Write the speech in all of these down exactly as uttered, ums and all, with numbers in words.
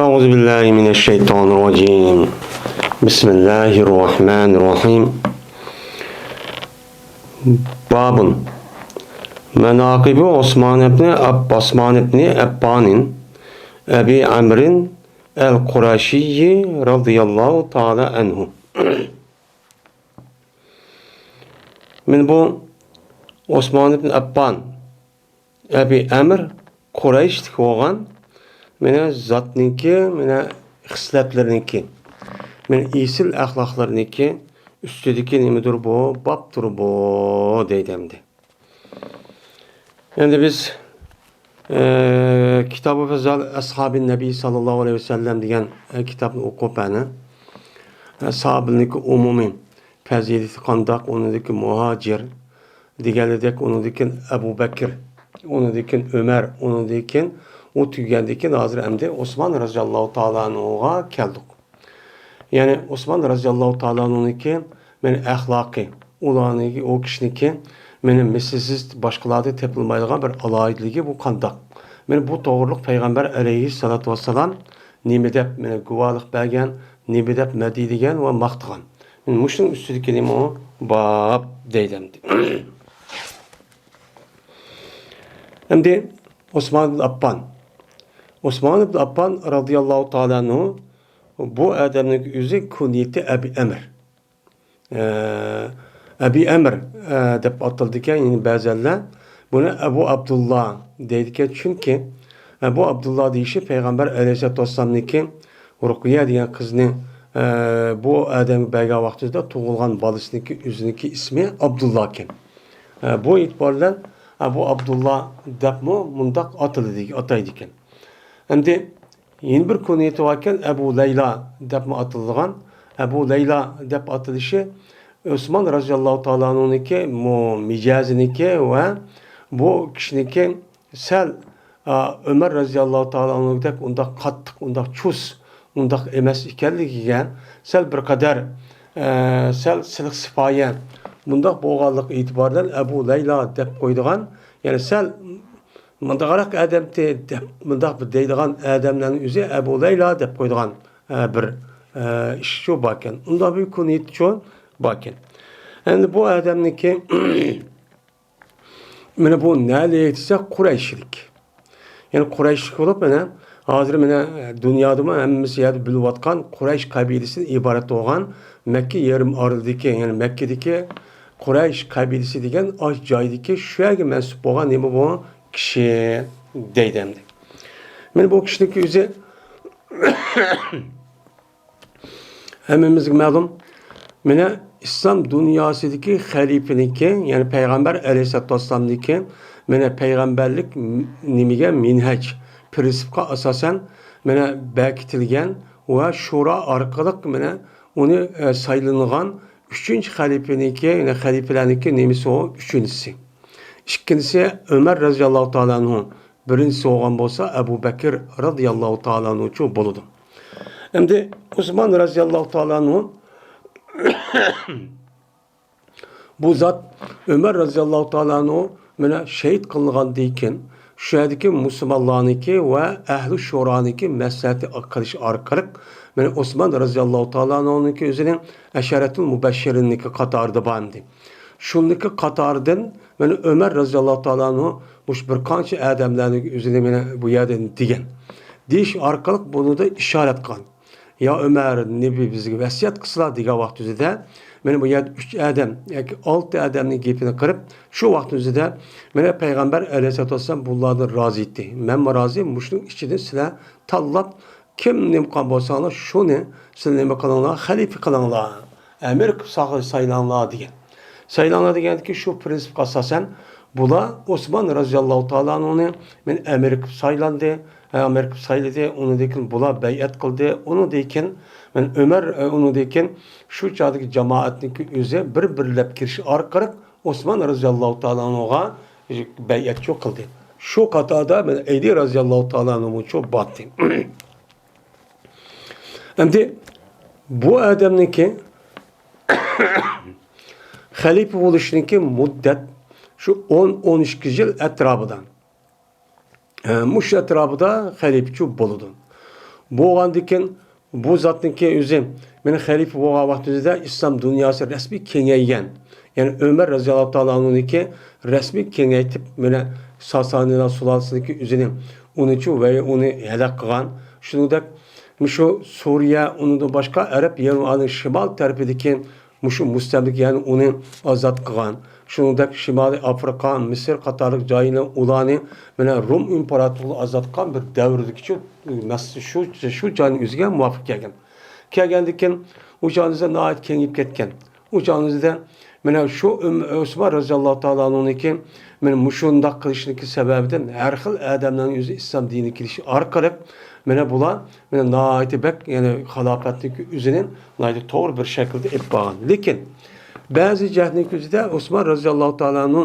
أعوذ بالله من الشيطان الرجيم. بسم الله الرحمن الرحيم. باب مناقب عثمان بن عب-، عثمان بن عفان أبي عمرو القرشي رضي الله تعالى عنه. مانا بۇ ئوسمان ئىبن ئەپپان، ئەبى ئەمر، قۇرەيشلىك بولغان، مانا زاتنىڭكى، مانا خىسلەتلىرىنىڭكى، مانا ئېسىل ئەخلاقلىرىنىڭكى ئۈستىدىكى نېمىدۇر بۇ، بابتۇر بۇ دەيدۇ ئەمدى. ئەمدى بىز، ئە، كىتابى فەزال ئەسھابى نەبىي ساللاللاھۇ ئەلەيھى ۋەسەللەم دېگەن، ئە، كىتابنى ئوقۇپ، ئەنە، ئە، ساھابىلەرنىڭكى ئومۇمىي پەزىلىتى قانداق، ئۇنىڭدىكى مۇھاجىر دېگەنلىدەك، ئۇنىڭدىن كېيىن ئەبۇ بەكىر، ئۇنىڭدىن كېيىن ئۆمەر، ئۇنىڭدىن كېيىن ئۇ تۈگىگەندىن كېيىن ھازىر ئەمدى ئوسمان رەزىياللاھۇ تائالا ئەنھۇغا كەلدۇق. يەنى ئوسمان رەزىياللاھۇ تائالا ئەنھۇنىڭكى مانا ئەخلاقى، ئۇلارنىڭكى، ئۇ كىشىنىڭكى مانا مىسلىسىز، باشقىلاردا تېپىلمايدىغان بىر ئالاھىدىلىكى بۇ قانداق؟ مانا بۇ توغرىلىق پەيغەمبەر ئەلەيھىسسالاتۇ ۋەسسالام نېمە دەپ مانا گۇۋاھلىق بەرگەن، نېمە دەپ مەدھىيلىگەن ۋە ماختىغان؟ مانا مۇشۇنىڭ ئۈستىدىكى نېمە ئۇ؟ باب دەيدۇ ئەمدى. ئەمدى ئوسمان ئىبن ئەپپان. ئوسمان ئىبن ئەپپان رەزىياللاھۇ تائالا ئەنھۇ، بۇ ئادەمنىڭ ئۆزى كۇنيىتى ئەبى ئەمر. ئە، ئەبى ئەمر، ئە، دەپ ئاتىلىدىكەن، يەنى بەزەنلەر بۇنى ئەبۇ ئابدۇللا دەيدىكەن، چۈنكى ئەبۇ ئابدۇللا دېيىشى پەيغەمبەر ئەلەيھىسسالاتۇ ۋەسسالامنىڭكى رۇقىيە دېگەن قىزنى، ئە، بۇ ئادەمگە بەرگەن ۋاقتىدا تۇغۇلغان بالىسىنىڭكى، ئۆزىنىڭكى ئىسمى ئابدۇللا ئىكەن. ئە، بۇ ئېتىبار بىلەن ئەبۇ ئابدۇللا دەپمۇ مۇنداق ئاتىلىدىكەن، ئاتايدىكەن. ئەمدى يەنە بىر كۇنيىتى باركەن، ئەبۇ لەيلا دەپمۇ ئاتىلىدىغان. ئەبۇ لەيلا دەپ ئاتىلىشى ئوسمان رەزىياللاھۇ تائالا ئەنھۇنىڭكى مۇ-، مىجەزىنىڭكى ۋە بۇ كىشىنىڭكى سەل، ئا، ئۆمەر رەزىياللاھۇ تائالا ئەنھۇدەك ئۇنداق قاتتىق، ئۇنداق چۇس، ئۇنداق ئەمەس ئىكەنلىكىگە سەل بىر قەدەر، ئە، سەل سىلىق سىپايە، بۇنداق بولغانلىقى ئېتىبارى بىلەن ئەبۇ لەيلا دەپ قويىدىغان، يەنى سەل مۇنداقراق ئادەمتى دەپ، مۇنداق دەيدىغان ئادەملەرنىڭ ئۆزى ئەبۇ لەيلا دەپ قويىدىغان، ئە، بىر، ئە، ئىش شۇ باركەن. ئۇنداق بىر كۇنيىتى شۇ باركەن. ئەمدى بۇ ئادەمنىڭكى، مانا بۇ نەلىك دېسە، قۇرەيشلىك. يەنى قۇرەيشلىك بولۇپ، مانا ھازىر مانا دۇنيادىمۇ ھەممىسى يەردە بىلىۋاتقان قۇرەيش قەبىلىسىدىن ئىبارەت بولغان مەككە يېرىم ئارىلىدىكى، يەنى مەككىدىكى قۇرەيش قەبىلىسى دېگەن ئاشۇ جايدىكى، شۇ يەرگە مەنسۇپ بولغان نېمە بۇ؟ كىشى دەيدۇ ئەمدى. مانا بۇ كىشىنىڭكى ئۆزى ھەممىمىزگە مەلۇم. مانا ئىسلام دۇنياسىدىكى خەلىپىنىڭكى، يەنى پەيغەمبەر ئەلەيھىسسالاتۇ ۋەسسالامنىڭكى، مانا پەيغەمبەرلىك م-، نېمىگە، مىنھەج، پىرىنسىپقا ئاساسەن، مانا بەكىتىلگەن ۋە شورا ئارقىلىق، مانا ئۇنى، ئە، سايلىنغان ئۈچىنچى خەلىپىنىڭكى، يەنى خەلىپىلەرنىڭكى نېمىسى ئۇ؟ ئۈچىنچىسى. ئىككىنچىسى ئۆمەر رەزىياللاھۇ تائالا ئەنھۇ، بىرىنچىسى بولغان بولسا ئەبۇ بەكىر رەزىياللاھۇ تائالا ئەنھۇچۇ بولىدۇ. ئەمدى ئوسمان رەزىياللاھۇ تائالا ئەنھۇ بۇ زات ئۆمەر رەزىياللاھۇ تائالا ئەنھۇ مانا شېھىت قىلىنغاندىن كېيىن، شۇ يەردىكى مۇسۇلمانلارنىڭكى ۋە ئەھلى شورانىڭكى مەسلىھەتنى قىلىش ئارقىلىق، مانا ئوسمان رەزىياللاھۇ تائالا ئەنھۇنىڭكى ئۆزىنى ئەشەرەتۇل مۇبەششىرىننىڭكى قاتارىدا بار ئىدى. شۇنىڭكى قاتارىدىن مانا ئۆمەر رەزىياللاھۇ تائالا ئەنھۇ مۇشۇ بىر قانچە ئادەملەرنىڭ ئۆزىنى مانا بۇ يەردىن دېگەن. دېيىش ئارقىلىق بۇنىڭدا ئىشارەت قىلغان. يا ئۆمەر، نېمە بىزگە ۋەسىيەت قىلسىلا دېگەن ۋاقتىمىزدا، مانا بۇ يەردە ئۈچ ئادەم ياكى ئالتە ئادەمنىڭ گېپىنى قىلىپ، شۇ ۋاقتىمىزدا مانا پەيغەمبەر ئەلەيھىسسالاتۇ ۋەسسالام بۇلاردىن رازى ئىدى. مەنمۇ رازى، مۇشۇنىڭ ئىچىدىن سىلەر تاللاپ، كىم نېمە قىلغان بولساڭلار، شۇنى سىلەر نېمە قىلىڭلار، خەلىپە قىلىڭلار، ئەمىر قىلىپ سا-، سايلاڭلار دېگەن. سايلاڭلار دېگەندىكى شۇ پىرىنسىپقا ئاساسەن، بۇلار ئوسمان رەزىياللاھۇ تائالا ئەنھۇنى مەن ئەمىر قىلىپ سايلاندى، ئەمىر قىلىپ سايلىدى، ئۇنىڭدىن كېيىن بۇلار بەيئەت قىلدى، ئۇنىڭدىن كېيىن مەن ئۆمەر، ئۇنىڭدىن كېيىن شۇ چاغدىكى جامائەتنىڭكى ئۆزى بىر-بىرلەپ كىرىش ئارقىلىق ئوسمان رەزىياللاھۇ تائالا ئەنھۇغا بەيئەتچۇ قىلدى. شۇ قاتاردا مەن ئەلى رەزىياللاھۇ تائالا ئەنھۇمۇچۇ باتتى. ئەمدى بۇ ئادەمنىڭكى خەلىپە بولۇشنىڭكى مۇددەت شۇ ئون، ئون ئىككى يىل ئەتراپىدا. ئە، مۇشۇ ئەتراپىدا خەلىپىچۇ بولىدۇ. بولغاندىكىن بۇ زاتنىڭكى ئۆزى، مانا، خەلىپە بولغان ۋاقتىمىزدا ئىسلام دۇنياسى رەسمىي كېڭەيگەن. يەنى ئۆمەر رەزىياللاھۇ تائالا ئانھۇنىڭكى رەسمىي كېڭەيتىپ، مانا، ساسانىيلار سۇلالىسىنىڭكى ئۆزىنى ئۇنىچۇ ۋە ئۇنى ھەلاك قىلغان. شۇنىڭدەك مۇشۇ سۇرىيە، ئۇنىڭدىن باشقا ئەرەب يېرىم ئارىلىنىڭ شىمال تەرىپىدىكى مۇشۇ مۇستەملىكە، يەنى ئۇنى ئازاد قىلغان. شۇنىڭدەك شىمالىي ئافرىقا، مىسىر قاتارلىق جاينى، ئۇلارنى مانا روم ئىمپېراتورلۇقى ئازاد قىلغان بىر دەۋردىكىچۇ، مەسىلەن، شۇ، شۇ جاينىڭ ئۆزىگە مۇۋاپىق كەلگەن. كەلگەندىن كېيىن ئۇ جاينىڭ ئۆزى ناھايىتى كېڭىيىپ كەتكەن. ئۇ چاغنىڭىزدا مانا شۇ ئۆم-، ئۆسمان رەزىياللاھۇ تائالا ئانھۇنىڭكى مانا مۇشۇنداق قىلىشىنىڭكى سەۋەبىدىن ھەر خىل ئادەملەرنىڭ ئۆزى ئىسلام دىنىگە كېلىشى ئارقىلىق مانا بۇلار مانا ناھايىتى بەك، يەنى خىلاپەتنىڭكى ئۆزىنى ناھايىتى توغرا بىر شەكىلدە ئېلىپ بارغان. لېكىن بەزى جەھەتنىڭ كۆزىدە ئۆسمان رەزىياللاھۇ تائالا ئانھۇ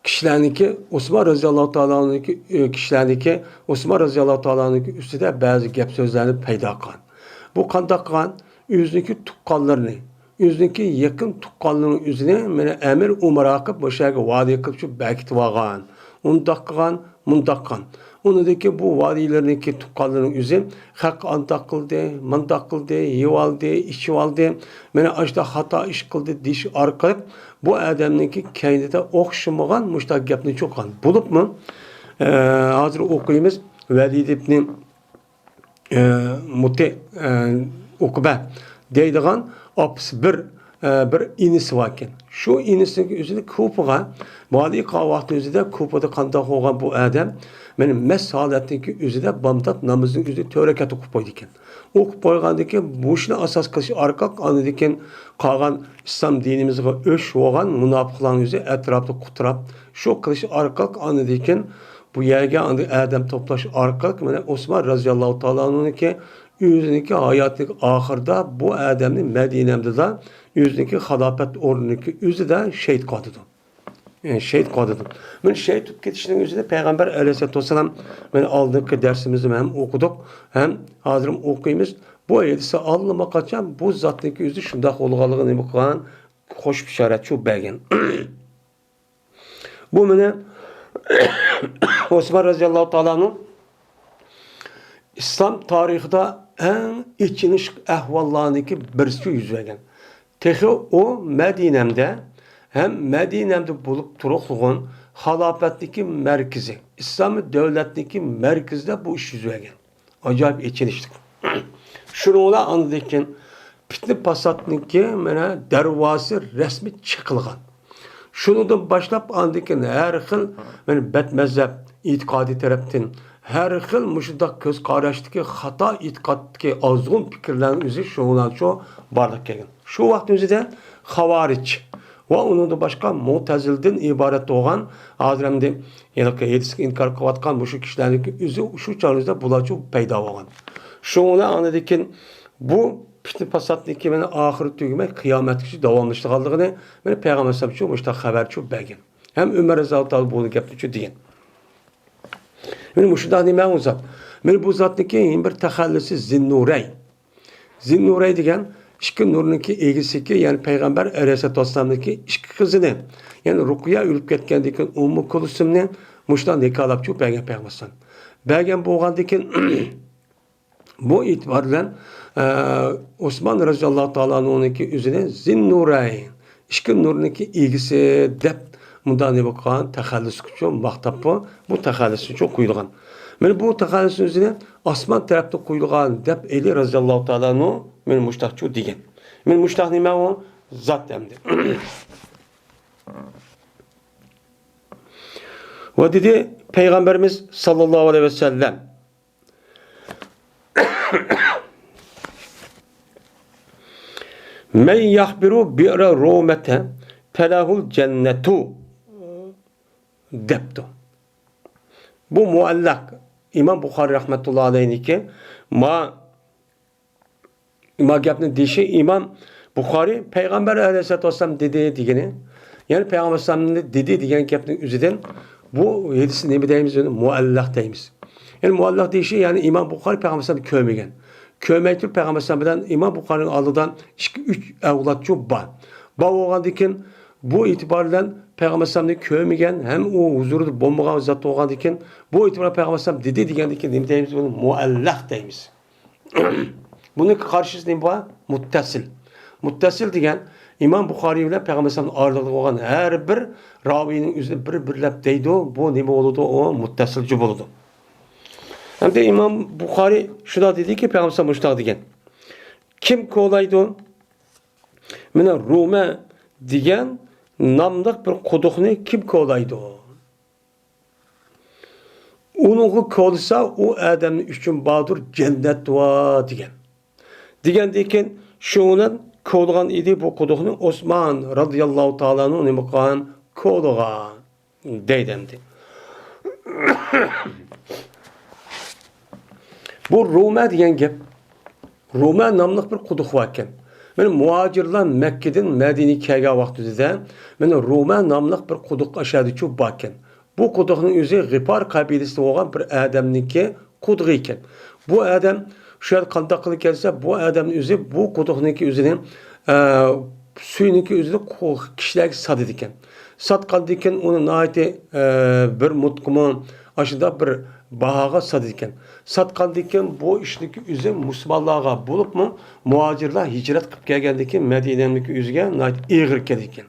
كىشىلەرنىڭكى، ئۆسمان رەزىياللاھۇ تائالا ئانھۇنىڭكى، ئۆ، كىشىلەرنىڭكى، ئۆسمان رەزىياللاھۇ تائالا ئانھۇنىڭكى ئۈستىدە بەزى گەپ سۆزلەرنى پەيدا قىلغان. بۇ قانداق قىلغان؟ ئۆزىنىڭكى تۇغقانلىرىنى، ئۆزىنىڭكى يېقىن تۇغقانلىرىنىڭ ئۆزىنى مانا ئەمىر ئۇمارا قىلىپ، مۇشۇ يەرگە ۋالىي قىلىپ شۇ بېكىتىۋالغان. ئۇنداق قىلغان، مۇنداق قىلغان. ئۇنىڭدىن كېيىن بۇ ۋالىيلىرىنىڭكى تۇغقانلىرىنىڭ ئۆزى خەققە ئانداق قىلدى، مانداق قىلدى، يەۋالدى، ئىچىۋالدى. مانا ئاشۇنداق خاتا ئىش قىلدى دېيىش ئارقىلىق بۇ ئادەمنىڭكى كەينىدە ئوخشىمىغان مۇشۇنداق گەپنى چوققان. بولۇپمۇ، ئە، ھازىر ئوقۇيمىز، ۋەلىد ئىبنى، ئە، مۇتى، ئە، ئۇقبە دەيدىغان ئاپىسى بىر، ئە، بىر ئىنىسى باركەن. شۇ ئىنىسىنىڭ ئۆزىنى كۇفىغا ۋالىي قىلغان ۋاقتى ئۆزىدە كۇفىدا قانداق بولغان بۇ ئادەم، مانا مەست ھالەتتىكى ئۆزىدە بامدات نامىزىنى ئۆزى تۆت رەكەت ئوقۇپ قويىدىكەن. ئوقۇپ قويغاندىن كېيىن، مۇشۇنى ئاساس قىلىش ئارقىلىق، ئاندىن كېيىن قالغان ئىسلام دىنىمىزغا ئۆچ بولغان مۇناپىقلارنى ئۆزى ئەتراپتا قۇتراپ، شۇ قىلىش ئارقىلىق، ئاندىن كېيىن بۇ يەرگە ئاندىن ئادەم توپلاش ئارقىلىق، مانا، ئۆسمان رەزىياللاھۇ تائالا ئانھۇنىڭكى ئۆزىنىڭكى ھاياتىنىڭ ئاخىرىدا بۇ ئادەمنى مەدىنەمدىلا ئۆزىنىڭكى خىلاپەت ئورنىنىڭكى ئۆزىدە شېھىت قىلىۋاتىدۇ. ئە، شېھىت قىلىۋاتىدۇ. مانا شېھىت بولۇپ كېتىشنىڭ ئۆزىنى پەيغەمبەر ئەلەيھىسسالاتۇ ۋەسسالام، مانا ئالدىنقى دەرسىمىزدە ھەم ئوقۇدۇق، ھەم ھازىر ھەم ئوقۇيمىز. بۇ ھەدىستە ئاللىماقاچان بۇ زاتنىڭكى ئۆزى شۇنداق بولغانلىقىنى نېمە قىلغان؟ قوش بېشارەت شۇ بەرگەن. بۇ مانا ئۆسمان رەزىياللاھۇ تائالانىڭ ئىسلام تارىخىدا ئەڭ ئېچىنىشلىق ئەھۋاللارنىڭكى بىرسى يۈز بەرگەن. تېخى ئۇ مەدىنەمدە ھەم مەدىنەمدە بولۇپ تۇرۇقلۇغۇن خىلاپەتنىڭكى مەركىزى، ئىسلامىي دۆلەتنىڭكى مەركىزىدە بۇ ئىش يۈز بەرگەن. ئاجايىپ ئېچىنىشلىق. شۇنىڭ بىلەن ئاندىن كېيىن پىتنە پاساتنىڭكى مانا دەرۋازىسى رەسمىي چېقىلغان. شۇنىڭدىن باشلاپ ئاندىن كېيىن ھەر خىل مانا بەت مەزھەپ ئېتىقادى تەرەپتىن، ھەر خىل مۇشۇنداق كۆز قاراشتىكى خاتا ئېتىقادتىكى ئازغۇن پىكىرلەرنىڭ ئۆزى شۇنىڭ بىلەن شۇ بارلىققا كەلگەن. شۇ ۋاقىتنىڭ ئۆزىدە خاۋارىج ۋە ئۇنىڭدىن باشقا مۇتەزىلىدىن ئىبارەت بولغان، ھازىر ئەمدى ھېلىقى ھەدىسكە ئىنكار قىلىۋاتقان مۇشۇ كىشىلەرنىڭكى ئۆزى شۇ چاغىمىزدا بۇلارچۇ پەيدا بولغان. شۇنىڭ بىلەن ئاندىن كېيىن بۇ پىتنە پاساتنىڭكى مانا ئاخىرى تۈگىمەي قىيامەتكىچە داۋاملىشىدىغانلىقىنى مانا پەيغەمبەر ئەلەيھىسسالامچۇ مۇشۇنداق خەۋەرچۇ بەرگەن. ھەم ئۆمەر رەزىياللاھۇ تائالا بۇ گەپنىچۇ دېگەن. مانا مۇشۇنداق نېمە ئۇ زات. مانا بۇ زاتنىڭكى يەنە بىر تەخەللۇسى زىننۇرەي. زىننۇرەي دېگەن ئىككى نۇرنىڭكى ئىگىسىكى، يەنى پەيغەمبەر ئەلەيھىسسالاتۇ ۋەسسالامنىڭكى ئىككى قىزىنى، يەنى رۇقىيە ئۆلۈپ كەتكەندىن كېيىن ئۇممۇ كۇلسۇمنى مۇشۇنداق نىكاھلاپ چۇ بەرگەن پەيغەمبەر ئەلەيھىسسالام. بەرگەن بولغاندىن كېيىن بۇ ئېتىبار بىلەن، ئە، ئوسمان رەزىياللاھۇ تائالا ئانھۇنىڭكى ئۆزىنى زىننۇرەي، ئىككى نۇرنىڭكى ئىگىسى دەپ مۇنداق نېمە قىلغان، تەخەللۇسىچۇ ماختاپ بۇ، بۇ تەخەللۇسنىچۇ قويۇلغان. مانا بۇ تەخەللۇسنىڭ ئۆزىنى ئاسمان تەرەپتە قويۇلغان دەپ ئەلى رەزىياللاھۇ تائالا ئانھۇ مانا مۇشتاقچۇ دېگەن. مانا مۇشتاق نېمە ئۇ؟ زات ئەمدى. ۋە دېدى پەيغەمبىرىمىز ساللاللاھۇ ئەلەيھى ۋەسەللەم، مەن يەخبىرۇ بىئرە رومەتە پەلەھۇل جەننەتۇ دەپتۇ. بۇ مۇئەللەق ئىمام بۇخارى رەھمەتۇللا ئەلەيھىنىڭكى ما، ما گەپنى دېيىشى ئىمام بۇخارى پەيغەمبەر ئەلەيھىسسالاتۇ ۋەسسالام دېدى دېگىنى، يەنى پەيغەمبەر ئەلەيھىسسالام دېدى دېگەن گەپنىڭ ئۆزىدىن بۇ ھەدىسنى نېمە دەيمىز؟ مۇئەللەق دەيمىز. يەنى مۇئەللەق دېيىشى، يەنى ئىمام بۇخارى پەيغەمبەر ئەلەيھىسسالامنى كۆرمىگەن. كۆرمەي تۇرۇپ پەيغەمبەر ئەلەيھىسسالام بىلەن ئىمام بۇخارىنىڭ ئالدىدا ئىككى، ئۈچ ئەۋلادچۇ بار. بار بولغاندىن كېيىن بۇ ئېتىبار بىلەن پەيغەمبەر ئەلەيھىسسالامنى كۆرمىگەن ھەم ئۇ ھۇزۇرىدا بولمىغان زات بولغاندىكىن، بۇ ئېتىبار بىلەن پەيغەمبەر ئەلەيھىسسالام دېدى دېگەندىكىن نېمە دەيمىز؟ بۇنى مۇئەللەق دەيمىز. بۇنىڭ قارشىسى نېمە بار؟ مۇتتەسىل. مۇتتەسىل دېگەن ئىمام بۇخارىي بىلەن پەيغەمبەر ئەلەيھىسسالامنىڭ ئارىلىقىدا بولغان ھەر بىر راۋىينىڭ ئۆزىنى بىر-بىرلەپ دەيدۇ. بۇ نېمە بولىدۇ؟ ئۇ مۇتتەسىلچۇ بولىدۇ. ھەمدە ئىمام بۇخارىي شۇنداق دېدىكى، پەيغەمبەر ئەلەيھىسسالام مۇشۇنداق دېگەن. كىم كولايدۇ؟ مانا رومە دېگەن ناملىق بىر قۇدۇقنى كىم كولايدۇ؟ ئۇنىڭغا كولىسا، ئۇ ئادەمنىڭ ئۈچۈن باردۇر جەننەت بار دېگەن. دېگەندىن كېيىن شۇنىڭ بىلەن كولىغان ئىدى بۇ قۇدۇقنى ئوسمان رازىياللاھۇ تائالا ئەنھۇ نېمە قىلغان؟ كولىغان دەيدۇ ئەمدى. بۇ رومە دېگەن گەپ، رومە ناملىق بىر قۇدۇق باركەن. مانا مۇھاجىرلار مەككىدىن مەدىنىگە كەلگەن ۋاقتىدا، مانا رومە ناملىق بىر قۇدۇق ئاشۇ يەردىچۇ باركەن. بۇ قۇدۇقنىڭ ئۆزى غىپار قەبىلىسىدە بولغان بىر ئادەمنىڭكى قۇدۇقى ئىكەن. بۇ ئادەم شۇ يەردە قانداق قىلىپ كەلسە، بۇ ئادەمنىڭ ئۆزى بۇ قۇدۇقنىڭكى ئۆزىنى، ئە، سۈيىنىڭكى ئۆزىنى قۇ-، كىشىلەرگە ساتىدىكەن. ساتقاندىن كېيىن ئۇنى ناھايىتى، ئە، بىر مۇتقىمۇ ئاشۇنداق بىر باھاغا ساتىدىكەن. ساتقاندىن كېيىن بۇ ئىشنىڭكى ئۆزى مۇسۇلمانلارغا، بولۇپمۇ مۇھاجىرلار ھىجرەت قىلىپ كەلگەندىن كېيىن مەدىنەنىڭكى ئۆزىگە ناھايىتى ئېغىر كېلىدىكەن.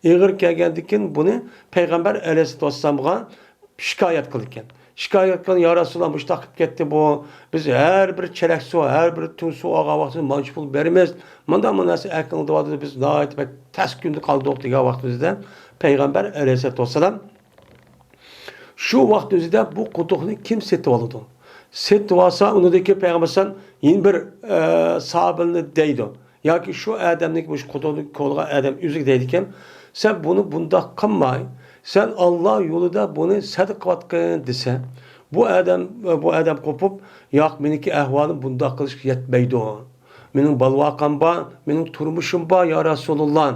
ئېغىر كەلگەندىن كېيىن بۇنى پەيغەمبەر ئەلەيھىسسالاتۇ ۋەسسالامغا شىكايەت قىلىدىكەن. شىكايەت قىلغان، يا رەسۇلاللا، مۇشۇنداق قىلىپ كەتتى بۇ. بىز ھەر بىر چېلەك سۇ، ھەر بىر تۇڭ سۇ ئالغان ۋاقتىمىزدا مانچە پۇل بېرىمىز. مۇنداق مۇنداق ئەھۋال قىلىنىۋاتىدۇ، بىز ناھايىتى بەك تەس كۈندە قالدۇق دېگەن ۋاقتىمىزدا پەيغەمبەر ئەلەيھىسسالاتۇ ۋەسسالام شۇ ۋاقىت ئۆزىدە بۇ قۇدۇقنى كىم سېتىۋالىدۇ؟ سېتىۋالسا، ئۇنىڭدىن كېيىن پەيغەمبەر ئەلەيھىسسالام يەنە بىر، ئە، ساھابىنى دەيدۇ. ياكى شۇ ئادەمنىڭكى، مۇشۇ قۇدۇقنى كولىغان ئادەم ئۆزىگە دەيدىكەن، سەن بۇنى بۇنداق قىلماي، سەن ئاللا يولىدا بۇنى سەدىقە قىلىۋاتقىن دېسە، بۇ ئادەم، بۇ ئادەم قوپۇپ، ياق، مېنىڭكى ئەھۋالىم بۇنداق قىلىشقا يەتمەيدۇ. مېنىڭ بالا-ۋاقام بار، مېنىڭ تۇرمۇشۇم بار، يا رەسۇلاللا،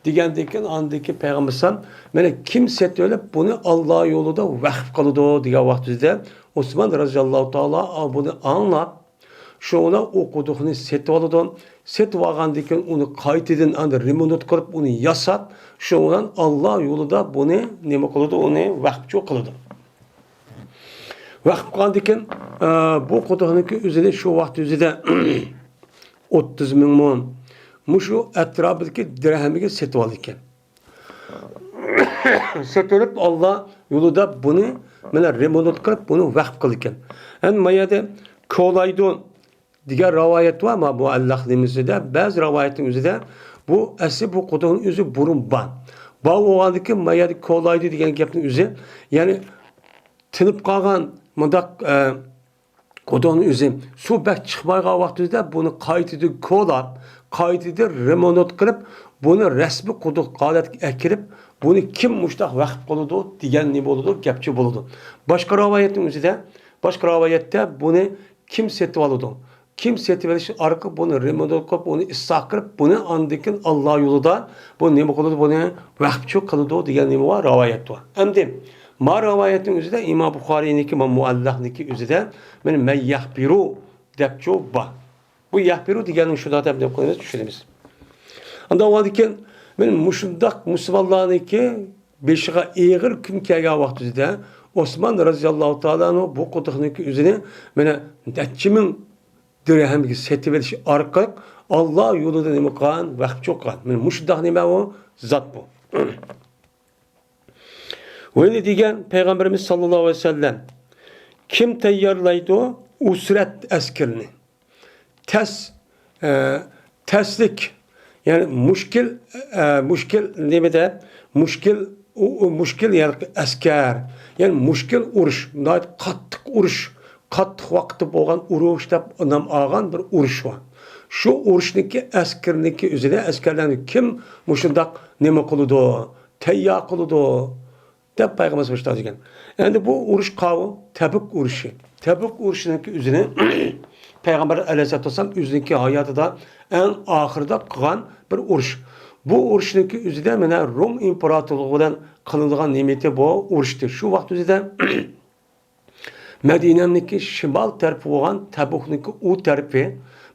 دېگەندىن كېيىن، ئاندىن كېيىن پەيغەمبەر ئەلەيھىسسالام، مانا كىم سېتىۋېلىپ، بۇنى ئاللا يولىدا ۋەقىپ قىلىدۇ، دېگەن ۋاقتىدا، ئوسمان رازىياللاھۇ تائالا بۇنى ئاڭلاپ، شۇڭا ئۇ قۇدۇقنى سېتىۋالىدۇ. سېتىۋالغاندىن كېيىن ئۇنى قايتىدىن ئاندىن رېمونت قىلىپ، ئۇنى ياساپ، شۇنىڭ بىلەن ئاللا يولىدا بۇنى نېمە قىلىدۇ؟ ئۇنى ۋەقىپچۇ قىلىدۇ. ۋەقىپ قىلغاندىن كېيىن، ئە، بۇ قۇدۇقنىڭكى ئۆزىنى شۇ ۋاقىت ئۆزىدە ئوتتۇز مىڭ مو مۇشۇ ئەتراپىدىكى دىرھەمگە سېتىۋالىدىكەن. سېتىۋېلىپ، ئاللا يولىدا بۇنى مانا رېمونت قىلىپ، بۇنى ۋەقىپ قىلىدىكەن. ئەمدى ما يەردە كولايدۇ دېگەن رىۋايەت بار، ما مۇئەللەق نېمىسىدە، بەزى رىۋايەتنىڭ ئۆزىدە بۇ ئەسلى بۇ قۇدۇقنىڭ ئۆزى بۇرۇن بار. بار بولغاندىكىن، ما يەردە كولايدۇ دېگەن گەپنىڭ ئۆزى، يەنى تىنىپ قالغان مۇنداق، ئە، قۇدۇقنىڭ ئۆزى سۇ بەك چىقمايدىغان ۋاقتىدا بۇنى قايتىدىن كولاپ، قايتىدىن رېمونت قىلىپ، بۇنى رەسمىي قۇدۇق ھالەتكە ئەكىرىپ، بۇنى كىم مۇشۇنداق ۋەقىپ قىلىدۇ دېگەن نېمە بولىدۇ؟ گەپچە بولىدۇ. باشقا رىۋايەتنىڭ ئۆزىدە، باشقا رىۋايەتتە بۇنى كىم سېتىۋالىدۇ؟ كىم سېتىۋېلىش ئارقىلىق بۇنى رېمونت قىلىپ، بۇنى ئىسلاھ قىلىپ، بۇنى ئاندىن كېيىن ئاللا يولىدا بۇ نېمە قىلىدۇ؟ بۇنى ۋەقىپچۇ قىلىدۇ دېگەن نېمە بار؟ رىۋايەت بار. ئەمدى ما رىۋايەتنىڭ ئۆزىدە، ئىمام بۇخارىينىڭكى، ما مۇئەللەقنىڭكى ئۆزىدە، مانا مەن يەخبىرۇ دەپچۇ بار. بۇ يەخبىرۇ دېگەننى شۇنداق دەپ نېمە قىلىمىز؟ چۈشىنىمىز. ئاندىن ئاۋۋالدىن كېيىن، مانا مۇشۇنداق مۇسۇلمانلارنىڭكى بېشىغا ئېغىر كۈن كەلگەن ۋاقتىدا ئوسمان رازىياللاھۇ تائالا ئەنھۇ بۇ قۇدۇقنىڭكى ئۆزىنى مانا نەچچە مىڭ دىرھەمگە سېتىۋېلىش ئارقىلىق ئاللا يولىدا نېمە قىلغان؟ ۋەقىپچۇ قىلغان. مانا مۇشۇنداق نېمە ئۇ؟ زات بۇ. ۋەلى دېگەن پەيغەمبىرىمىز ساللاللاھۇ ئەلەيھى ۋەسەللەم، كىم تەييارلايدۇ ئۇسرەت ئەسكىرىنى؟ تەس، ئە، تەسلىك، يەنى مۇشكىل، ئە، مۇشكىل نېمىدە؟ مۇشكىل، ئۇ، ئۇ مۇشكىل، يەنى ئەسكەر، يەنى مۇشكىل ئۇرۇش، ناھايىتى قاتتىق ئۇرۇش، قاتتىق ۋاقىتتا بولغان ئۇرۇش دەپ نام ئالغان بىر ئۇرۇش بار. شۇ ئۇرۇشنىڭكى ئەسكىرىنىڭكى ئۆزىدە ئەسكەرلەرنى كىم مۇشۇنداق نېمە قىلىدۇ؟ تەييار قىلىدۇ دەپ پەيغەمبەر مۇشۇنداق دېگەن. ئەمدى بۇ ئۇرۇش قاۋۇ؟ تەبۈك ئۇرۇشى. تەبۈك ئۇرۇشىنىڭكى ئۆزىنى پەيغەمبەر ئەلەيھىسسالاتۇ ۋەسسالام ئۆزىنىڭكى ھاياتىدا ئەڭ ئاخىرىدا قىلغان بىر ئۇرۇش. بۇ ئۇرۇشنىڭكى ئۆزىدە مانا روم ئىمپېراتورلۇقى بىلەن قىلىنىدىغان نېمىتى بۇ ئۇرۇشتى. شۇ ۋاقىت ئۆزىدە مەدىنەمنىڭكى شىمال تەرىپى بولغان تەبۇكنىڭكى ئۇ تەرىپى،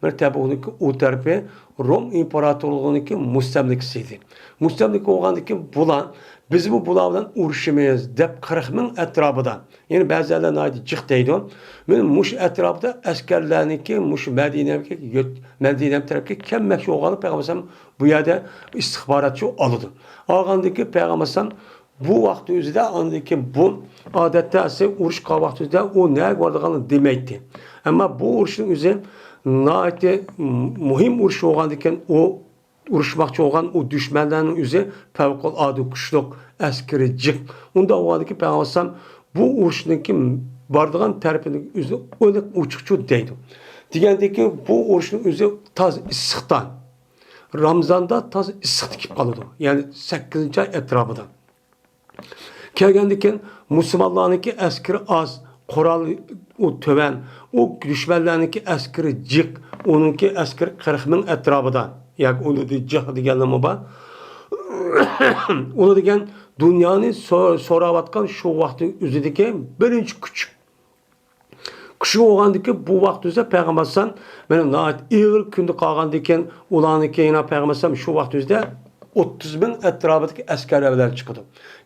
بىر تەبۇكنىڭكى ئۇ تەرىپى روم ئىمپېراتورلۇقىنىڭكى مۇستەملىكىسى ئىدى. مۇستەملىكە بولغاندىكىن بۇلار، بىزمۇ بۇلار بىلەن ئۇرۇشىمىز دەپ، قىرىق مىڭ ئەتراپىدا، يەنى بەزىلەر ناھايىتى جىق دەيدۇ، مانا مۇشۇ ئەتراپتا ئەسكەرلەرنىڭكى مۇشۇ مەدىنەگە يۆت-، مەدىنە تەرەپكە كەلمەكچى بولغانلىقى پەيغەمبەر ئەلەيھىسسالام بۇ يەردە ئىستىخباراتچى ئالىدۇ. ئالغاندىن كېيىن پەيغەمبەر ئەلەيھىسسالام بۇ ۋاقىت ئۆزىدە، ئاندىن كېيىن بۇ ئادەتتە ئەسلى ئۇرۇش قىلغان ۋاقتىدا ئۇ نەگە بارىدىغانلىقىنى دېمەيتتى. ئەمما بۇ ئۇرۇشنىڭ ئۆزى ناھايىتى مۇھىم ئۇرۇش بولغاندىكىن، ئۇ ئۇرۇشماقچى بولغان ئۇ دۈشمەنلەرنىڭ ئۆزى پەۋقۇلئاددە كۈچلۈك، ئەسكىرى جىق. ئۇنداق بولغاندىكىن پەيغەمبەر ئەلەيھىسسالام بۇ ئۇرۇشنىڭكى بارىدىغان تەرىپىنىڭ ئۆزى ئېنىق ئوچۇقچۇ دەيدۇ. دېگەندىكى بۇ ئۇرۇشنىڭ ئۆزى تازا ئىسسىقتا. رامزاندا تازا ئىسسىقتا كېلىپ قالىدۇ. يەنى سەككىزىنچى ئاي ئەتراپىدا. كەلگەندىكىن مۇسۇلمانلارنىڭكى ئەسكىرى ئاز، قورالى ئۇ تۆۋەن، ئۇ دۈشمەنلەرنىڭكى ئەسكىرى جىق، ئۇنىڭكى ئەسكىرى قىرىق مىڭ ئەتراپىدا، ياكى ئۇنىڭدىن جىق دېگەنلەرمۇ بار. ئۇلار دېگەن دۇنيانى سو-، سوراۋاتقان شۇ ۋاقىتنىڭ ئۆزىدىكى بىرىنچى كۈچ. كۈچ بولغاندىكىن بۇ ۋاقىت ئۆزىدە پەيغەمبەر ئەلەيھىسسالام مانا ناھايىتى ئېغىر كۈندە قالغاندىكىن، ئۇلارنىڭكى يەنە پەيغەمبەر ئەلەيھىسسالام شۇ ۋاقىت ئۆزىدە ئوتتۇز مىڭ ئەتراپىدىكى ئەسكەرلەر بىلەن چىقىدۇ.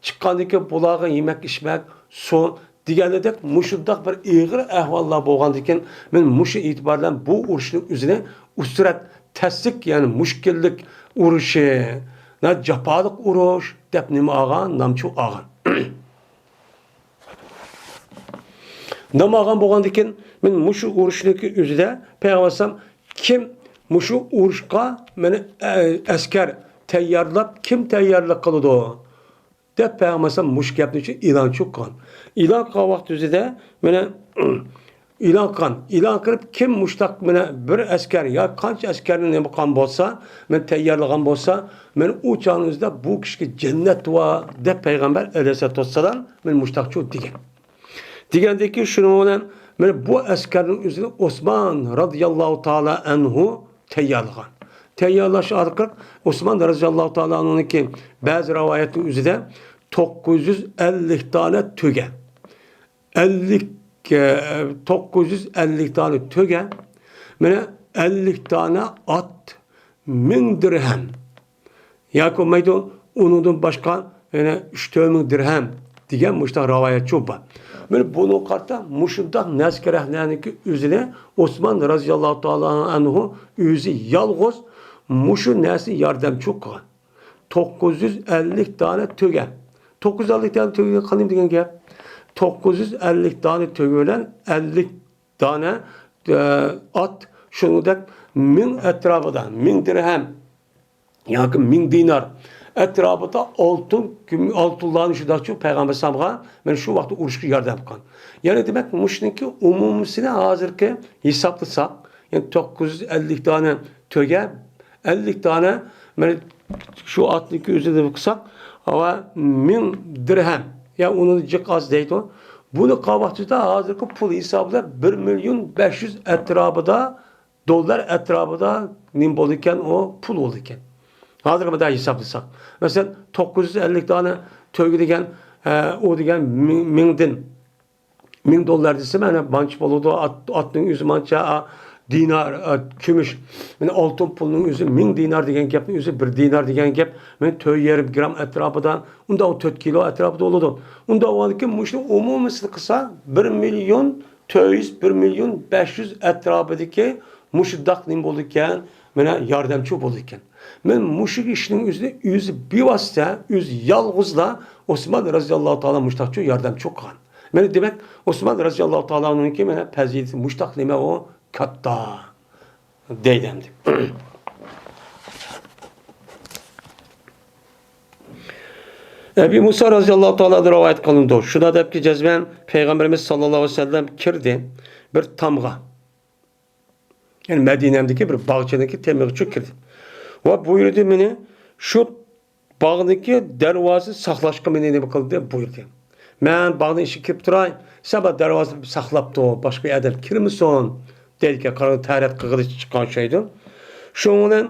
چىققاندىكىن بۇلارغا يېمەك-ئىچمەك، سۇ دېگەنلىدەك مۇشۇنداق بىر ئېغىر ئەھۋاللار بولغاندىكىن، مەن مۇشۇ ئېتىبار بىلەن بۇ ئۇرۇشنىڭ ئۆزىنى ئۇسرەت، تەسلىك، يەنى مۈشكۈللۈك ئۇرۇشى، نا-، جاپالىق ئۇرۇش دەپ نېمە ئالغان، نامچۇ ئالغان. نام ئالغان بولغاندىكىن، مەن مۇشۇ ئۇرۇشنىڭكى ئۆزىدە پەيغەمبەر ئەلەيھىسسالام كىم مۇشۇ ئۇرۇشقا مانا، ئە-، ئەسكەر تەييارلاپ، كىم تەييارلىق قىلىدۇ دەپ پەيغەمبەر ئەلەيھىسسالام مۇشۇ گەپنى ئېلانچۇ قىلغان. ئېلان قىلغان ۋاقىت ئۆزىدە مانا ئېلان قىلغان. ئېلان قىلىپ، كىم مۇشتاق مانا بىر ئەسكەر يا قانچە ئەسكەرنى نېمە قىلغان بولسا، مانا تەييارلىغان بولسا، مانا ئۇ چاغنىڭ ئۆزىدە بۇ كىشىگە جەننەت بار دەپ پەيغەمبەر ئەلەيھىسسالاتۇ ۋەسسالام مانا مۇشتاقچۇ دېگەن. دېگەندىكىن شۇنىڭ بىلەن مانا بۇ ئەسكەرنىڭ ئۆزىنى ئوسمان رازىياللاھۇ تائالا ئەنھۇ تەييارلىغان. تەييارلاش ئارقىلىق ئوسمان رازىياللاھۇ تائالا ئەنھۇنىڭكى بەزى رىۋايەتنىڭ ئۆزىدە توققۇز يۈز ئەللىك دانە تۆگە، ئەللىك، ئە، توققۇز يۈز ئەللىك دانە تۆگە، مانا ئەللىك دانە ئات، مىڭ دىرھەم ياكى بولمايدۇ، ئۇنىڭدىن باشقا يەنە ئۈچ تۆت مىڭ دىرھەم دېگەن مۇشۇنداق رىۋايەتچۇ بار. مانا بۇنىڭغا قارىتا مۇشۇنداق نەرسە-كېرەكلەرنىڭكى ئۆزىنى ئوسمان رازىياللاھۇ تائالا ئەنھۇ ئۆزى يالغۇز مۇشۇ نەرسىنى ياردەمچۇ قىلغان. توققۇز يۈز ئەللىك دانە تۆگە. توققۇز يۈز ئەللىك دانە تۆگە قىلىم دېگەن گەپ. توققۇز يۈز ئەللىك دانە تۆگە بىلەن ئەللىك دانە، ئە، ئات، شۇنىڭدەك مىڭ ئەتراپىدا، مىڭ دىرھەم ياكى مىڭ دىنار ئەتراپىدا ئالتۇن، كۈم-، ئالتۇنلارنى شۇنداقچۇ پەيغەمبەر ئەلەيھىسسالامغا مانا شۇ ۋاقىتتا ئۇرۇشقا ياردەم قىلغان. يەنى دېمەك، مۇشۇنىڭكى ئومۇمىسىنى ھازىرقى ھېسابلىساق، يەنى توققۇز يۈز ئەللىك دانە تۆگە، ئەللىك دانە، مانا شۇ ئاتنىڭكى ئۆزىنى قىلساق، ۋە مىڭ دىرھەم، يا ئۇنىڭ جىق ئاز دەيدۇ. بۇنى قىلغان ۋاقتىدا ھازىرقى پۇل ھېسابى بىلەن بىر مىليون بەش يۈز ئەتراپىدا، دوللار ئەتراپىدا نېمە بولىدىكەن، ئۇ پۇل بولىدىكەن. ھازىرقى مۇنداق ھېسابلىساق، مەسىلەن، توققۇز يۈز ئەللىك دانە تۆگە دېگەن، ئە، ئۇ دېگەن مىڭ، مىڭدىن، مىڭ دوللار دېسە، مانا مانچە بولىدۇ، ئات-، ئاتنىڭ ئۆزى مانچە، ئا، دىنار، ئا، كۈمۈش. مانا ئالتۇن پۇلنىڭ ئۆزى مىڭ دىنار دېگەن گەپنىڭ ئۆزى، بىر دىنار دېگەن گەپ، مانا تۆت يېرىم گرام ئەتراپىدا، ئۇنداق تۆت كىلو ئەتراپىدا بولىدۇ. ئۇنداق بولغاندىكىن، مۇشۇنى ئومۇمىيسىنى قىلسا، بىر مىليون تۆت يۈز، بىر مىليون بەش يۈز ئەتراپىدىكى مۇشۇنداق نېمە بولىدىكەن، مانا ياردەمچى بولىدىكەن. مەن مۇشۇ ئىشنىڭ ئۆزىنى ئۆزى بىۋاسىتە، ئۆزى يالغۇزلا ئوسمان رازىياللاھۇ تائالا مۇشتاقچۇ ياردەمچى قىلغان. مانا دېمەك، ئوسمان رازىياللاھۇ تائالانىڭكى مانا پەزىلىتى مۇشتاق نېمە ئۇ كاتتا دەيدۇ ئەمدى. ئەبى مۇسا رازىياللاھۇ تائالادىن رىۋايەت قىلىنىدۇ. شۇنداق دەپكى، جەزمەن پەيغەمبىرىمىز ساللاللاھۇ ئەلەيھى ۋەسەللەم كىردى بىر تامغا. يەنى مەدىنەمدىكى بىر باغچىنىڭكى تېمىغىچۇ كىردى. ۋە بۇيرۇدى مېنى، شۇ باغنىڭكى دەرۋازىنى ساقلاشقا مېنى نېمە قىلدى، بۇيرۇدى. مەن باغنىڭ ئىچىگە كىرىپ تۇراي، سەن بار دەرۋازىنى ساقلاپ تۇر، باشقا بىر ئادەم كىرمىسۇن، دەيدىكەن. قاراڭ، تەرەت قىلغىلى چىققان ئوخشايدۇ. شۇنىڭ بىلەن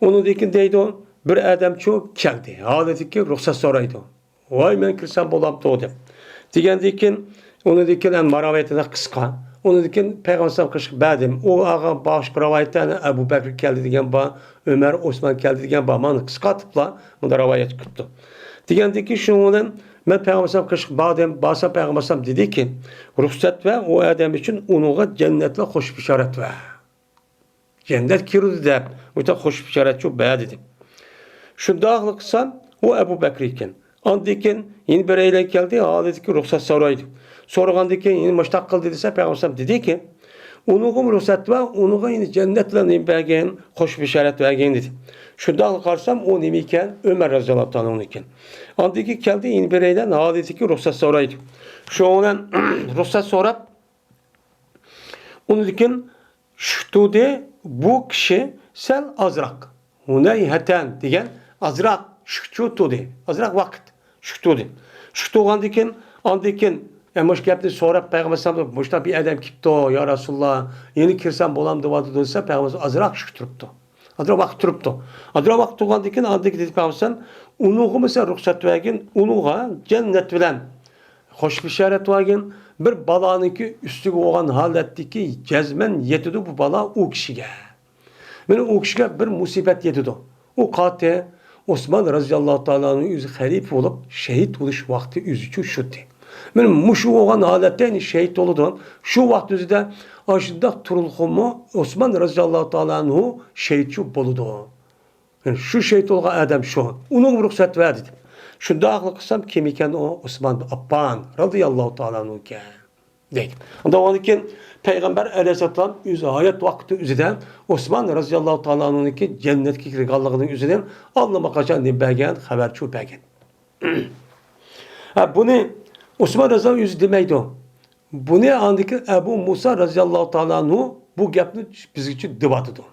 ئۇنىڭدىن كېيىن دەيدۇ، بىر ئادەمچۇ كەلدى، ھالىتىكى رۇخسەت سورايدۇ. ۋاي، مەن كىرسەم بولامدۇ دەپ. دېگەندىن كېيىن ئۇنىڭدىن كېيىن ئەنە ماراۋايەتتە قىسقا. ئۇنىڭدىن كېيىن پەيغەمبەر قىلىشقا بەردىم. ئۇ ئاغا باشقا راۋايەتتە ئەنە ئەبۇ بەكرى كەلدى دېگەن بار، ئۆمەر، ئوسمان كەلدى دېگەن بار. مانا قىسقارتىپلا مۇندا راۋايەت قىپتۇ. دېگەندىكى شۇنىڭ بىلەن مەن پەيغەمبەر قىلىشقا باردىم. بارسام پەيغەمبەر دېدىكى، رۇخسەت بەر ئۇ ئادەم ئۈچۈن، ئۇنىڭغا جەننەت بىلەن خوش بېشارەت بەر. جەننەت كىرىدۇ دەپ، مۇشۇنداق خوش بېشارەتچۇ بەر دېدى. شۇنداقلا قىلسام، ئۇ ئەبۇ بەكرى ئىكەن. ئاندىن كېيىن يەنە بىرەيلەن كەلدى، ھالىتىكى رۇخسەت سورايدۇ. سورىغاندىن كېيىن يەنە مۇشۇنداق قىلدى دېسە، پەيغەمبەر دېدىكى، ئۇنىڭغىمۇ رۇخسەت بەر، ئۇنىڭغا يەنە جەننەت بىلەن نېمە بەرگىن، خوش بېشارەت بەرگىن دېدى. شۇنداقلا قارىسام، ئۇ نېمە ئىكەن؟ ئۆمەر رەزىياللاھۇ تائالا ئەنھۇ ئىكەن. ئاندىن كېيىن كەلدى، يەنە بىرەيلەن ھالىتىكى رۇخسەت سورايدۇ. شۇنىڭ بىلەن رۇخسەت سوراپ، ئۇنىڭدىن كېيىن شۇ تۇردى، بۇ كىشى سەل ئازراق. ھۇنەيھەتەن دېگەن ئازراق شۇ تۇردى. ئازراق ۋاقىت شۇ تۇردى. شۇ تۇرغاندىن كېيىن، ئاندىن كېيىن، ئە، مۇشۇ گەپنى سوراپ پەيغەمبەر ئەلەيھىسسالام، مۇشۇنداق بىر ئادەم كېلىپتۇ، يا رەسۇلاللا، يەنە كىرسەم بولامدۇ دېسە، پەيغەمبەر ئەلەيھىسسالام ئازراق شۇ تۇرۇپتۇ. ئازراق ۋاقىت تۇرۇپتۇ. ئازراق ۋاقىت تۇرغاندىن كېيىن، ئاندىن كېيىن دېدى پەيغەمبەر ئەلەيھىسسالام، ئۇنىڭغىمۇ سەن رۇخسەت بەرگىن، ئۇنىڭغا جەننەت بىلەن خوش بېشارەت بەرگىن، بىر بالانىڭكى ئۈستىگە بولغان ھالەتتىكى جەزمەن يېتىدۇ بۇ بالا ئۇ كىشىگە. مانا ئۇ كىشىگە بىر مۇسىبەت يېتىدۇ. ئۇ قاتى ئوسمان رەزىياللاھۇ تائالا ئەنھۇ ئۆزى خەلىپە بولۇپ شېھىت بولۇش ۋاقتى ئۆزىچۇ شۇتى. مانا مۇشۇ بولغان ھالەتتە يەنى شېھىت بولىدۇ. شۇ ۋاقىت ئۆزىدە ئاشۇنداق تۇرۇلغىمۇ ئوسمان رەزىياللاھۇ تائالا ئەنھۇ شېھىتچۇ بولىدۇ. يەنى شۇ شېھىت بولغان ئادەم شۇ. ئۇنىڭغا رۇخسەت بەر دېدى. شۇنداقلا قىلسام كىم ئىكەن ئۇ؟ ئوسمان ئەپپان رەزىياللاھۇ تائالا ئەنھۇ ئىكەن. دەيدۇ. ئۇندا ئۇنىڭدىن كېيىن پەيغەمبەر ئەلەيھىسسالام ئۆزى ھايات ۋاقتى ئۆزىدە ئوسمان رەزىياللاھۇ تائالا ئەنھۇنىڭكى جەننەتكە كىرگەنلىكىنىڭ ئۆزىدىن ئاللىماقاچان نېمە بەرگەن، خەۋەر چۈشۈرۈپ بەرگەن. ھە، بۇنى ئوسمان رەزىياللاھۇ ئۆزى دېمەيدۇ. بۇنى ئاندىن كېيىن ئەبۇ مۇسا رەزىياللاھۇ تائالا ئەنھۇ بۇ گەپنى بىزگىچە دېۋاتىدۇ.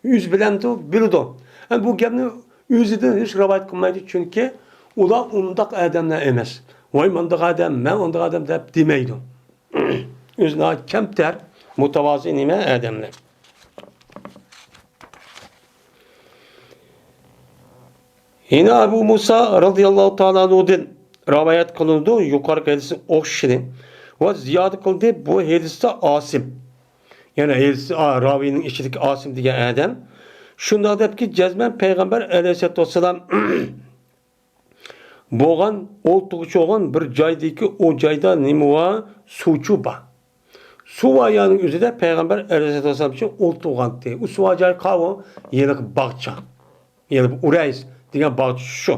ئۆزى بىلەمدۇ؟ بىلىدۇ. ئەمما بۇ گەپنى ئۆزىدىن ھېچ رىۋايەت قىلمايدۇ، چۈنكى ئۇلار ئۇنداق ئادەملەر ئەمەس. ۋاي مانداق ئادەم، مەن ئۇنداق ئادەم دەپ دېمەيدۇ. ئۆزى ناھايىتى كەمتەر، مۇتەۋازى نېمە ئادەملەر. يەنە ئەبۇ مۇسا رەزىياللاھۇ تائالا ئەنھۇدىن رىۋايەت قىلىنىدۇ، يۇقىرىقى ھەدىسنىڭ ئوخشىشىنى. ۋە زىيادە قىلدى، بۇ ھەدىستە ئاسىم. يەنى ھەدىس، ئا، راۋىنىڭ ئىچىدىكى ئاسىم دېگەن ئادەم شۇنداق دەپكى، جەزمەن پەيغەمبەر ئەلەيھىسسالاتۇ ۋەسسالام بولغان، ئولتۇرغۇچى بولغان بىر جايدىكى، ئۇ جايدا نېمە بار؟ سۇچۇ بار. سۇ بار يەرنىڭ ئۆزىدە پەيغەمبەر ئەلەيھىسسالاتۇ ۋەسسالام ئولتۇرغانتى. ئۇ سۇ بار جاي قاۋۇ؟ ھېلىقى باغچا. يەنى بۇ ئۇرەيس دېگەن باغچە شۇ.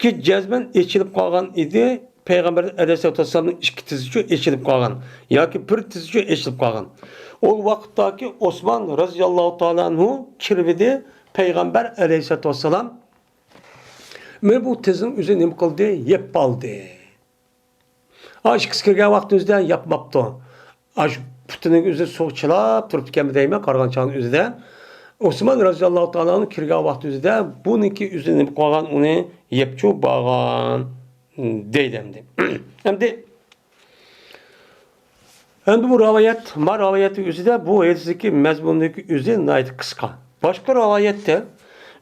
كى جەزمەن ئېچىلىپ قالغان ئىدى. پەيغەمبەر ئەلەيھىسسالاتۇ ۋەسسالامنىڭ ئىككى تىزىچۇ ئېچىلىپ قالغان ياكى بىر تىزىچۇ ئېچىلىپ قالغان. ئۇ ۋاقىتتاكى ئوسمان رەزىياللاھۇ تائالا ئەنھۇ كىرىۋىدى. پەيغەمبەر ئەلەيھىسسالاتۇ ۋەسسالام مانا بۇ تىزنىڭ ئۆزىنى نېمە قىلدى؟ يېپىپ ئالدى. ئا، ئىككىسى كىرگەن ۋاقىتنىڭ ئۆزىدە ياپماپتۇ. ئاشۇ پۇتىنىڭ ئۆزى سۇغا چىلاپ تۇرۇپتىكەنمۇ دەيمەن، قارىغان چاغنىڭ ئۆزىدە. ئوسمان رەزىياللاھۇ تائالا ئەنھۇ كىرگەن ۋاقىت ئۆزىدە بۇنىڭكى ئۆزىنى نېمە قىلغان، ئۇنى يەپچۇ بارغان دەيدۇ ئەمدى. ئەمدى، ئەمدى بۇ رىۋايەت، ما رىۋايەتنىڭ ئۆزىدە بۇ ھەدىستىكى مەزمۇندىكى ئۆزى ناھايىتى قىسقا. باشقا رىۋايەتتە،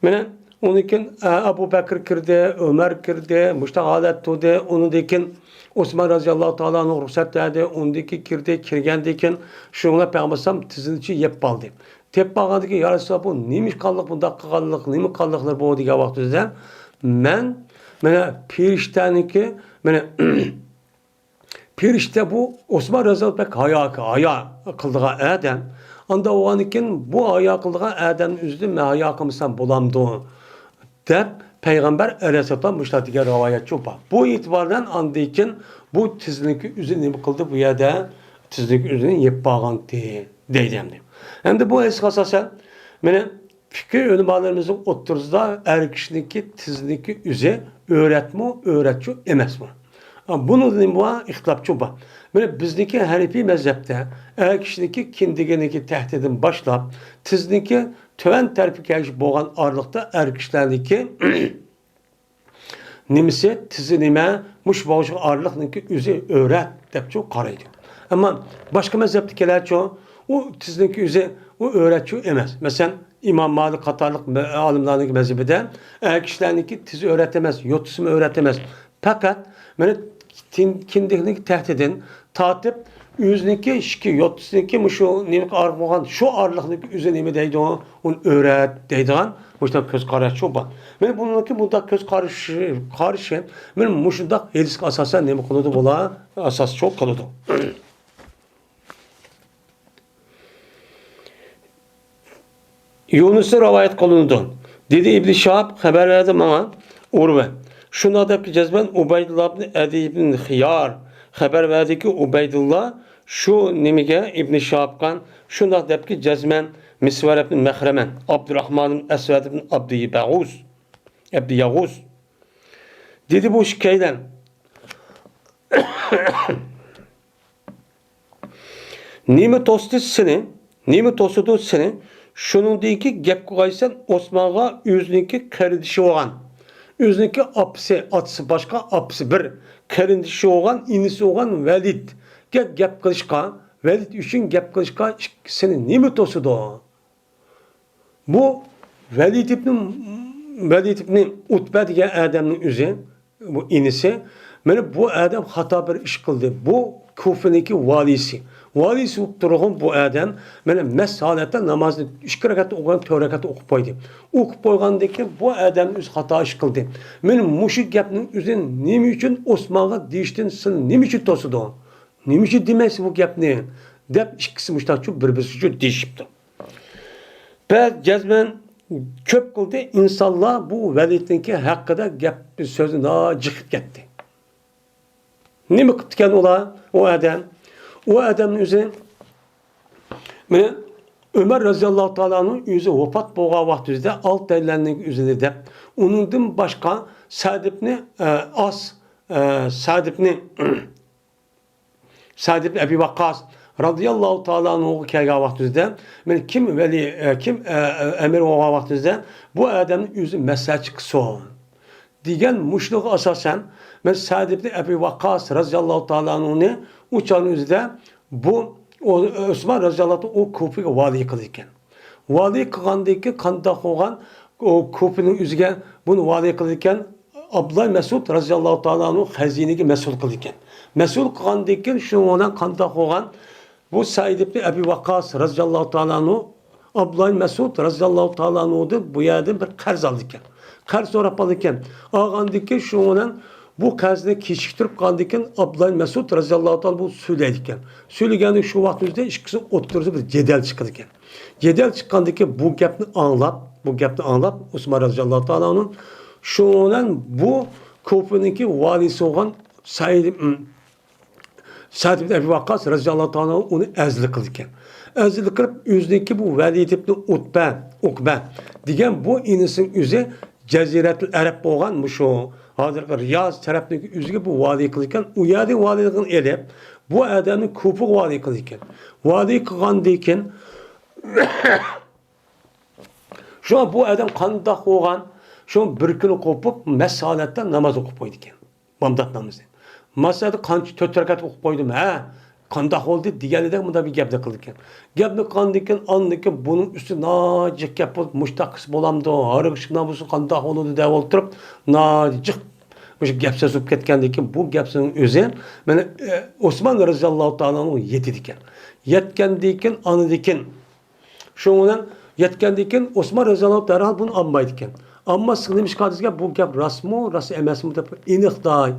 مانا، ئۇنىڭدىن كېيىن، ئە، ئەبۇ بەكرى كىردى، ئۆمەر كىردى، مۇشۇنداق ھالەت تۇردى. ئۇنىڭدىن كېيىن ئوسمان رەزىياللاھۇ تائالا ئەنھۇ رۇخسەت بەردى. ئۇنىڭدىن كېيىن كىردى، كىرگەندىن كېيىن شۇنىڭ بىلەن پەيغەمبەر ئەلەيھىسسالام تىزىنى يېپىپ ئالدى. يېپىپ ئالغاندىن كېيىن، يا رەسۇلاللا، بۇ نېمە ئىش قىلغانلىق، بۇنداق قىلغانلىق، نېمە قىلغانلىقلىرى بۇ دېگەن ۋاقتىدا، مەن، مانا، پېرىشتەنىڭكى، مانا، پېرىشتە بۇ ئوسمان رەزىياللاھۇ بەك ھايا، ھايا قىلىدىغان ئادەم. ئاندا بولغاندىكىن بۇ ھايا قىلىدىغان ئادەمنىڭ ئۆزىدىن مەن ھايا قىلمىسام بولامدۇ؟ دەپ پەيغەمبەر ئەلەيھىسسالام مۇشۇنداق دېگەن رىۋايەتچۇ بار. بۇ ئېتىبار بىلەن ئاندىن كېيىن بۇ تىزنىڭكى ئۆزى نېمە قىلدى؟ بۇ يەردە تىزنىڭكى ئۆزىنى يېپىپ بارغانتى دەيدۇ ئەمدى. ئەمدى بۇ ھەدىسكە ئاساسەن، مانا، پىقىھ ئۆلىمالىرىمىزنىڭ ئوتتۇرىسىدا ئەر كىشىنىڭكى تىزىنىڭكى ئۆزى ئۆرەتمۇ، ئۆرەتچۇ ئەمەسمۇ؟ بۇنىڭدا نېمە بار؟ ئىختىلاپچۇ بار. مانا بىزنىڭكى ھەنىپىي مەزھەپتە ئەر كىشىنىڭكى كىندىكىنىڭكى تەختىدىن باشلاپ، تىزنىڭكى تۆۋەن تەرىپىگە كەلگۈچە بولغان ئارىلىقتا ئەر كىشىلەرنىڭكى نېمىسى، تىزى نېمە، مۇشۇ بولغۇچە ئارىلىقنىڭكى ئۆزى ئۆرەت دەپچۇ قارايدۇ. ئەمما باشقا مەزھەپتىكىلەرچۇ، ئۇ تىزنىڭكى ئۆزى، ئۇ ئۆرەتچۇ ئەمەس. مەسىلەن، ئىمام مالىك قاتارلىق مە-، ئالىملارنىڭ مەزھىپىدە ئەر كىشىلەرنىڭكى تىزى ئۆرەت ئەمەس، يوتىسىمۇ ئۆرەت ئەمەس. پەقەت مانا تىن-، كىندىكنىڭ تەختىدىن تارتىپ، ئۆزىنىڭكى ئىككى يوتىسىنىڭكى مۇشۇ نېمىگە ئارىلىق بولغان شۇ ئارىلىقنىڭكى ئۆزى نېمە دەيدۇ؟ ئۇنى ئۆرەت دەيدىغان مۇشۇنداق كۆز قاراشچۇ بار. مانا بۇنىڭكى مۇنداق كۆز قارىشى، قارىشى مانا مۇشۇنداق ھەدىسكە ئاساسەن نېمە قىلىدۇ بۇلار؟ ئاساسچۇ قىلىدۇ. يۇنۇستىن رىۋايەت قىلىنىدۇ. دېدى ئىبن شىھاب، خەۋەر بەردى ماڭا ئۇرۋە. شۇنداق دەپكى جەزمەن ئۇبەيدۇللا ئىبن ئەدى ئىبن خىيار خەۋەر بەردىكى، ئۇبەيدۇللا شۇ نېمىگە، ئىبن شىھابقا شۇنداق دەپكى جەزمەن مىسۋەر ئىبن مەخرەمەن، ئابدۇراخمان ئىبن ئەسۋەد ئىبن ئابدى بەغۇس، ئابدى ياغۇس. دېدى بۇ ئىككىيلەن. نېمە توستى سېنى؟ نېمە توسىدۇ سېنى؟ شۇنىڭدىن كېيىن گەپ قىلغايسەن ئوسمانغا ئۆزىنىڭكى قېرىندىشى بولغان، ئۆزىنىڭكى ئاپىسى، ئاتىسى باشقا، ئاپىسى بىر، قېرىندىشى بولغان، ئىنىسى بولغان ۋەلىدكە گەپ قىلىشقا، ۋەلىد ئۈچۈن گەپ قىلىشقا ئىككىسىنى نېمە توسىدۇ؟ بۇ ۋەلىد ئىبنى، ۋەلىد ئىبنى ئۇتبە دېگەن ئادەمنىڭ ئۆزى، بۇ ئىنىسى، مانا بۇ ئادەم خاتا بىر ئىش قىلدى. بۇ كۇفىنىڭكى ۋالىيسى. ۋالىيسى بولۇپ تۇرغان بۇ ئادەم، مانا مەست ھالەتتە نامازنى ئىككى رەكەت ئوقۇغان، تۆت رەكەت ئوقۇپ قويدى. ئوقۇپ قويغاندىن كېيىن بۇ ئادەمنىڭ ئۆزى خاتا ئىش قىلدى. مانا مۇشۇ گەپنىڭ ئۆزى نېمە ئۈچۈن ئوسمانغا دېيىشتىن سېنى نېمە ئۈچۈن توسىدۇ؟ نېمە ئۈچۈن دېمەيسىز بۇ گەپنى؟ دەپ ئىككىسى مۇشتاقچۇ بىر-بىرسىچۇ دېيىشىپتۇ. بەس جەزمەن كۆپ قىلدى ئىنسانلار بۇ ۋەلىدنىڭكى ھەققىدە گەپ سۆزى ناجىقىپ كەتتى. نېمە قىپتىكەن ئۇلار، ئۇ ئادەم؟ ئۇ ئادەمنىڭ ئۆزى، مانا، ئۆمەر رەزىياللاھۇ تائالانىڭ ئۆزى ۋاپات بولغان ۋاقتىدا ئالتەيلەننىڭ ئۆزىنى دەپ، ئۇنىڭدىن باشقا سەئد ئىبنى، ئە، ئاس، ئە، سەئد ئىبنى سەئد ئىبن ئەبى ۋەققاس رازىياللاھۇ تائالا ئەنھۇغا كەلگەن ۋاقتىمىزدا، مانا كىم ۋەلى، ئە، كىم، ئە، ئە، ئەمىر بولغان ۋاقتىمىزدا، بۇ ئادەمنى ئۆزى مەسلىھەتچى قىلسۇن دېگەن مۇشۇنىڭغا ئاساسەن، مانا سەئد ئىبن ئەبى ۋەققاس رازىياللاھۇ تائالا ئەنھۇنى ئۇ چاغنىڭ ئۆزىدە بۇ، ئۇ، ئوسمان رازىياللاھۇ تائالا ئۇ كۇفىگە ۋالىي قىلىدىكەن. ۋالىي قىلغاندىن كېيىن قانداق بولغان؟ ئۇ كۇفىنىڭ ئۆزىگە بۇنى ۋالىي قىلىدىكەن. ئابدۇللا مەسئۇد رازىياللاھۇ تائالا ئەنھۇ خەزىنىگە مەسئۇل قىلىدىكەن. مەسئۇل قىلغاندىن كېيىن شۇنىڭ بىلەن قانداق بولغان؟ بۇ سەئىد ئىبنى ئەبى ۋەققاس رازىياللاھۇ تائالا ئەنھۇ ئابدۇللا مەسئۇد رازىياللاھۇ تائالا ئەنھۇدىن بۇ يەردىن بىر قەرز ئالىدىكەن. قەرز سوراپ ئالىدىكەن. ئالغاندىن كېيىن شۇنىڭ بىلەن بۇ قەرزنى كېچىكتۈرۈپ قالغاندىن كېيىن ئابدۇللا مەسئۇد رازىياللاھۇ تائالا بۇ سۆيلەيدىكەن. سۆيلىگەندە شۇ ۋاقىت ئۆزىدە ئىككىسىنىڭ ئوتتۇرىسىدا بىر جېدەل چىقىدىكەن. جېدەل چىققاندىن كېيىن بۇ گەپنى ئاڭلاپ، بۇ گەپنى ئاڭلاپ ئوسمان رازىياللاھۇ تائالا ئەنھۇ شۇنىڭ بىلەن بۇ كۇفىنىڭكى ۋالىيسى بولغان سەئىد، سەئد ئىبن ئەبى ۋەققاس رازىياللاھۇ تائالا ئۇنى ئەزىللىك قىلىدىكەن. ئەزىللىك قىلىپ، ئۆزىنىڭكى بۇ ۋەلىد ئىبن ئۇتبە، ئۇقبە دېگەن بۇ ئىنىسىنىڭ ئۆزى جەزىرەتۇل ئەرەب بولغان مۇشۇ ھازىرقى رىياز تەرەپنىڭ ئۆزىگە بۇ ۋالىي قىلىدىكەن. ئۇ يەردىن ۋالىيلىقىنى ئېلىپ، بۇ ئادەمنى كۇفىغا ۋالىي قىلىدىكەن. ۋالىي قىلغاندىن كېيىن، شۇڭا بۇ ئادەم قانداق بولغان؟ شۇ بىر كۈنى قوپۇپ، مەست ھالەتتە ناماز ئوقۇپ قويىدىكەن. بامدات نامىزى. مەسىلەن، قانچە تۆت رەكەت ئوقۇپ قويدۇم، ھە؟ قانداق بولدى؟ دېگەندەك مۇنداق بىر گەپنى قىلىدىكەن. گەپنى قىلغاندىن كېيىن، ئاندىن كېيىن بۇنىڭ ئۈستى ناجىق گەپ بولۇپ، مۇشتاق قىلسا بولامدۇ؟ ھارىغا شۇنداق بولسا قانداق بولىدۇ؟ دەپ ئولتۇرۇپ، ناجىق مۇشۇ گەپ سۆز بولۇپ كەتكەندىن كېيىن، بۇ گەپ سۆزنىڭ ئۆزى مانا، ئە، ئوسمان رازىياللاھۇ تائالا ئەنھۇ يېتىدىكەن. يەتكەندىن كېيىن، ئاندىن كېيىن شۇنىڭ بىلەن يەتكەندىن كېيىن ئوسمان رازىياللاھۇ دەرھال بۇنى ئالمايدىكەن. ئالماسلىقى نېمىشقا دېسە، بۇ گەپ راستمۇ، راست ئەمەسمۇ دەپ ئېنىقلاي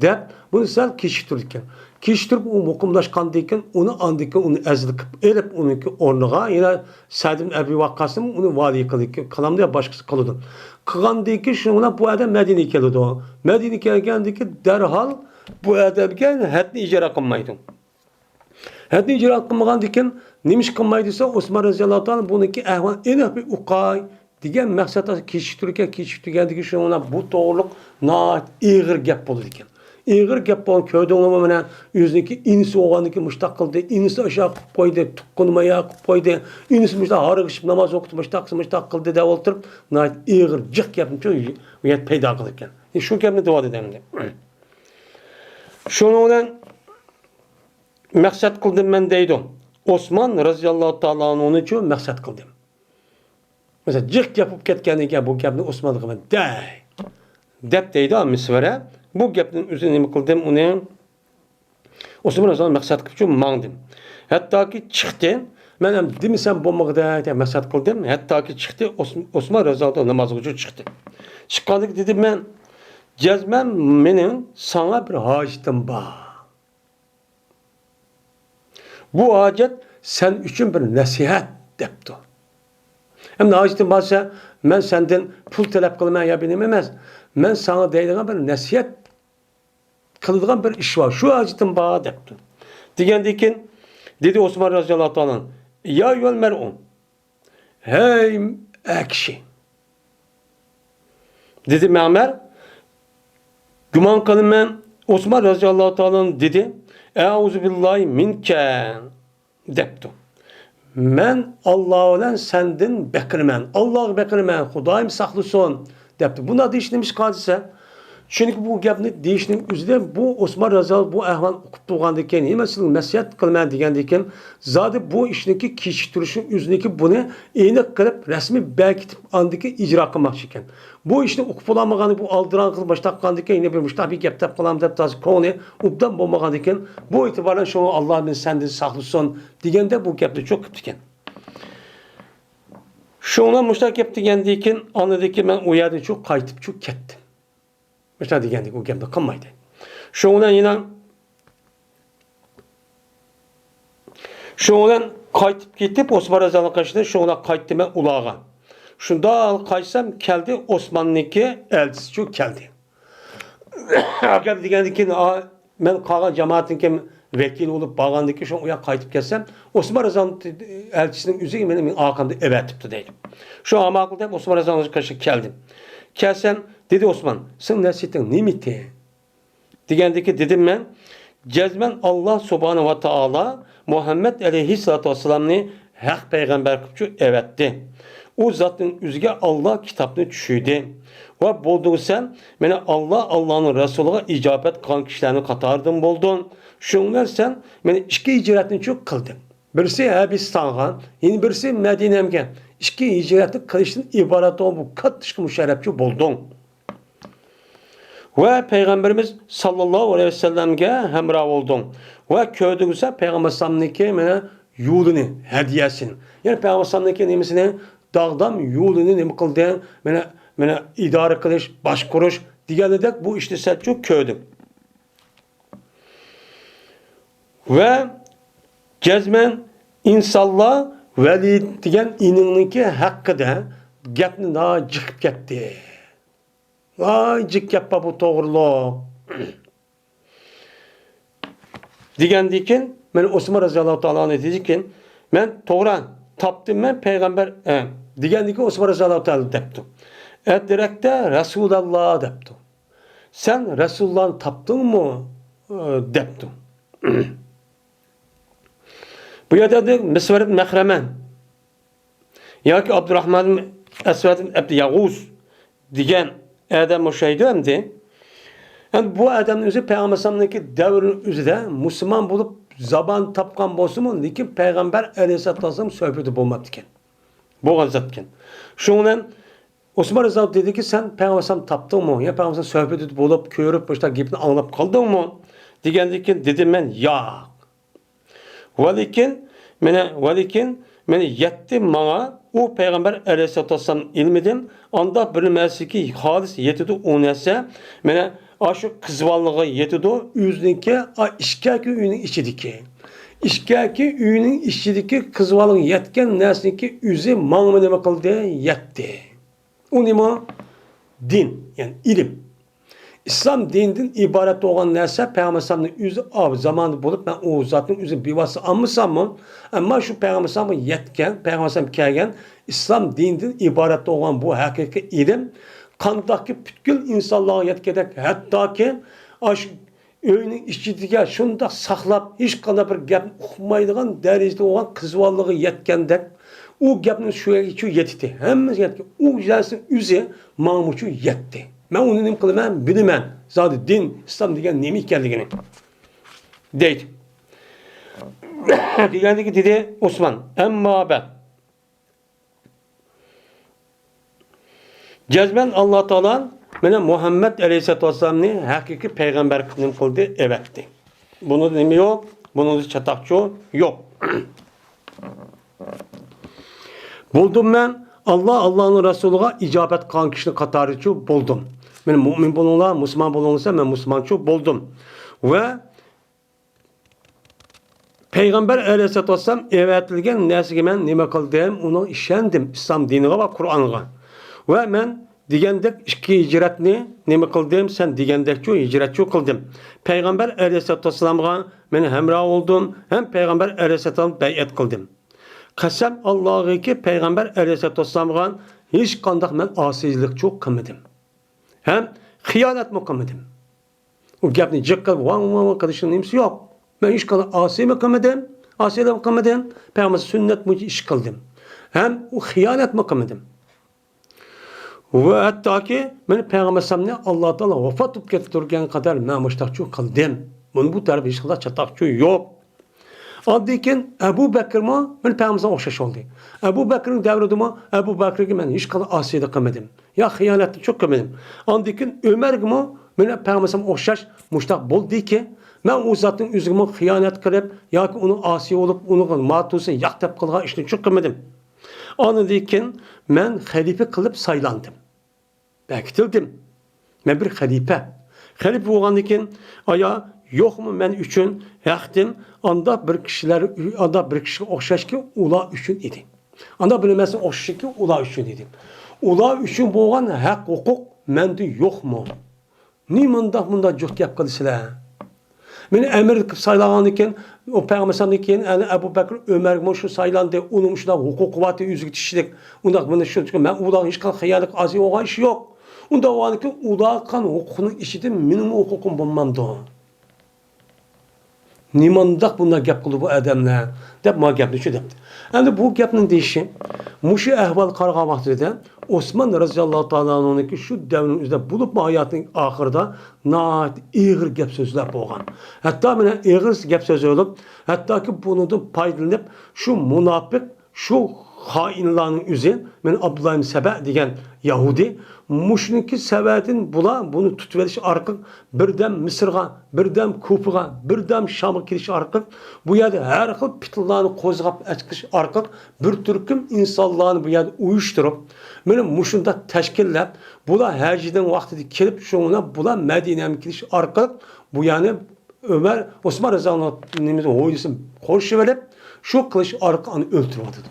دەپ، بۇنى سەل كېچىكتۈرىدىكەن. كېچىكتۈرۈپ، ئۇ مۇقىملاشقاندىن كېيىن، ئۇنى ئاندىن كېيىن ئۇنى ئەزىل قىلىپ ئېلىپ، ئۇنىڭكى ئورنىغا يەنە سەئد ئىبن ئەبى ۋەققاسنى ئۇنى ۋالىي قىلىدىكەن. قىلامدۇ يا باشقىسى قىلىدۇ. قىلغاندىن كېيىن شۇنىڭ بىلەن بۇ ئادەم مەدىنىگە كېلىدۇ. مەدىنىگە كەلگەندىن كېيىن دەرھال بۇ ئادەمگە ھەدنى ئىجرا قىلمايدۇ. ھەدنى ئىجرا قىلمىغاندىن كېيىن نېمە ئىش قىلمايدۇ دېسە، ئوسمان رازىياللاھۇ تائالا بۇنىڭكى ئەھۋالىنى ئېنىق بىر ئۇقاي دېگەن مەقسەتتە كېچىكتۈرگەن، كېچىكتۈرگەندىكىن شۇنىڭ بىلەن بۇ توغرۇلۇق ناھايىتى ئېغىر گەپ بولىدىكەن. ئېغىر گەپ بولغان، كۆردۈڭلارمۇ مانا ئۆزىنىڭكى ئىنىسى بولغاندىكىن مۇشتاق قىلدى، ئىنىسى ئاشۇ قىلىپ قويدى، تۇغقىنىمۇ يا قىلىپ قويدى، ئىنىسى مۇشتاق ھارىغا ئىشىپ ناماز ئوقۇتۇپ مۇشتاق قىلسا مۇشتاق قىلدى دەپ ئولتۇرۇپ ناھايىتى ئېغىر جىق گەپنى شۇ يەردە پەيدا قىلىدىكەن. شۇ گەپنى دەۋاتىدۇ ئەمدى. شۇنىڭ بىلەن مەقسەت قىلدىم مەن دەيدۇ. ئوسمان رازىياللاھۇ تائالا ئەنھۇنىچۇ مەقسەت قىلدىم. مەسىلەن، جىق گەپ بولۇپ كەتكەندىن كېيىن بۇ گەپنى ئوسمانغا مەن دەي دەپ دەيدۇ مىسۋەرە. بۇ گەپنىڭ ئۆزىنى نېمە قىلدىم ئۇنى؟ ئوسمان رەزىياللاھۇ مەقسەت قىلىپچۇ ماڭدىم. ھەتتاكى چىقتى. مەن ھەم دېمىسەم بولمىغۇدەك دەپ مەقسەت قىلدىم. ھەتتاكى چىقتى. ئوس-، ئوسمان رەزىياللاھۇ نامازغىچۇ چىقتى. چىققاندىكى دېدىم مەن، جەزمەن مېنىڭ ساڭا بىر ھاجىتىم بار. بۇ ھاجەت سەن ئۈچۈن بىر نەسىھەت، دەپتۇ. ئەمدى ھاجىتىم بار دېسە، مەن سەندىن پۇل تەلەپ قىلىمەن يا بىر نېمە ئەمەس. مەن ساڭا دەيدىغان بىر نەسىھەت قىلىدىغان بىر ئىش بار. شۇ ھاجىتىم بار، دەپتۇ. دېگەندىن كېيىن دېدى ئوسمان رەزىياللاھۇ تائالا، يا يول مەرئۇ، ھەي ئەر كىشى، دېدى مەمەر. گۇمان قىلىمەن، ئوسمان رەزىياللاھۇ تائالا دېدى، ئەئۇزۇ بىللاھى مىنكە، دەپتۇ. مەن ئاللا بىلەن سەندىن بېقىنىمەن، ئاللاغا بېقىنىمەن، خۇدايىم ساقلىسۇن، دەپتۇ. بۇنداق دېيىش نېمىشقا دېسە، چۈنكى بۇ گەپنى دېيىشنىڭ ئۆزىدە بۇ ئوسمان رەزىياللاھۇ بۇ ئەھۋالنى ئۇقۇپ تۇرغاندىن كېيىن، ھە، مەن سىزگە نەسىھەت قىلىمەن دېگەندىن كېيىن، زادى بۇ ئىشنىڭكى كېچىكتۈرۈشنىڭ ئۆزىنىڭكى بۇنى ئېنىق قىلىپ، رەسمىي بەركىتىپ، ئاندىن كېيىن ئىجرا قىلماقچى ئىكەن. بۇ ئىشنى ئۇقۇپ بولالمىغاندىن كېيىن، بۇ ئالدىراڭ قىلىپ مۇشتاق قىلغاندىن كېيىن، يەنە بىر مۇشتاق بىر گەپ دەپ قالامدۇ دەپ تازا كۆڭلى ئوبدان بولمىغاندىن كېيىن، بۇ ئېتىبار بىلەن شۇڭا ئاللا مېنى سەندىن ساقلىسۇن دېگەندە بۇ گەپنى چوق قىپتىكەن. شۇڭا مۇشتاق گەپ دېگەندىن كېيىن، ئاندىن كېيىن مەن ئۇ يەردىن چوق قايتىپ چوق كەتتىم. مۇشۇنداق دېگەندىكىن ئۇ گەپنى قىلمايدۇ. شۇنىڭ بىلەن يەنە، شۇنىڭ بىلەن قايتىپ كېتىپ، ئوسمان رەزىياللاھۇ قېشىدىن شۇنىڭ بىلەن قايتتىم مەن ئۇلارغا. شۇنداق قايتسام، كەلدى ئوسماننىڭكى ئەلچىسىچۇ كەلدى. ئاكام دېگەندىن كېيىن، ئا، مەن قالغان جامائەتنىڭكى ۋەكىلى بولۇپ بارغاندىن كېيىن، شۇ ئۇياققا قايتىپ كەلسەم، ئوسمان رەزىياللاھۇ ئەلچىسىنىڭ ئۆزى مېنى، مېنى ئارقامدا ئەۋەتىپتۇ دەيدۇ. شۇ ئامال قىلدىم، ئوسمان رەزىياللاھۇ قېشىغا كەلدىم. كەلسەم، دېدى ئوسمان، سېنىڭ نەسىھىتىڭ نېمىتى؟ دېگەندىكى دېدىم مەن، جەزمەن ئاللا سۇبھانەھۇ ۋە تائالا مۇھەممەد ئەلەيھىسسالاتۇ ۋەسسالامنى ھەق پەيغەمبەر قىلىپچۇ ئەۋەتتى. ئۇ زاتنىڭ ئۆزىگە ئاللا كىتابنى چۈشۈردى. ۋە بولدۇڭ سەن، مېنى ئاللا، ئاللانىڭ رەسۇلىغا ئىجابەت قىلغان كىشىلەرنىڭ قاتارىدىن بولدۇڭ. شۇنىڭ بىلەن سەن مېنى ئىككى ھىجرەتنى چۈ قىلدىڭ. بىرسى ھەبىستانغا، يەنە بىرسى مەدىنەمگە. ئىككى ھىجرەتنى قىلىشتىن ئىبارەت بولغان بۇ كاتتا ئىشقا مۇشەررەپچۇ بولدۇڭ. ۋە پەيغەمبىرىمىز ساللاللاھۇ ئەلەيھى ۋەسەللەمگە ھەمراھ بولدۇڭ. ۋە كۆردۈڭسە پەيغەمبەر ئەلەيھىسسالامنىڭكى مانا يولىنى، ھەدىيەسىنى. يەنى پەيغەمبەر ئەلەيھىسسالامنىڭكى نېمىسىنى، داغدام يولىنى نېمە قىلدى؟ مانا، مانا ئىدارە قىلىش، باشقۇرۇش دېگەنلىدەك بۇ ئىشنى سەنچۇ كۆردۈڭ. ۋە جەزمەن ئىنسانلار ۋەلى دېگەن ئىنىڭنىڭكى ھەققىدە گەپنى ناھايىتى جىق كەتتى. ۋاي، جىق گەپ بار بۇ توغرىلىق. دېگەندىن كېيىن، مەن ئوسمان رەزىياللاھۇ تائالا ئەنھۇ دېدىكىن، مەن توغرا تاپتىم مەن پەيغەمبەر، ئە، دېگەندىن كېيىن ئوسمان رەزىياللاھۇ تائالا دەپتۇ. ئەدرەكتە رەسۇلاللا دەپتۇ. سەن رەسۇلۇللانى تاپتىڭمۇ؟ ئە، دەپتۇ. بۇ يەردە مىسۋەر ئىبن مەخرەمە ياكى ئابدۇراخمان ئەسۋەد ئەبدى ياغۇز دېگەن ئادەم ئوخشايدۇ ئەمدى. ئەمدى بۇ ئادەمنىڭ ئۆزى پەيغەمبەر ئەلەيھىسسالامنىڭكى دەۋرىنىڭ ئۆزىدە مۇسۇلمان بولۇپ زامان تاپقان بولسىمۇ، لېكىن پەيغەمبەر ئەلەيھىسسالاتۇ ۋەسسالام سۆھبىتى بولماپتىكەن. بولغان زاتكەن. شۇنىڭ بىلەن ئوسمان رەزىياللاھۇ دېدىكى، سەن پەيغەمبەر ئەلەيھىسسالامنى تاپتىڭمۇ؟ يا پەيغەمبەر ئەلەيھىسسالام سۆھبىتىدە بولۇپ، كۆرۈپ، مۇشۇنداق گېپىنى ئاڭلاپ قالدىڭمۇ؟ دېگەندىن كېيىن دېدىم مەن، ياق. ۋەلىكىن، مېنى، ۋەلىكىن، مېنى يەتتى ماڭا، ئۇ پەيغەمبەر ئەلەيھىسسالاتۇ ۋەسسالام ئىلمىدىم، ئاندا بىر نەرسىكى خالىس يېتىدۇ، ئۇ نەرسە، مېنى ئاشۇ قىز بالىغا يېتىدۇ، ئۆزىنىڭكى، ئا، ئىچكەركى ئۆينىڭ ئىچىدىكى. ئىچكەركى ئۆينىڭ ئىچىدىكى قىز بالىغا يەتكەن نەرسىنىڭكى ئۆزى ماڭىمۇ نېمە قىلدى؟ يەتتى. ئۇ نېمە؟ دىن، يەنى ئىلىم. ئىسلام دىنىدىن ئىبارەت بولغان نەرسە پەيغەمبەر ئەلەيھىسسالامنىڭ ئۆزى ئاۋۇ زامانىدا بولۇپ، مەن ئۇ زاتنىڭ ئۆزىنى بىۋاسىتە ئالمىساممۇ، ئەمما شۇ پەيغەمبەر ئەلەيھىسسالامغا يەتكەن، پەيغەمبەر ئەلەيھىسسالام كەلگەن ئىسلام دىنىدىن ئىبارەت بولغان بۇ ھەقىقىي ئىلىم قانداقكى پۈتكۈل ئىنسانلارغا يەتكۈدەك، ھەتتاكى ئاشۇ ئۆينىڭ ئىچىدىگە شۇنداق ساقلاپ، ھېچقانداق بىر گەپنى ئۇقمايدىغان دەرىجىدە بولغان قىز بالىلىرىغا يەتكەندەك، ئۇ گەپنى شۇ يەرگىچۇ يېتىتتى. ھەممىسىگە يەتتى. ئۇ نەرسىنىڭ ئۆزى ماڭىمۇچۇ يەتتى. مەن ئۇنى نېمە قىلىمەن؟ بىلىمەن. زادى دىن، ئىسلام دېگەن نېمە ئىكەنلىكىنى. دەيدۇ. دېگەندىكى دېدى ئوسمان. ئەمما بەد. جەزمەن ئاللا تائالا مانا مۇھەممەد ئەلەيھىسسالاتۇ ۋەسسالامنى ھەقىقىي پەيغەمبەر قىلىپ نېمە قىلدى؟ ئەۋەتتى. بۇنىڭدا نېمە يوق؟ بۇنىڭدا چاتاقچۇ يوق. بولدۇم مەن ئاللا، ئاللانىڭ رەسۇلىغا ئىجابەت قىلغان كىشىنىڭ قاتارىچۇ بولدۇم. مەن مۇئمىن بولۇڭلار، مۇسۇلمان بولۇڭلار دېسە، مەن مۇسۇلمانچۇ بولدۇم. ۋە پەيغەمبەر ئەلەيھىسسالاتۇ ۋەسسالام ئەۋەتىلگەن نەرسىگە مەن نېمە قىلدىم؟ ئۇنىڭغا ئىشەندىم، ئىسلام دىنىغا ۋە قۇرئانغا. ۋە مەن دېگەندەك ئىككى ھىجرەتنى نېمە قىلدىم؟ سەن دېگەندەكچۇ ھىجرەتچۇ قىلدىم. پەيغەمبەر ئەلەيھىسسالاتۇ ۋەسسالامغا مەن ھەمراھ بولدۇم ھەم پەيغەمبەر ئەلەيھىسسالاتۇ ۋەسسالامغا بەيئەت قىلدىم. قەسەم ئاللاغىكى، پەيغەمبەر ئەلەيھىسسالاتۇ ۋەسسالامغا ھېچقانداق مەن ئاسىيلىقچۇ قىلمىدىم. ھەم خىيانەتمۇ قىلمىدىم. ئۇ گەپنى جىق قىلىپ ۋاڭ ۋاڭ ۋاڭ قىلىشنىڭ نېمىسى يوق. مەن ھېچقانداق ئاسىيمۇ قىلمىدىم، ئاسىيلىقمۇ قىلمىدىم. پەيغەمبەر سۈننەت بويىچە ئىش قىلدىم. ھەم ئۇ خىيانەتمۇ قىلمىدىم. ۋە ھەتتاكى مەن پەيغەمبەر ئەلەيھىسسالامنى ئاللا تائالا ۋاپات بولۇپ كەتتۈرگەن قەدەر مەن مۇشتاقچۇ قىلدىم. بۇنى بۇ تەرەپ ھېچقانداق چاتاقچۇ يوق. ئاندىن كېيىن ئەبۇ بەكرىمۇ مەن پەيغەمبەر ئەلەيھىسسالامغا ئوخشاش بولدى. ئەبۇ بەكرىنىڭ دەۋرىدىمۇ ئەبۇ بەكرىگە مەن ھېچقانداق ئاسىيلىق قىلمىدىم. يا خىيانەتنى چوق قىلمىدىم. ئاندىن كېيىن ئۆمەرگىمۇ مەن پەيغەمبەر ئەلەيھىسسالامغا ئوخشاش مۇشتاق بولدىكى، مەن ئۇ زاتنىڭ ئۆزىگىمۇ خىيانەت قىلىپ ياكى ئۇنىڭ ئاسىي بولۇپ، ئۇنىڭغا ماتۇسى ياق دەپ قىلغان ئىشنى چوق قىلمىدىم. ئاندىن كېيىن مەن خەلىپە قىلىپ سايلاندىم. بەكىتىلدىم. مەن بىر خەلىپە. خەلىپە بولغاندىن كېيىن، ئايا يوقمۇ مەن ئۈچۈن ھەقتىن ئانداق بىر كىشىلەر، ئانداق بىر كىشىگە ئوخشاشكى ئۇلار ئۈچۈن ئىدى. ئانداق بىر نېمەسىگە ئوخشاشكى ئۇلار ئۈچۈن ئىدى. ئۇلار ئۈچۈن بولغان ھەق ھوقۇق مەندە يوقمۇ؟ نېمانداق مۇنداق جوق گەپ قىلىسىلەر؟ مېنى ئەمىر قىلىپ سايلىغاندىن كېيىن، ئۇ پەيغەمبەر ئەلەيھىسسالامدىن كېيىن، يەنى ئەبۇ بەكرى ئۆمەرگىمۇ شۇ سايلاندى، ئۇنىڭمۇ شۇنداق ھوقۇقى بارتى ئۆزىگە تېگىشلىك. ئۇنداق مېنى شۇ، مەن ئۇلارغا ھېچقانداق خىيانەتكە ئاسىي بولغان ئىش يوق. ئۇنداق بولغاندىن كېيىن ئۇلارغا قىلغان ھوقۇقنىڭ ئىچىدە مېنىڭمۇ ھوقۇقۇم بولمامدۇ؟ نېمانداق بۇنداق گەپ قىلىدۇ بۇ ئادەملەر؟ دەپ ما گەپنى شۇ دەپتۇ. ئەمدى بۇ گەپنىڭ دېيىشى، مۇشۇ ئەھۋال قارىغان ۋاقتىدا ئوسمان رەزىياللاھۇ تائالا ئەنھۇنىڭكى شۇ دەۋرنىڭ ئۆزىدە بولۇپمۇ ھاياتىنىڭ ئاخىرىدا ناھايىتى ئېغىر گەپ سۆزلەپ بولغان. ھەتتا مانا ئېغىر گەپ سۆزلەپ، ھەتتاكى بۇنىڭدىن پايدىلىنىپ، شۇ مۇناپىق، شۇ خائىنلارنىڭ ئۆزى، مانا ئابدۇللا ئىبن سەبە دېگەن يەھۇدىي، مۇشۇنىڭكى سەۋەبىدىن بۇلار بۇنى تۇتۇۋېلىش ئارقىلىق بىردەم مىسىرغا، بىردەم كۇفىغا، بىردەم شامغا كېلىش ئارقىلىق، بۇ يەردە ھەر خىل پىتنىلەرنى قوزغاپ ئەچىقىش ئارقىلىق، بىر تۈركۈم ئىنسانلارنى بۇ يەردە ئۇيۇشتۇرۇپ، مانا مۇشۇنداق تەشكىللەپ، بۇلار ھەجدىن ۋاقتىدا كېلىپ، شۇڭا بۇلار مەدىنەگە كېلىش ئارقىلىق، بۇ يەرنى ئۆمەر، ئوسمان رەزىياللاھۇ ئەنھۇنىڭ ھويلىسىنى قورشىۋېلىپ، شۇ قىلىش ئارقىلىق ئۇنى ئۆلتۈرۈۋاتىدۇ.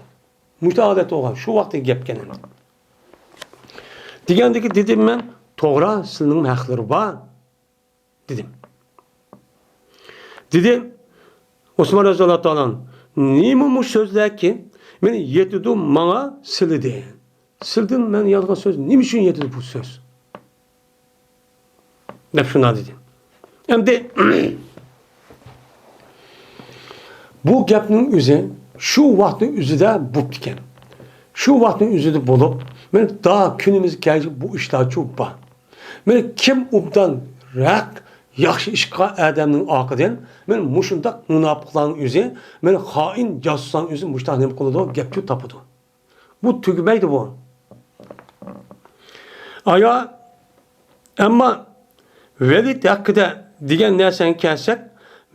مۇشۇنداق ھالەت بولغان، شۇ ۋاقىتتىكى گەپكەن ئەمدى. دېگەندىكى دېدىم مەن، توغرا، سىلىنىڭ ھەقلىرى بار، دېدىم. دېدى ئوسمان رەزىياللاھۇ تائالا ئەنھۇ، نېمە مۇشۇ سۆزلەركى، مېنى يېتىدۇ ماڭا سىلىدى. سىلدىن مەن يالغان سۆز، نېمە ئۈچۈن يېتىدۇ بۇ سۆز؟ دەپ شۇنداق دېدى. ئەمدى بۇ گەپنىڭ ئۆزى شۇ ۋاقىتنىڭ ئۆزىدە بوپتىكەن. شۇ ۋاقىتنىڭ ئۆزىدە بولۇپ، مانا تا كۈنىمىزگە كەلگۈچە بۇ ئىشلارچۇ بار. مانا كىم ئوبدان ھەق، ياخشى ئىش قىلغان ئادەمنىڭ ئارقىدىن، مانا مۇشۇنداق مۇناپىقلارنىڭ ئۆزى، مانا خائىن جاسۇسلارنىڭ ئۆزى مۇشۇنداق نېمە قىلىدۇ، گەپچۇ تاپىدۇ. بۇ تۈگىمەيدۇ بۇ. ئايا، ئەمما ۋەلىد ھەققىدە دېگەن نەرسەڭگە كەلسەك،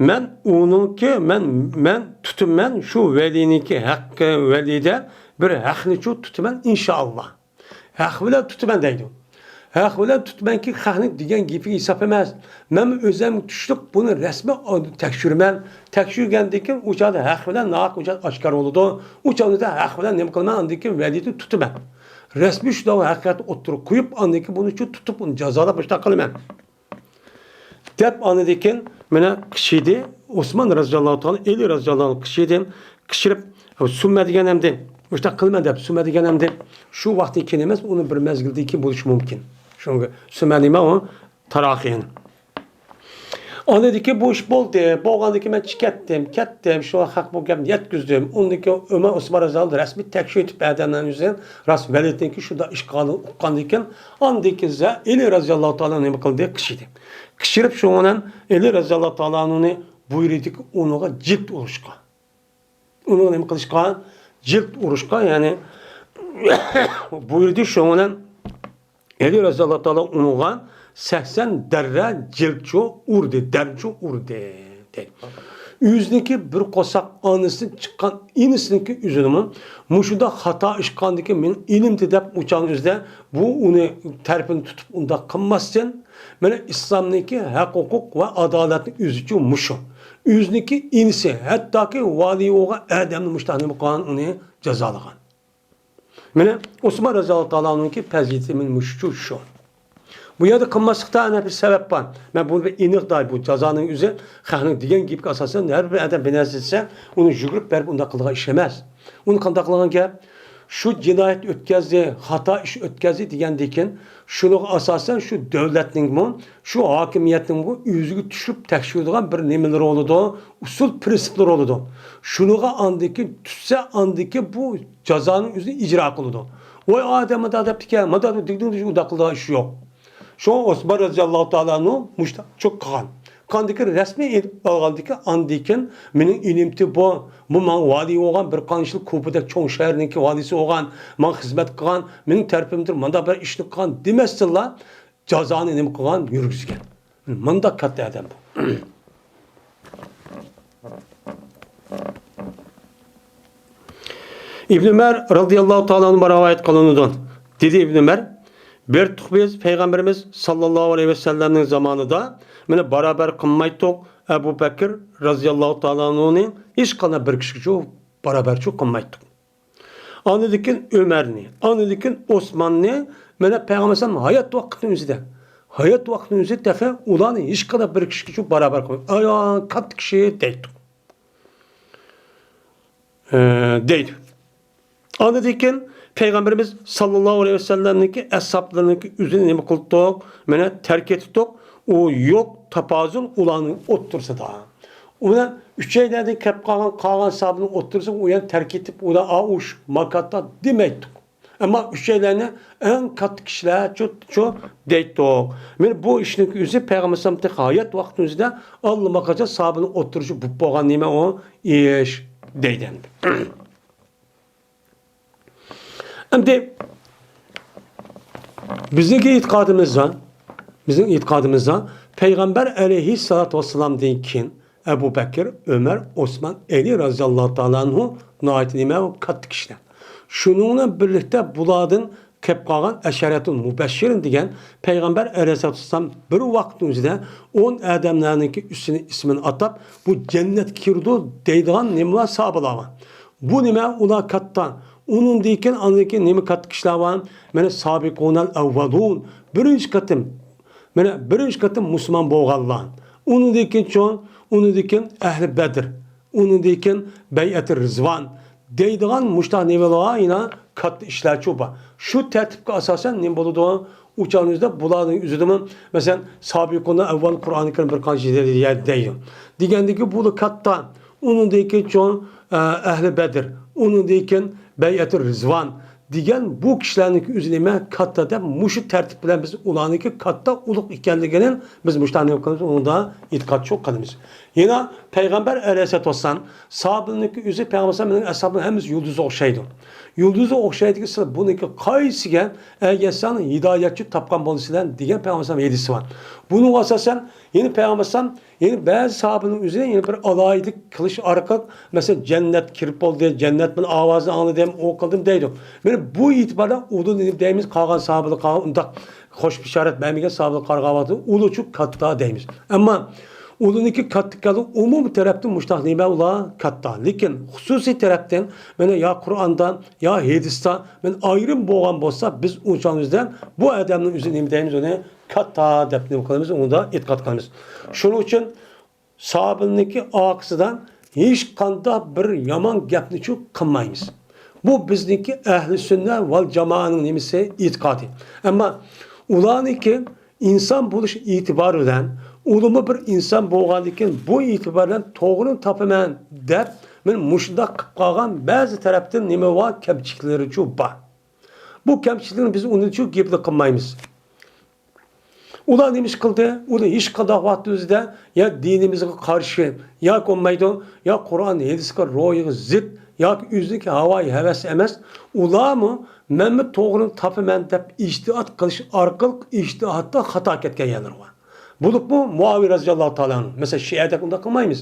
مەن ئۇنىڭكى، مەن، مەن تۇتىمەن شۇ ۋەلىنىڭكى ھەققى ۋەلىدە بىر ھەقنىچۇ تۇتىمەن، ئىنشائاللا. ھەق بىلەن تۇتىمەن دەيدۇ. ھەق بىلەن تۇتىمەنكى، خەقنىڭ دېگەن گېپىگە ھېساب ئەمەس. مەنمۇ ئۆزۈم تۇتۇشلۇق بۇنى رەسمىي تەكشۈرىمەن. تەكشۈرگەندىن كېيىن ئۇ چاغدا ھەق بىلەن ناھەق ئۇ چاغدا ئاشكارا بولىدۇ. ئۇ چاغدا ھەق بىلەن نېمە قىلىمەن؟ ئاندىن كېيىن ۋەلىدىنى تۇتىمەن. رەسمىي شۇنداق ھەقىقەتنى ئوتتۇرىغا قويۇپ، ئاندىن كېيىن بۇنى شۇ تۇتۇپ، ئۇنى جازالاپ مۇشۇنداق قىلىمەن. دەپ ئاندىن كېيىن مانا قىچىدى، ئوسمان رەزىياللاھۇ تائالا، ئەلى رەزىياللاھۇ ئەنھۇ قىچىدى، قىچىرىپ، سۈممە دېگەن ئەمدى، مۇشۇنداق قىلىمەن دەپ، سۈممە دېگەن ئەمدى شۇ ۋاقىتتىن كېيىن ئەمەس، ئۇنىڭ بىر مەزگىلدىن كېيىن بولۇشى مۇمكىن. شۇڭا سۈممە نېمە ئۇ؟ تاراخىن. ئاندىن كېيىن بۇ ئىش بولدى. بولغاندىن كېيىن مەن چىقىپ كەتتىم، كەتتىم، شۇ خەق بۇ گەپنى يەتكۈزدۈم. ئۇندىن كېيىن ئۆمەر ئوسمان رەزىياللاھۇ رەسمىي تەكشۈرتۈپ ئادەملەرنى يۈزىدىن راست ۋەلىدنىڭكى شۇنداق ئىش قىلغانلىقىنى ئۇققاندىن كېيىن، ئاندىن كېيىن زە-، ئەلى رەزىياللاھۇ تائالا نېمە قىلدى؟ قىچىدى. قىچىرىپ شۇڭا ئەلى رەزىياللاھۇ تائالا ئەنھۇنى بۇيرۇدىكى ئۇنىڭغا جىلد ئۇرۇشقا. ئۇنىڭغا نېمە قىلىشقا؟ جىلد ئۇرۇشقا، يەنى بۇيرۇدى شۇڭا ئەلى رەزىياللاھۇ تائالا ئۇنىڭغا سەكسەن دەررە جىلدچۇ ئۇردى، دەرچۇ ئۇردى. ئۆزىنىڭكى بىر قورساق ئانىسىدىن چىققان ئىنىسىنىڭكى ئۆزىنىمۇ مۇشۇنداق خاتا ئىش قىلغاندىكىن مېنىڭ ئىنىمدى دەپ ئۇچان ئۆزىدە بۇ ئۇنى تەرىپىنى تۇتۇپ ئۇنداق قىلماستىن، مانا ئىسلامنىڭكى ھەق ھوقۇق ۋە ئادالەتنىڭ ئۆزىچۇ مۇشۇ. ئۆزىنىڭكى ئىنىسى، ھەتتاكى ۋالىي بولغان ئادەمنى مۇشۇنداق نېمە قىلغان ئۇنى جازالىغان. مانا ئوسمان رەزىياللاھۇ تائالا ئەنھۇنىڭكى پەزىلىتى مانا مۇشۇچۇ شۇ. بۇ يەردە قىلماسلىقتا ئەنە بىر سەۋەب بار. مەن بۇنى بىر ئېنىق دەي، بۇ جازانىڭ ئۆزى خەقنىڭ دېگەن گېپىگە ئاساسەن ھەر بىر ئادەم بىر نەرسە دېسە، ئۇنى يۈگۈرۈپ بېرىپ ئۇنداق قىلىدىغان ئىش ئەمەس. ئۇنى قانداق قىلغان گەپ؟ شۇ جىنايەت ئۆتكەزدى، خاتا ئىش ئۆتكەزدى دېگەندىكىن، شۇنىڭغا ئاساسەن شۇ دۆلەتنىڭمۇ، شۇ ھاكىمىيەتنىڭمۇ ئۆزىگە چۈشۈرۈپ تەكشۈرىدىغان بىر نېمىلىرى بولىدۇ، ئۇسۇل پىرىنسىپلىرى بولىدۇ. شۇنىڭغا ئاندىكىن چۈشسە، ئاندىكىن بۇ جازانىڭ ئۆزىنى ئىجرا قىلىدۇ. ۋاي ئادەم مۇنداق دەپتىكەن، مۇنداق دېگىنىڭ ئۇنداق قىلىدىغان ئىش يوق. شۇڭا ئوسمان رەزىياللاھۇ تائالا ئەنھۇ مۇشۇنداق قىلغان. قاندىكىن رەسمىي ئېلىپ ئالغاندىكىن ئاندىكىن مېنىڭ ئىنىمتى بۇ، بۇ ماڭا ۋالىي بولغان، بىر قانچىلىك كۇفىدەك چوڭ شەھەرنىڭكى ۋالىيسى بولغان، ماڭا خىزمەت قىلغان، مېنىڭ تەرىپىمدىن مۇنداق بىر ئىشنى قىلغان دېمەستىنلا، جازانى نېمە قىلغان؟ يۈرگۈزگەن. مۇنداق كاتتا ئادەم بۇ. ئىبن ئۆمەر رەزىياللاھۇ تائالا ئەنھۇ رىۋايەت قىلىنىدۇ. دېدى ئىبن ئۆمەر، بېرىتتۇق بىز پەيغەمبىرىمىز ساللاللاھۇ ئەلەيھى ۋەسەللەمنىڭ زامانىدا، مانا بارابەر قىلمايتتۇق، ئەبۇ بەكىر رەزىياللاھۇ تائالا ئەنھۇنى ھېچقانداق بىر كىشىگىچۇ بارابەرچۇ قىلمايتتۇق. ئاندىن كېيىن ئۆمەرنى، ئاندىن كېيىن ئوسماننى، مانا پەيغەمبەر ئەلەيھىسسالام ھايات ۋاقتىنىڭ ئۆزىدە، ھايات ۋاقتىنىڭ ئۆزىدە تېخى ئۇلارنى ھېچقانداق بىر كىشىگىچۇ بارابەر قىلمايتتۇق. ئايان كاتتا كىشى دەيتتۇق. ئە، دەيدۇ. ئاندىن كېيىن پەيغەمبىرىمىز ساللاللاھۇ ئەلەيھى ۋەسەللەمنىڭكى ئەسھابلىرىنىڭكى ئۆزىنى نېمە قىلدۇق؟ مانا تەرك ئېتىپتۇق. ئۇ يوق تاپازۇل ئۇلارنىڭ ئوتتۇرىسىدا. ئۇ بىلەن ئۈچەيلەردىن كەپ قالغان، قالغان ساھابىنىڭ ئوتتۇرىسىغا ئۇ يەنە تەرك ئېتىپ، ئۇلار ئا، ئۇ شۇ ماكاندا دېمەيتتۇق. ئەمما ئۈچەيلەرنى ئەڭ كاتتا كىشىلەر شۇ، شۇ دەيتتۇق. مانا بۇ ئىشنىڭ ئۆزى پەيغەمبەر ئەلەيھىسسالام تېخى ھايات ۋاقتىنىڭ ئۆزىدە ئاللىماقاچان ساھابىنىڭ ئوتتۇرىسى بولۇپ بولغان نېمە ئۇ ئىش دەيدۇ. ئەمدى بىزنىڭكى ئېتىقادىمىزدا، بىزنىڭ ئېتىقادىمىزدا پەيغەمبەر ئەلەيھىسسالاتۇ ۋەسسالامدىن كېيىن ئەبۇ بەكىر، ئۆمەر، ئوسمان، ئەلى رەزىياللاھۇ تائالا ئەنھۇ ناھايىتى نېمە، كاتتا كىشىلەر. شۇنىڭ بىلەن بىرلىكتە بۇلاردىن كەپ قالغان ئەشەرەتۇل مۇبەششىرىن دېگەن پەيغەمبەر ئەلەيھىسسالاتۇ ۋەسسالام بىر ۋاقىتنىڭ ئۆزىدە ئون ئادەملەرنىڭكى ئىسمىنى، ئىسمىنى ئاتاپ، بۇ جەننەتكە كىرىدۇ دەيدىغان نېمىلەر، ساھابىلەر بار. بۇ نېمە؟ ئۇلار كاتتا. ئۇنىڭدىن كېيىن، ئاندىن كېيىن نېمە كاتتا كىشىلەر بار؟ مانا سابىقۇنەل ئەۋۋەلۇن. بىرىنچى قېتىم، مانا بىرىنچى قېتىم مۇسۇلمان بولغانلار. ئۇنىڭدىن كېيىن چوڭ، ئۇنىڭدىن كېيىن ئەھلى بەدر. ئۇنىڭدىن كېيىن بەيئەتى رىزۋان دەيدىغان مۇشۇنداق نېمىلەر يەنە كاتتا ئىشلارچۇ بار. شۇ تەرتىپكە ئاساسەن نېمە بولىدۇ؟ ئۇچانىمىزدا بۇلارنىڭ ئۆزىدىمۇ، مەسىلەن، سابىقۇنەل ئەۋۋەل قۇرئانى كەرىم بىر قانچە يەردە دەيدۇ. دېگەندىكى بۇ كاتتا، ئۇنىڭدىن كېيىن چوڭ، ئە، ئەھلى بەدر، ئۇنىڭدىن كېيىن بەيئەتۇ رىزۋان دېگەن بۇ كىشىلەرنىڭكى ئۆزى نېمە كاتتا دەپ، مۇشۇ تەرتىپ بىلەن بىز ئۇلارنىڭكى كاتتا ئۇلۇغ ئىكەنلىكىنى بىز مۇشۇنداق نېمە قىلىمىز، ئۇنىڭدا ئېتىقاد شۇ قىلىمىز. يەنە پەيغەمبەر ئەلەيھىسسالاتۇ ۋەسسالام ساھابىنىڭكى ئۆزى، پەيغەمبەر ئەلەيھىسسالام مېنىڭ ئەسھابىم ھەممىسى يۇلدۇزغا ئوخشايدۇ. يۇلدۇزغا ئوخشايدىكى سىلەر بۇنىڭكى قايسىسىگە ئەگەشسەڭ ھىدايەتچى تاپقان بولىسىلەر دېگەن پەيغەمبەر ئەلەيھىسسالام ھەدىسى بار. بۇنىڭغا ئاساسەن يەنە پەيغەمبەر ئەلەيھىسسالام يەنە بەزى ساھابىنىڭ ئۆزى يەنە بىر ئالاھىدىلىك قىلىش ئارقىلىق، مەسىلەن، جەننەت كىرىپ بولدى، جەننەت بىلەن ئاۋازىنى ئاڭلىدىم، ئۇ قىلدىم دەيدۇ. مانا بۇ ئېتىباردا ئۇدۇل دەيمىز، قالغان ساھابىلەر قالغان ئۇنداق خوش بېشارەت بەرمىگەن ساھابىلەرگە قارىغان ۋاقتىدا ئۇلۇچۇ كاتتا دەيمىز. ئەمما ئۇلۇنىڭكى كاتتىكەنلىكى ئومۇمىي تەرەپتىن مۇشۇنداق نېمە ئۇلار كاتتا. لېكىن خۇسۇسىي تەرەپتىن مانا يا قۇرئاندا، يا ھەدىستە مانا ئايرىم بولغان بولسا، بىز ئۇنچىڭىزدا بۇ ئادەمنىڭ ئۆزى نېمە دەيمىز، ئۇنى كاتتا دەپ نېمە قىلىمىز، ئۇندا ئېتىقاد قىلىمىز. شۇنىڭ ئۈچۈن ساھابىنىڭكى ئارقىسىدا ھېچقانداق بىر يامان گەپنىچۇ قىلمايمىز. بۇ بىزنىڭكى ئەھلى سۈننە ۋەل جامائەنىڭ نېمىسى؟ ئېتىقادى. ئەمما ئۇلارنىڭكى ئىنسان بولۇش ئېتىبارى بىلەن، ئۇلىمۇ بىر ئىنسان بولغاندىكىن، بۇ ئېتىبار بىلەن توغرىنى تاپىمەن دەپ، مانا مۇشۇنداق قىلىپ قالغان بەزى تەرەپتىن نېمە بار؟ كەمچىلىكلىرىچۇ بار. بۇ كەمچىلىكنى بىز ئۇنىچۇ گېپىلا قىلمايمىز. ئۇلار نېمە ئىش قىلدى؟ ئۇلار ھېچقانداق ۋاقىت ئۆزىدە يا دىنىمىزغا قارشى، ياكى بولمايدۇ، يا قۇرئان ھەدىسكە، روھىغا زىت، ياكى ئۆزىنىڭكى ھاۋايى ھەۋەس ئەمەس. ئۇلارمۇ مەنمۇ توغرىنى تاپىمەن دەپ ئىجتىھات قىلىش ئارقىلىق ئىجتىھاتتا خاتا كەتكەن يەرلىرى بار. بولۇپمۇ مۇئاۋىيە رەزىياللاھۇ تائالا ئەنھۇ. مەسىلەن، شىئەدەك ئۇنداق قىلمايمىز.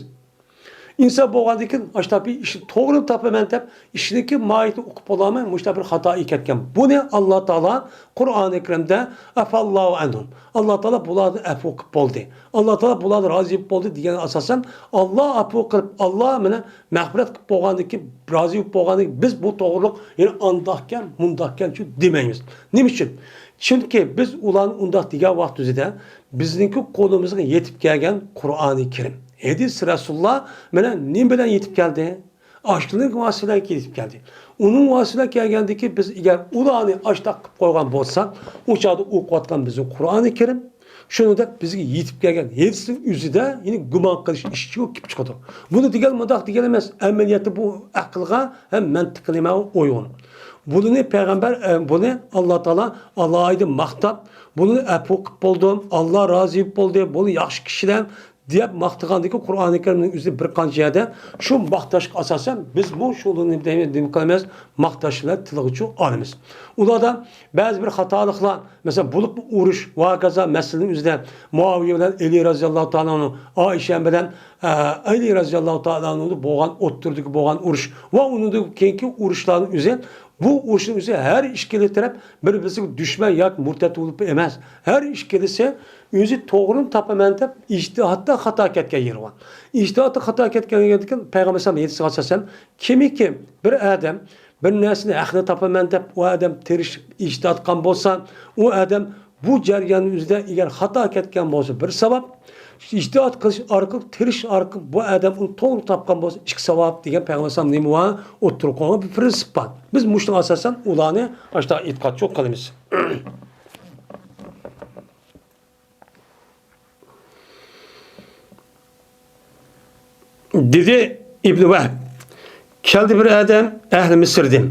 ئىنسان بولغاندىن كېيىن، ئاشۇنداق بىر ئىشنى توغرىنى تاپىمەن دەپ، ئىشنىڭكى ماھىيىتىنى ئۇقۇپ بولالماي، مۇشۇنداق بىر خاتاغا كەتكەن. بۇنى ئاللا تائالا قۇرئانى كەرىمدە «ئەفەللاھۇ ئەنھۇم»، ئاللا تائالا بۇلاردىن ئەپۇ قىلىپ بولدى، ئاللا تائالا بۇلاردىن رازى بولۇپ بولدى دېگەن ئاساسەن، ئاللا ئەپۇ قىلىپ، ئاللا مانا مەغپىرەت قىلىپ بولغاندىن كېيىن، رازى بولۇپ بولغاندىن كېيىن، بىز بۇ توغرىلىق يەنە ئانداقكەن، مۇنداقكەنچۇ دېمەيمىز. نېمە ئۈچۈن؟ چۈنكى بىز ئۇلارنى ئۇنداق دېگەن ۋاقتىمىزدا، بىزنىڭكى قولىمىزغا يېتىپ كەلگەن قۇرئانى كەرىم، ھەدىس رەسۇلۇللا مانا نېمە بىلەن يېتىپ كەلدى؟ ئاشۇنىڭ ۋاسىتە بىلەن يېتىپ كەلدى. ئۇنىڭ ۋاسىتە بىلەن كەلگەندىكى، بىز ئەگەر ئۇلارنى ئاشتاق قىلىپ قويغان بولساق، ئۇ چاغدا ئوقۇۋاتقان بىزنىڭ قۇرئانى كەرىم، شۇنىڭدەك بىزگە يېتىپ كەلگەن ھەدىسنىڭ ئۆزىدە يەنە گۇمان قىلىش ئىشى كېلىپ چىقىدۇ. بۇنى دېگەن مۇنداق دېگەن ئەمەس، ئەمەلىيەتتە بۇ ئەقىلگە ھەم مەنتىققە نېمە ئۇيغۇن. بۇنى پەيغەمبەر، ئە، بۇنى ئاللا تائالا ئالاھىدە ماختاپ، بۇنى ئەپۇ قىلىپ بولدۇم، ئاللا رازى بولۇپ بولدى، بۇنى ياخشى كىشىلەر دەپ ماختىغاندىكى قۇرئانى كەرىمنىڭ ئۆزى بىر قانچە يەردە شۇ ماختاشقا ئاساسەن بىزمۇ شۇلارنى نېمە قىلىمىز، ماختاش بىلەن تىلغا ئالىمىز. ئۇلاردا بەزى بىر خاتالىقلار، مەسىلەن، بولۇپمۇ ئۇرۇش ۋە ھاكازا مەسىلىنىڭ ئۆزىدە مۇئاۋىيە بىلەن ئەلى رەزىياللاھۇ تائالا ئەنھۇ، ئائىشە بىلەن، ئە، ئەلى رەزىياللاھۇ تائالا ئەنھۇدا بولغان، ئوتتۇرىدىكى بولغان ئۇرۇش ۋە ئۇنىڭدىن كېيىنكى ئۇرۇشلارنىڭ ئۆزى، بۇ ئۇرۇشنىڭ ئۆزى ھەر ئىككىلا تەرەپ بىر-بىرسىگە دۈشمەن ياكى مۇرتەت بولۇپ ئەمەس. ھەر ئىككىلىسى ئۆزى توغرىنى تاپىمەن دەپ ئىجتىھاتتا خاتا كەتكەن يېرى بار. ئىجتىھاتتا خاتا كەتكەندىن كېيىن پەيغەمبەر ئەلەيھىسسالام ھەدىسىگە ئاساسەن، كىمكى بىر ئادەم بىر نەرسىنى ھەقنى تاپىمەن دەپ، ئۇ ئادەم تىرىشىپ ئىجتىھات قىلغان بولسا، ئۇ ئادەم بۇ جەرياننىڭ ئۆزىدە ئەگەر خاتا كەتكەن بولسا، بىر ساۋاب، ئىجتىھات قىلىش ئارقىلىق، تىرىشىش ئارقىلىق بۇ ئادەم ئۇنى توغرا تاپقان بولسا، ئىككى ساۋاب دېگەن پەيغەمبەر ئەلەيھىسسالام نېمە بار؟ ئوتتۇرىغا قويغان بىر پىرىنسىپ بار. بىز مۇشۇنىڭغا ئاساسەن ئۇلارنى ئاشۇنداق ئېتىقادچى قىلىمىز. دېدى ئىبنى ۋەھب، كەلدى بىر ئادەم ئەھلى مىسىردىن.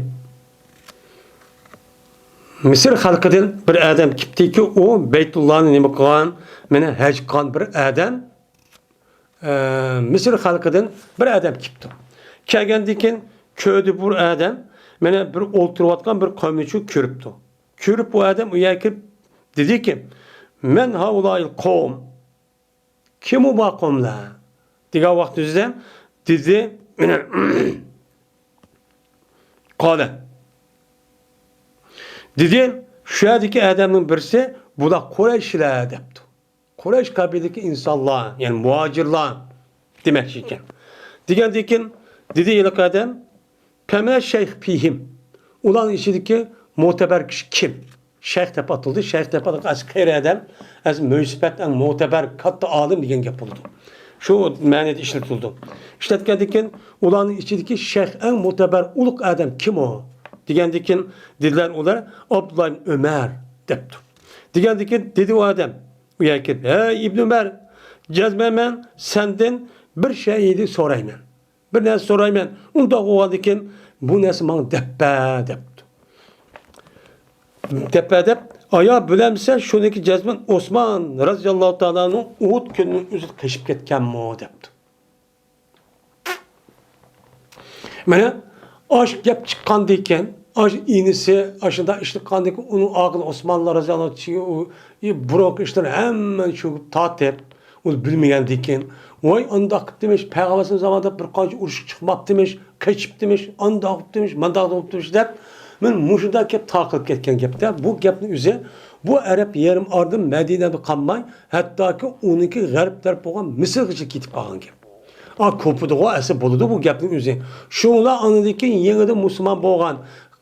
مىسىر خەلقىدىن بىر ئادەم كېپتىكى، ئۇ بەيتۇللانى نېمە قىلغان، مانا ھەج قىلغان بىر ئادەم، ئە، مىسىر خەلقىدىن بىر ئادەم كېپتۇ. كەلگەندىن كېيىن كۆردى بۇ ئادەم، مانا بىر ئولتۇرۇۋاتقان بىر قومنى شۇ كۆرۈپتۇ. كۆرۈپ بۇ ئادەم ئۇ يەرگە كىرىپ دېدىكى، «مەن ھائۇلائىل قوم؟» كىم ئۇ بار قوملار؟ دېگەن ۋاقتىمىزدا دېدى، قالە. دېدى، شۇ يەردىكى ئادەمنىڭ بىرسى، بۇلار قۇرەيشلەر دەپتۇ. قۇرەيش قەبىلىدىكى ئىنسانلار، يەنى مۇھاجىرلار دېمەكچى ئىكەن. دېگەندىن كېيىن دېدى ھېلىقى ئادەم، پەمە شەيخ فىھىم. ئۇلارنىڭ ئىچىدىكى مۆتەبەر كىشى كىم؟ شەيخ دەپ ئاتىلىدۇ. شەيخ دەپ ئاتالغان ئەسلى قېرى ئادەم، ئەسلى مۆسىپەت ئەڭ مۆتەبەر، كاتتا ئالىم دېگەن گەپ بولىدۇ. شۇ مەنىدە ئىشلىتىلىدۇ. ئىشلەتكەندىن كېيىن ئۇلارنىڭ ئىچىدىكى شەيخ ئەڭ مۆتەبەر ئۇلۇغ ئادەم كىم ئۇ؟ دېگەندىن كېيىن دېدىلەر ئۇلار، ئابدۇللا ئىبن ئۆمەر دەپتۇ. دېگەندىن كېيىن دېدى ئۇ ئادەم، ئۇ يەرگە كىرىپ، ھەي ئىبن ئۆمەر، جەزمەن مەن سەندىن بىر شەيئىنى سورايمەن. بىر نەرسە سورايمەن. ئۇنداق بولغاندىكىن بۇ نەرسە ماڭا دەپ بەر دەپتۇ. دەپ بەر دەپ، ئايا بىلەمسەن شۇنىكى جەزمەن ئوسمان رازىياللاھۇ تائالانىڭ ئۇھۇد كۈنىنىڭ ئۆزىدە قېچىپ كەتكەنمۇ دەپتۇ. مانا ئاش گەپ چىققاندىكىن، ئاش ئىنىسى ئاشۇنداق ئىشلىققاندىكىن ئۇنىڭ ئاغىنى ئوسمان رازىياللاھۇ تائالا بۇرۇنقى ئىشلىرى ھەممىنى چۆكۈپ تارتىپ، ئۇ بىلمىگەندىكىن، ۋاي، ئانداق قىپتىمىش، پەيغەمبەر زامانىدا بىر قانچە ئۇرۇشقا چىقماپتىمىش، قېچىپتىمىش، ئانداق بوپتىمىش، مانداق بوپتىمىش دەپ، مانا مۇشۇنداق گەپ تارقىلىپ كەتكەن گەپتە. بۇ گەپنىڭ ئۆزى، بۇ ئەرەب يېرىم ئارىدىن مەدىنەدە قالماي، ھەتتاكى ئۇنىڭكى غەرب تەرەپ بولغان مىسىرغىچە كېتىپ قالغان گەپ. ئا، كوپىدىغۇ ئەسلى بولىدۇ بۇ گەپنىڭ ئۆزى. شۇڭلا ئاندىن كېيىن يېڭىدىن مۇسۇلمان بولغان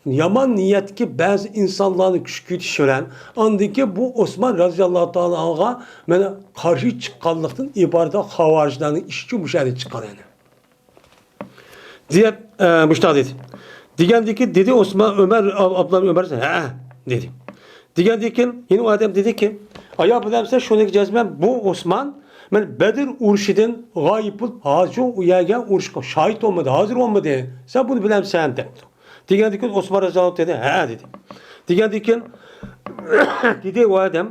يامان نىيەتتىكى بەزى ئىنسانلارنى كۈشكۈرتۈش بىلەن، ئاندىن كېيىن بۇ ئوسمان رازىياللاھۇ تائالا ئانھۇغا مانا قارشى چىققانلىقتىن ئىبارەت خاۋارىجلارنىڭ ئىشىچۇ مۇشۇ يەردە چىققان يەنى. دېيىپ، ئە، مۇشۇنداق دېدى. دېگەندىكىن دېدى ئوسمان، ئۆمەر، ئاب-، ئابدۇللا ئۆمەر، ھە، دېدى. دېگەندىكىن يەنە ئۇ ئادەم دېدىكى، ئايا بىلەمسەن شۇنىكى جەزمەن بۇ ئوسمان، مانا بەدر ئۇرۇشىدىن غايىب بولۇپ، ھازىر ئۇ يەرگە ئۇرۇشقا شاھىت بولمىدى، ھازىر بولمىدى. سەن بۇنى بىلەمسەن دەپتۇ. دېگەندىكىن ئوسمان رازىياللاھۇ دېدى، ھە، دېدى. دېگەندىكىن دېدى ئۇ ئادەم،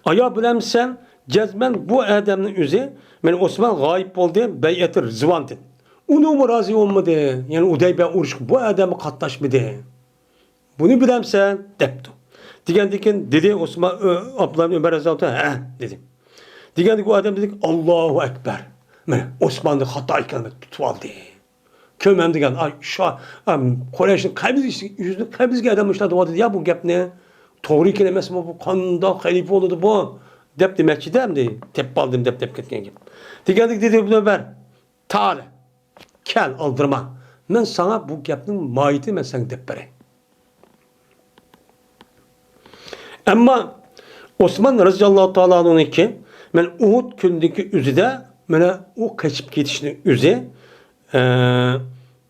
ئايا بىلەمسەن، جەزمەن بۇ ئادەمنىڭ ئۆزى، مانا ئوسمان غايىب بولدى، بەيئەتى رىزۋاندىن. ئۇنىڭمۇ رازى بولمىدى، يەنى ھۇدەيبىيە ئۇرۇشقا بۇ ئادەممۇ قاتناشمىدى. بۇنى بىلەمسەن؟ دەپتۇ. دېگەندىن كېيىن دېدى ئوسمان، ئۆ-، ئابدۇللا ئىبن ئۆمەر رەزىياللاھۇ تائالا، ھە، دېدى. دېگەندىن كېيىن ئۇ ئادەم دېدىكى، ئاللاھۇ ئەكبەر. مانا، ئوسماندا خاتا ئىكەنمىز، تۇتۇۋالدى. كۆرمەمدىكەن، ئاي، شا-، ئەم، قۇرەيشنىڭ قەبىلىسى، يۈزىنىڭ قەبىلىسىگە ئادەم مۇشۇنداق دەۋاتىدۇ يا بۇ گەپنى. توغرا ئىكەن ئەمەسمۇ بۇ؟ قانداق خەلىپە بولىدۇ بۇ؟ دەپ دېمەكچىدە، ئەمدى تېپىپ ئالدىم دەپ، دەپ كەتكەن گەپ. دېگەندىكىن دېدى ئىبن ئۆمەر، تائال، كەل، ئالدىرىما. مەن ساڭا بۇ گەپنىڭ ماھىيىتىنى مەن ساڭا دەپ بېرەي. ئەمما ئوسمان رەزىياللاھۇ تائالا ئەنھۇنىڭكى، مەن ئۇھۇد كۈنىدىكى ئۆزىدە، مانا ئۇ قېچىپ كېتىشنىڭ ئۆزى، ئە،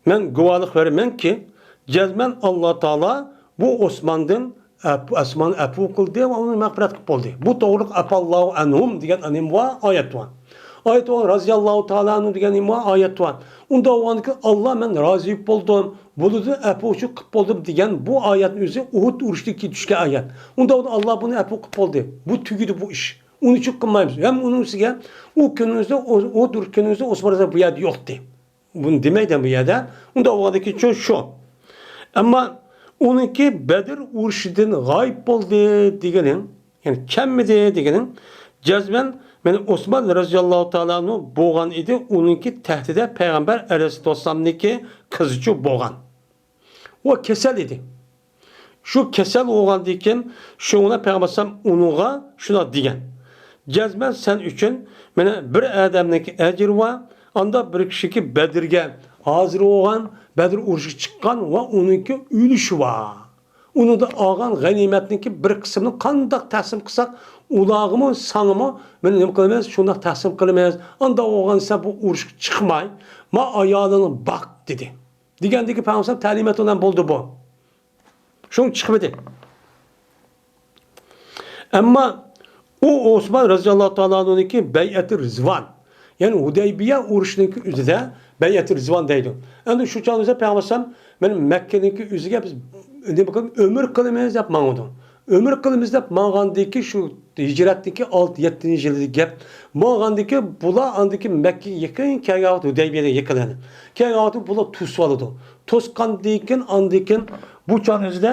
مەن گۇۋاھلىق بېرىمەنكى، جەزمەن ئاللا تائالا بۇ ئوسماندىن ئەپ-، ئوسماننى ئەپۇ قىلدى ۋە ئۇنى مەغپىرەت قىلىپ بولدى. بۇ توغرىلىق ئەپاللاھۇ ئەنھۇم دېگەن نېمە بار؟ ئايەت بار. ئايەت بار، رەزىياللاھۇ تائالا ئەنھۇ دېگەن نېمە بار؟ ئايەت بار. ئۇنداق بولغاندىكىن، ئاللا مەن رازى بولدۇم، بۇلىدىن ئەپۇچىلىق قىلىپ بولدۇم دېگەن بۇ ئايەتنىڭ ئۆزى ئۇھۇد ئۇرۇشىدىكى چۈشكەن ئايەت. ئۇنداق بولغاندا ئاللا بۇنى ئەپۇ قىلىپ بولدى. بۇ تۈگىدى بۇ ئىش. ئۇنى چۈشۈپ قىلمايمىز. ھەم ئۇنىڭ ئۈستىگە ئۇ كۈنىڭىزدە، ئۇ، ئۇ تۈركۈنىڭىزدە ئوسمان رەزىياللاھۇ بۇ يەردە يوق ئىدى. بۇنى دېمەيدۇ بۇ يەردە. ئۇنداق بولغاندىكىن شۇ، شۇ. ئەمما ئۇنىڭكى بەدر ئۇرۇشىدىن غايىب بولدى دېگىنىڭ، يەنى كەلمىدى دېگىنىڭ، جەزمەن، مانا ئوسمان رەزىياللاھۇ تائالا ئەنھۇ بولغان ئىدى، ئۇنىڭكى تەختىدە پەيغەمبەر ئەلەيھىسسالاتۇ ۋەسسالامنىڭكى قىزىچۇ بولغان. ئۇ كېسەل ئىدى. شۇ كېسەل بولغاندىن كېيىن، شۇڭا پەيغەمبەر ئەلەيھىسسالام ئۇنىڭغا شۇنداق دېگەن، جەزمەن سەن ئۈچۈن مانا بىر ئادەمنىڭكى ئەجرى بار، ئاندا بىر كىشىكى بەدرگە ھازىر بولغان، بەدر ئۇرۇشىغا چىققان ۋە ئۇنىڭكى ئۈلۈشى بار. ئۇنىڭدا ئالغان غەنىيمەتنىڭكى بىر قىسمىنى قانداق تەقسىم قىلساق، ئۇلارغىمۇ، ساڭىمۇ، مانا نېمە قىلىمىز، شۇنداق تەقسىم قىلىمىز. ئاندا بولغان سەن بۇ ئۇرۇشقا چىقماي، ما ئايالىڭنى باق، دېدى. دېگەندىكى پەيغەمبەر تەلىمات بىلەن بولدى بۇ. شۇڭا چىقمىدى. ئەمما ئۇ ئوسمان رەزىياللاھۇ تائالا ئەنھۇنىڭكى بەيئەتى رىزۋان، يەنى ھۇدەيبىيە ئۇرۇشىنىڭكى ئۆزىدە بەيئەتى رىزۋان دەيدۇ. ئەمدى شۇ چاغدا پەيغەمبەر ئەلەيھىسسالام، مانا مەككىنىڭكى ئۆزىگە بىز نېمە قىلىمىز، ئۆمرە قىلىمىز دەپ ماڭىدۇ. ئۆمرە قىلىمىز دەپ ماڭغاندىكى شۇ ھىجرەتتىكى ئالتە، يەتتىنچى يىلىدىكى گەپ. ماڭغاندىكى بۇلار ئاندىكى مەككىگە يېقىن كەلگەن ۋاقىت، ھۇدەيبىيەگە يېقىنلىنىپ كەلگەن ۋاقىت بۇلار توسۇۋالىدۇ. توسقاندىن كېيىن، ئاندىن كېيىن بۇ چاغ ئۆزىدە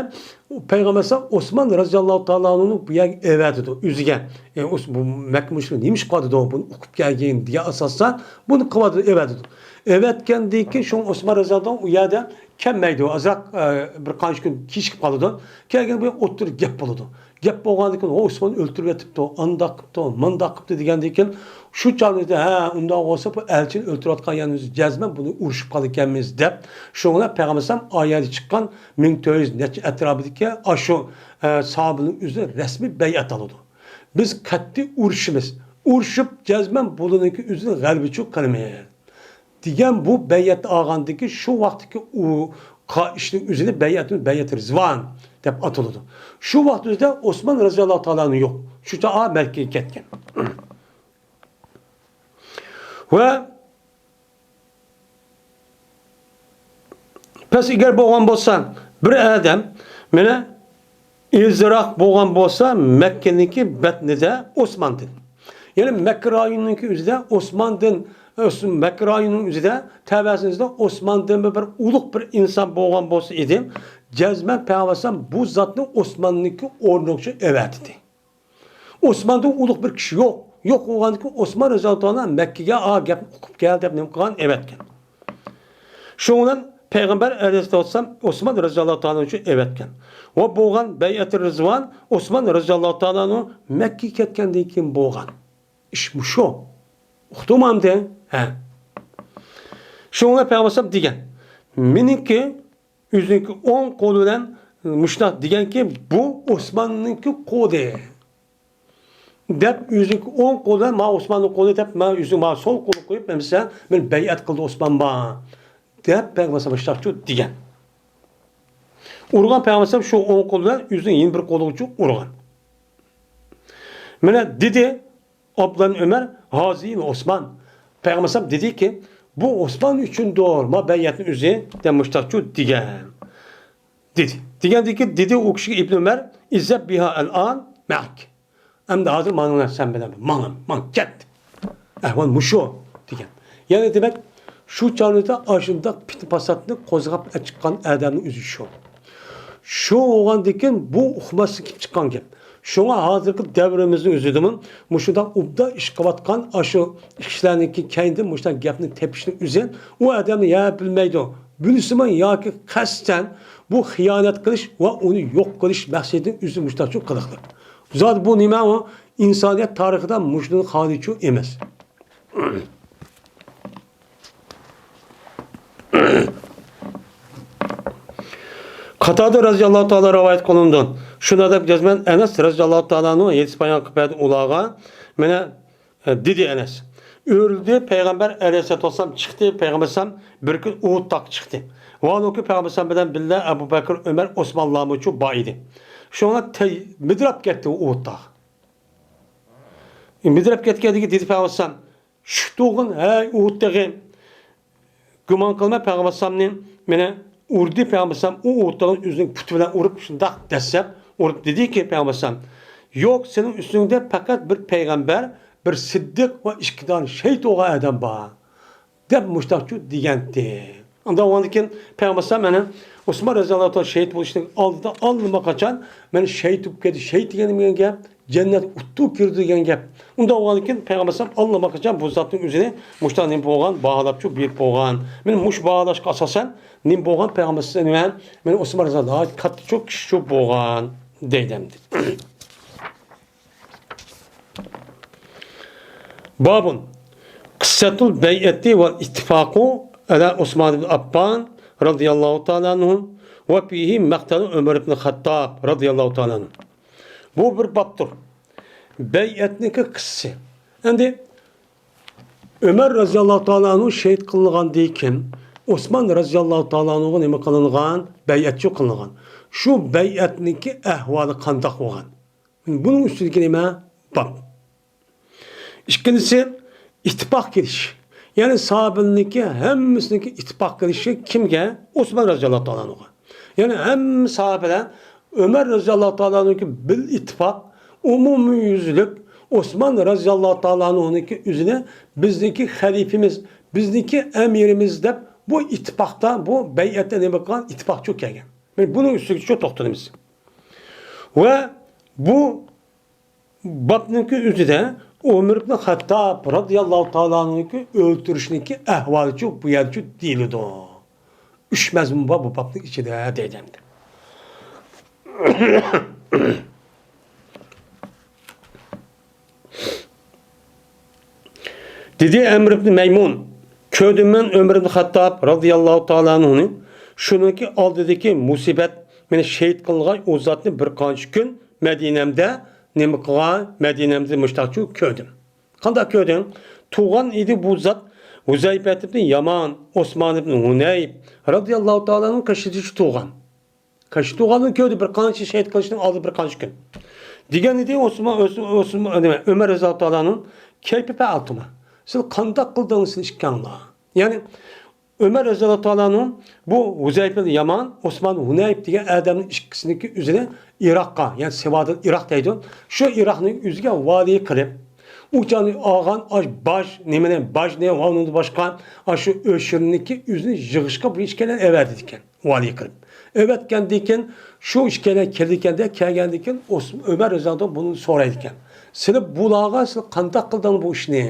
پەيغەمبەر ئەلەيھىسسالام ئوسمان رەزىياللاھۇ تائالا ئەنھۇنى بۇ يەرگە ئەۋەتىدۇ ئۆزىگە. ئە، ئۇس-، بۇ مەككە مۇشرىكلار نېمە ئىش قىلىدۇ، بۇنى ئوقۇپ كەلگىن دېگەن ئاساستا بۇنى قىلىۋاتىدۇ، ئەۋەتىدۇ. ئەۋەتكەندىن كېيىن شۇڭا ئوسمان رەزىياللاھۇ ئۇ يەردە كەلمەيدۇ. ئازراق، ئە، بىر قانچە كۈن كېچىكىپ قالىدۇ. كەلگەن بۇ ئوتتۇرىدا گەپ بولىدۇ. گەپ بولغاندىن كېيىن، ھو، ئوسمان ئۆلتۈرۈۋېتىپتۇ، ئانداق قىپتۇ، مانداق قىپتۇ دېگەندىن كېيىن، شۇ چاغدا، ھە، ئۇنداق بولسا بۇ ئەلچىنى ئۆلتۈرۈۋاتقان يەرنى ئۆزى جەزمەن بۇنى ئۇرۇشۇپ قالىدىكەنمىز دەپ، شۇڭا پەيغەمبەر ئەلەيھىسسالام ئايەتى چىققان مىڭ تۆت يۈز نەچچە ئەتراپىدىكى ئاشۇ، ئە، ساھابىنىڭ ئۆزى رەسمىي بەيئەت ئالىدۇ. بىز قەتئىي ئۇرۇشىمىز. ئۇرۇشۇپ جەزمەن بۇلىنىڭكى ئۆزىنى غەلىبىچۇ قىلىمىز. دېگەن بۇ بەيئەتنى ئالغاندىكى شۇ ۋاقىتتىكى ئۇ قا-، ئىشنىڭ ئۆزىنى بەيئەتۇ، بەيئەت رىزۋان دەپ ئاتىلىدۇ. شۇ ۋاقىت ئۆزىدە ئوسمان رەزىياللاھۇ تائالا ئەنھۇ يوق. شۇ چاغ مەككىگە كەتكەن. ۋە پەس ئەگەر بولغان بولسا، بىر ئادەم مانا ئېزىراق بولغان بولسا، مەككىنىڭكى بەتنىدە ئوسماندىن. يەنى مەككە رايونىنىڭكى ئۆزىدە ئوسماندىن، ئۆس-، مەككە رايونىنىڭ ئۆزىدە تەۋەسىنىڭ ئۆزىدە ئوسماندىن بىر، بىر ئۇلۇغ بىر ئىنسان بولغان بولسا ئىدى، جەزمەن پەيغەمبەر ئەلەيھىسسالام بۇ زاتنى ئوسماننىڭكى ئورنىغا ئەۋەتىدى. ئوسماندىن ئۇلۇغ بىر كىشى يوق. يوق بولغاندىكىن ئوسمان رەزىياللاھۇ تائالا مەككىگە، ئا، گەپنى ئۇقۇپ كەل دەپ نېمە قىلغان، ئەۋەتكەن. شۇنىڭ بىلەن پەيغەمبەر ئەلەيھىسسالام ئوسمان رەزىياللاھۇ تائالا ئۈچۈن ئەۋەتكەن. ۋە بولغان بەيئەتى رىزۋان ئوسمان رەزىياللاھۇ تائالا مەككىگە كەتكەندىن كېيىن بولغان. ئىش مۇشۇ. ئۇقتۇڭمۇ ئەمدى؟ ھە. شۇنىڭ بىلەن پەيغەمبەر دېگەن، مېنىڭكى ئۆزىنىڭكى ئوڭ قولى بىلەن مۇشۇنداق دېگەنكى، بۇ ئوسماننىڭكى قولى دەپ، ئۆزىنىڭكى ئوڭ قولى بىلەن، ما ئوسماننىڭ قولى دەپ، ما ئۆزىنىڭ ما سول قولىغا قويۇپ، ئەمىسە مېنى بەيئەت قىلدى ئوسمان ما دەپ، پەيغەمبەر مۇشۇنداقچۇ دېگەن. ئۇرغان پەيغەمبەر شۇ ئوڭ قولى بىلەن ئۆزىنىڭ يەنە بىر قولىغىچۇ ئۇرغان. مانا دېدى، ئابدۇللا ئۆمەر، ھازى ئوسمان. پەيغەمبەر دېدىكى، بۇ ئوسمان ئۈچۈندۇر، ما بەيئەتنى ئۆزى، دەپ مۇشتاقچۇ دېگەن. دېدى. دېگەندىكى، دېدى ئۇ كىشىگە ئىبن ئۆمەر، ئىزھەب بىھا ئەلئان مەئەك. ئەمدى ھازىر ماڭىڭلار سەن بىلەن، ماڭ، ماڭ، كەت. ئەھۋال مۇشۇ، دېگەن. يەنى دېمەك، شۇ چاغلىرىدا ئاشۇنداق پىتنە پاساتنى قوزغاپ چىققان ئادەمنىڭ ئۆزى شۇ. شۇ بولغاندىكىن بۇ ئۇقماسلىق كېلىپ چىققان گەپ. شۇڭا ھازىرقى دەۋرىمىزنىڭ ئۆزىدىمۇ مۇشۇنداق ئوبدان ئىش قىلىۋاتقان ئاشۇ كىشىلەرنىڭكى كەينىدىن مۇشۇنداق گەپنى تېپىشنىڭ ئۆزى ئۇ ئادەمنى يا بىلمەيدۇ، بىلسىمۇ ياكى قەستەن بۇ خىيانەت قىلىش ۋە ئۇنى يوق قىلىش مەقسىتىدىن ئۆزى مۇشۇنداق قىلىقلىق. زادى بۇ نېمە ئۇ؟ ئىنسانىيەت تارىخىدا مۇشۇندىن خالىيچۇ ئەمەس. قاتادە رەزىياللاھۇ تائالا رىۋايەت قىلىنىدۇ. شۇنداق دەپ جەزمەن ئەنەس رەزىياللاھۇ تائالا ئەنھۇ ھەدىس بايان قىلىپ بەردى ئۇلارغا. مانا، ئە، دېدى ئەنەس. ئۆلدى، پەيغەمبەر ئەلەيھىسسالاتۇ ۋەسسالام چىقتى، پەيغەمبەر ئەلەيھىسسالام بىر كۈن ئۇھۇد تاغقا چىقتى. ۋاھالبۇكى، پەيغەمبەر ئەلەيھىسسالام بىلەن ئەبۇ بەكىر، ئۆمەر، ئوسمانلارمۇچۇ بار ئىدى. شۇڭا تەي-، مىدىراپ كەتتى ئۇ ئۇھۇد تاغ. مىدىراپ كەتكەندىكىن دېدى پەيغەمبەر ئەلەيھىسسالام، چۈشۈپ تۇرغىن، ھەي ئۇھۇد تېغى! گۇمان قىلما، پەيغەمبەر ئەلەيھىسسالامنى مانا ئۇردى، پەيغەمبەر ئەلەيھىسسالام ئۇ ئۇھۇد تېغىنى ئۆزىنىڭ پۇتى بىلەن ئۇرۇپ، شۇنداق دەسسەپ ئۇرۇپ دېدىكى، پەيغەمبەر ئەلەيھىسسالام، يوق، سېنىڭ ئۈستۈڭدە پەقەت بىر پەيغەمبەر، بىر سىددىق ۋە ئىككى دانە شېھىت بولغان ئادەم بار. دەپ مۇشتاقچۇ دېگەنتى. ئۇنداق بولغاندىكىن پەيغەمبەر ئەلەيھىسسالام مانا ئۇسمان رەزىياللاھۇ تائالا شېھىت بولۇشنىڭ ئالدىدا ئاللىماقاچان مانا شېھىت بولۇپ كەتتى، شېھىت دېگەن نېمە دېگەن گەپ؟ جەننەت ئۇتتۇ كىردى دېگەن گەپ. ئۇنداق بولغاندىكىن پەيغەمبەر ئەلەيھىسسالام ئاللىماقاچان بۇ زاتنىڭ ئۆزىنى مۇشتاق نېمە بولغان، باھالاپچۇ بېرىپ بولغان. مانا مۇشۇ باھالاشقا ئاساسەن نېمە بولغان پەيغەمبەر ئەلەيھىسسالام، مانا ئۇسمان رەزىياللاھۇ كاتتىچۇ كىشىچۇ بولغان دەيدۇ ئەمدى. بابۇن، قىسسەتۇل بەيئەتى ۋەل ئىتتىفاقۇ ئەلا ئۇسمان ئىبن ئاففان رەزىياللاھۇ تائالا ئەنھۇ ۋە فىھى مەقتەلۇ ئۆمەر ئىبن خەتتاب رەزىياللاھۇ تائالا ئەنھۇ. بۇ بىر بابتۇر. بەيئەتنىڭكى قىسسىسى. ئەمدى ئۆمەر رەزىياللاھۇ تائالا ئەنھۇ شېھىت قىلىنغاندىن كېيىن، ئوسمان رەزىياللاھۇ تائالا ئەنھۇغا نېمە قىلىنغان؟ بەيئەتچى قىلىنغان. شۇ بەيئەتنىڭكى ئەھۋالى قانداق بولغان؟ بۇنىڭ ئۈستىدىكى نېمە؟ باب. ئىككىنچىسى، ئىتتىپاق كېلىش. يەنى ساھابىلەرنىڭكى ھەممىسىنىڭكى ئىتتىپاق كېلىشى كىمگە؟ ئوسمان رەزىياللاھۇ تائالا ئەنھۇغا. يەنى ھەممە ساھابىلەر ئۆمەر رەزىياللاھۇ تائالا ئەنھۇنىڭكى بىل ئىتتىپاق، ئومۇميۈزلۈك ئوسمان رەزىياللاھۇ تائالا ئەنھۇنىڭكى ئۆزىنى بىزنىڭكى خەلىپىمىز، بىزنىڭكى ئەمىرىمىز دەپ بۇ ئىتتىپاقتا، بۇ بەيئەتتە نېمە قىلغان؟ ئىتتىپاقچۇ كەلگەن. مانا بۇنىڭ ئۈستىگىچۇ توختىلىمىز. ۋە بۇ بابنىڭكى ئۆزىدە ئۆمەر ئىبن خەتتاب رەزىياللاھۇ تائالا ئەنھۇنىڭكى ئۆلتۈرۈشنىڭكى ئەھۋالىچۇ بۇ يەرچۇ دېيىلىدۇ. ئۈچ مەزمۇن بار بۇ بابنىڭ ئىچىدە دەيدۇ ئەمدى. دېدى ئەمر ئىبن مەيمۇن، كۆردۈم مەن ئۆمەر ئىبن خەتتاب رەزىياللاھۇ تائالا ئەنھۇنى، شۇنىڭكى ئالدىدىكى مۇسىبەت، مېنى شېھىت قىلغان ئۇ زاتنى بىر قانچە كۈن مەدىنەمدە نېمە قىلغان؟ مەدىنەمدە مۇشتاقچۇ كۆردۈم. قانداق كۆردۈڭ؟ تۇغان ئىدى بۇ زات ھۇزەيپەت ئىبن يامان، ئوسمان ئىبن ھۇنەيف رەزىياللاھۇ تائالا ئەنھۇ قېشىدىچۇ تۇغان. قېشى تۇغاننى كۆردى، بىر قانچە شېھىت قىلىشنىڭ ئالدىدا بىر قانچە كۈن. دېگەن ئىدى ئوسمان، ئوس-، ئوسمان، نېمە، ئۆمەر رەزىياللاھۇ تائالا ئەنھۇ، كەيپە پەئەلتۇما. سىلەر قانداق قىلدىڭلار سىلەر ئىككىڭلار؟ يەنى ئۆمەر رەزىياللاھۇ تائالا ئەنھۇ بۇ ھۇزەيپە يامان، ئوسمان ھۇنەيف دېگەن ئادەمنىڭ ئىككىسىنىڭكى ئۆزىنى ئىراققا، يەنى سىۋادىن ئىراق دەيدۇ. شۇ ئىراقنىڭ ئۆزىگە ۋالىي قىلىپ، ئۇ چاغنى ئالغان ئاش باج، نېمىنى، باجنى ۋە ئۇنىڭدىن باشقا، ئاشۇ ئۆشۈرنىڭكى ئۆزىنى يىغىشقا بۇ ئىككىيلەن ئەۋەتىدىكەن، ۋالىي قىلىپ. ئەۋەتكەندىن كېيىن، شۇ ئىككىيلەن كېلىدىكەندە، كەلگەندىن كېيىن ئوس-، ئۆمەر رەزىياللاھۇ بۇنى سورايدىكەن. سىلەر بۇلارغا، سىلەر قانداق قىلدىڭلار بۇ ئىشنى؟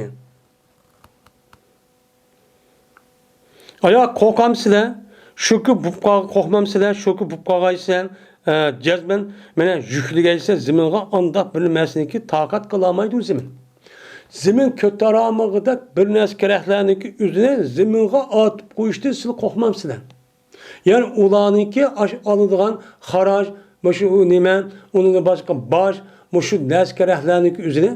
ئايا، قورقامسىلەر؟ شۇكى بۇپ قال-، قورقمامسىلەر؟ شۇكى بۇپ قالغايسەن، ئە، جەزمەن مانا يۈكلىگەيسەن زېمىنغا، ئانداق بىر نەرسىنىڭكى تاقەت قىلالمايدۇ زېمىن. زېمىن كۆتۈرەلمىگۈدەك بىر نەرسە كېرەكلەرنىڭكى ئۆزىنى زېمىنغا ئاتىپ قويۇشتىن سىلەر قورقمامسىلەر؟ يەنى ئۇلارنىڭكى ئاش-، ئالىدىغان خاراج، مۇشۇ نېمە، ئۇنىڭدىن باشقا باج، مۇشۇ نەرسە كېرەكلەرنىڭكى ئۆزىنى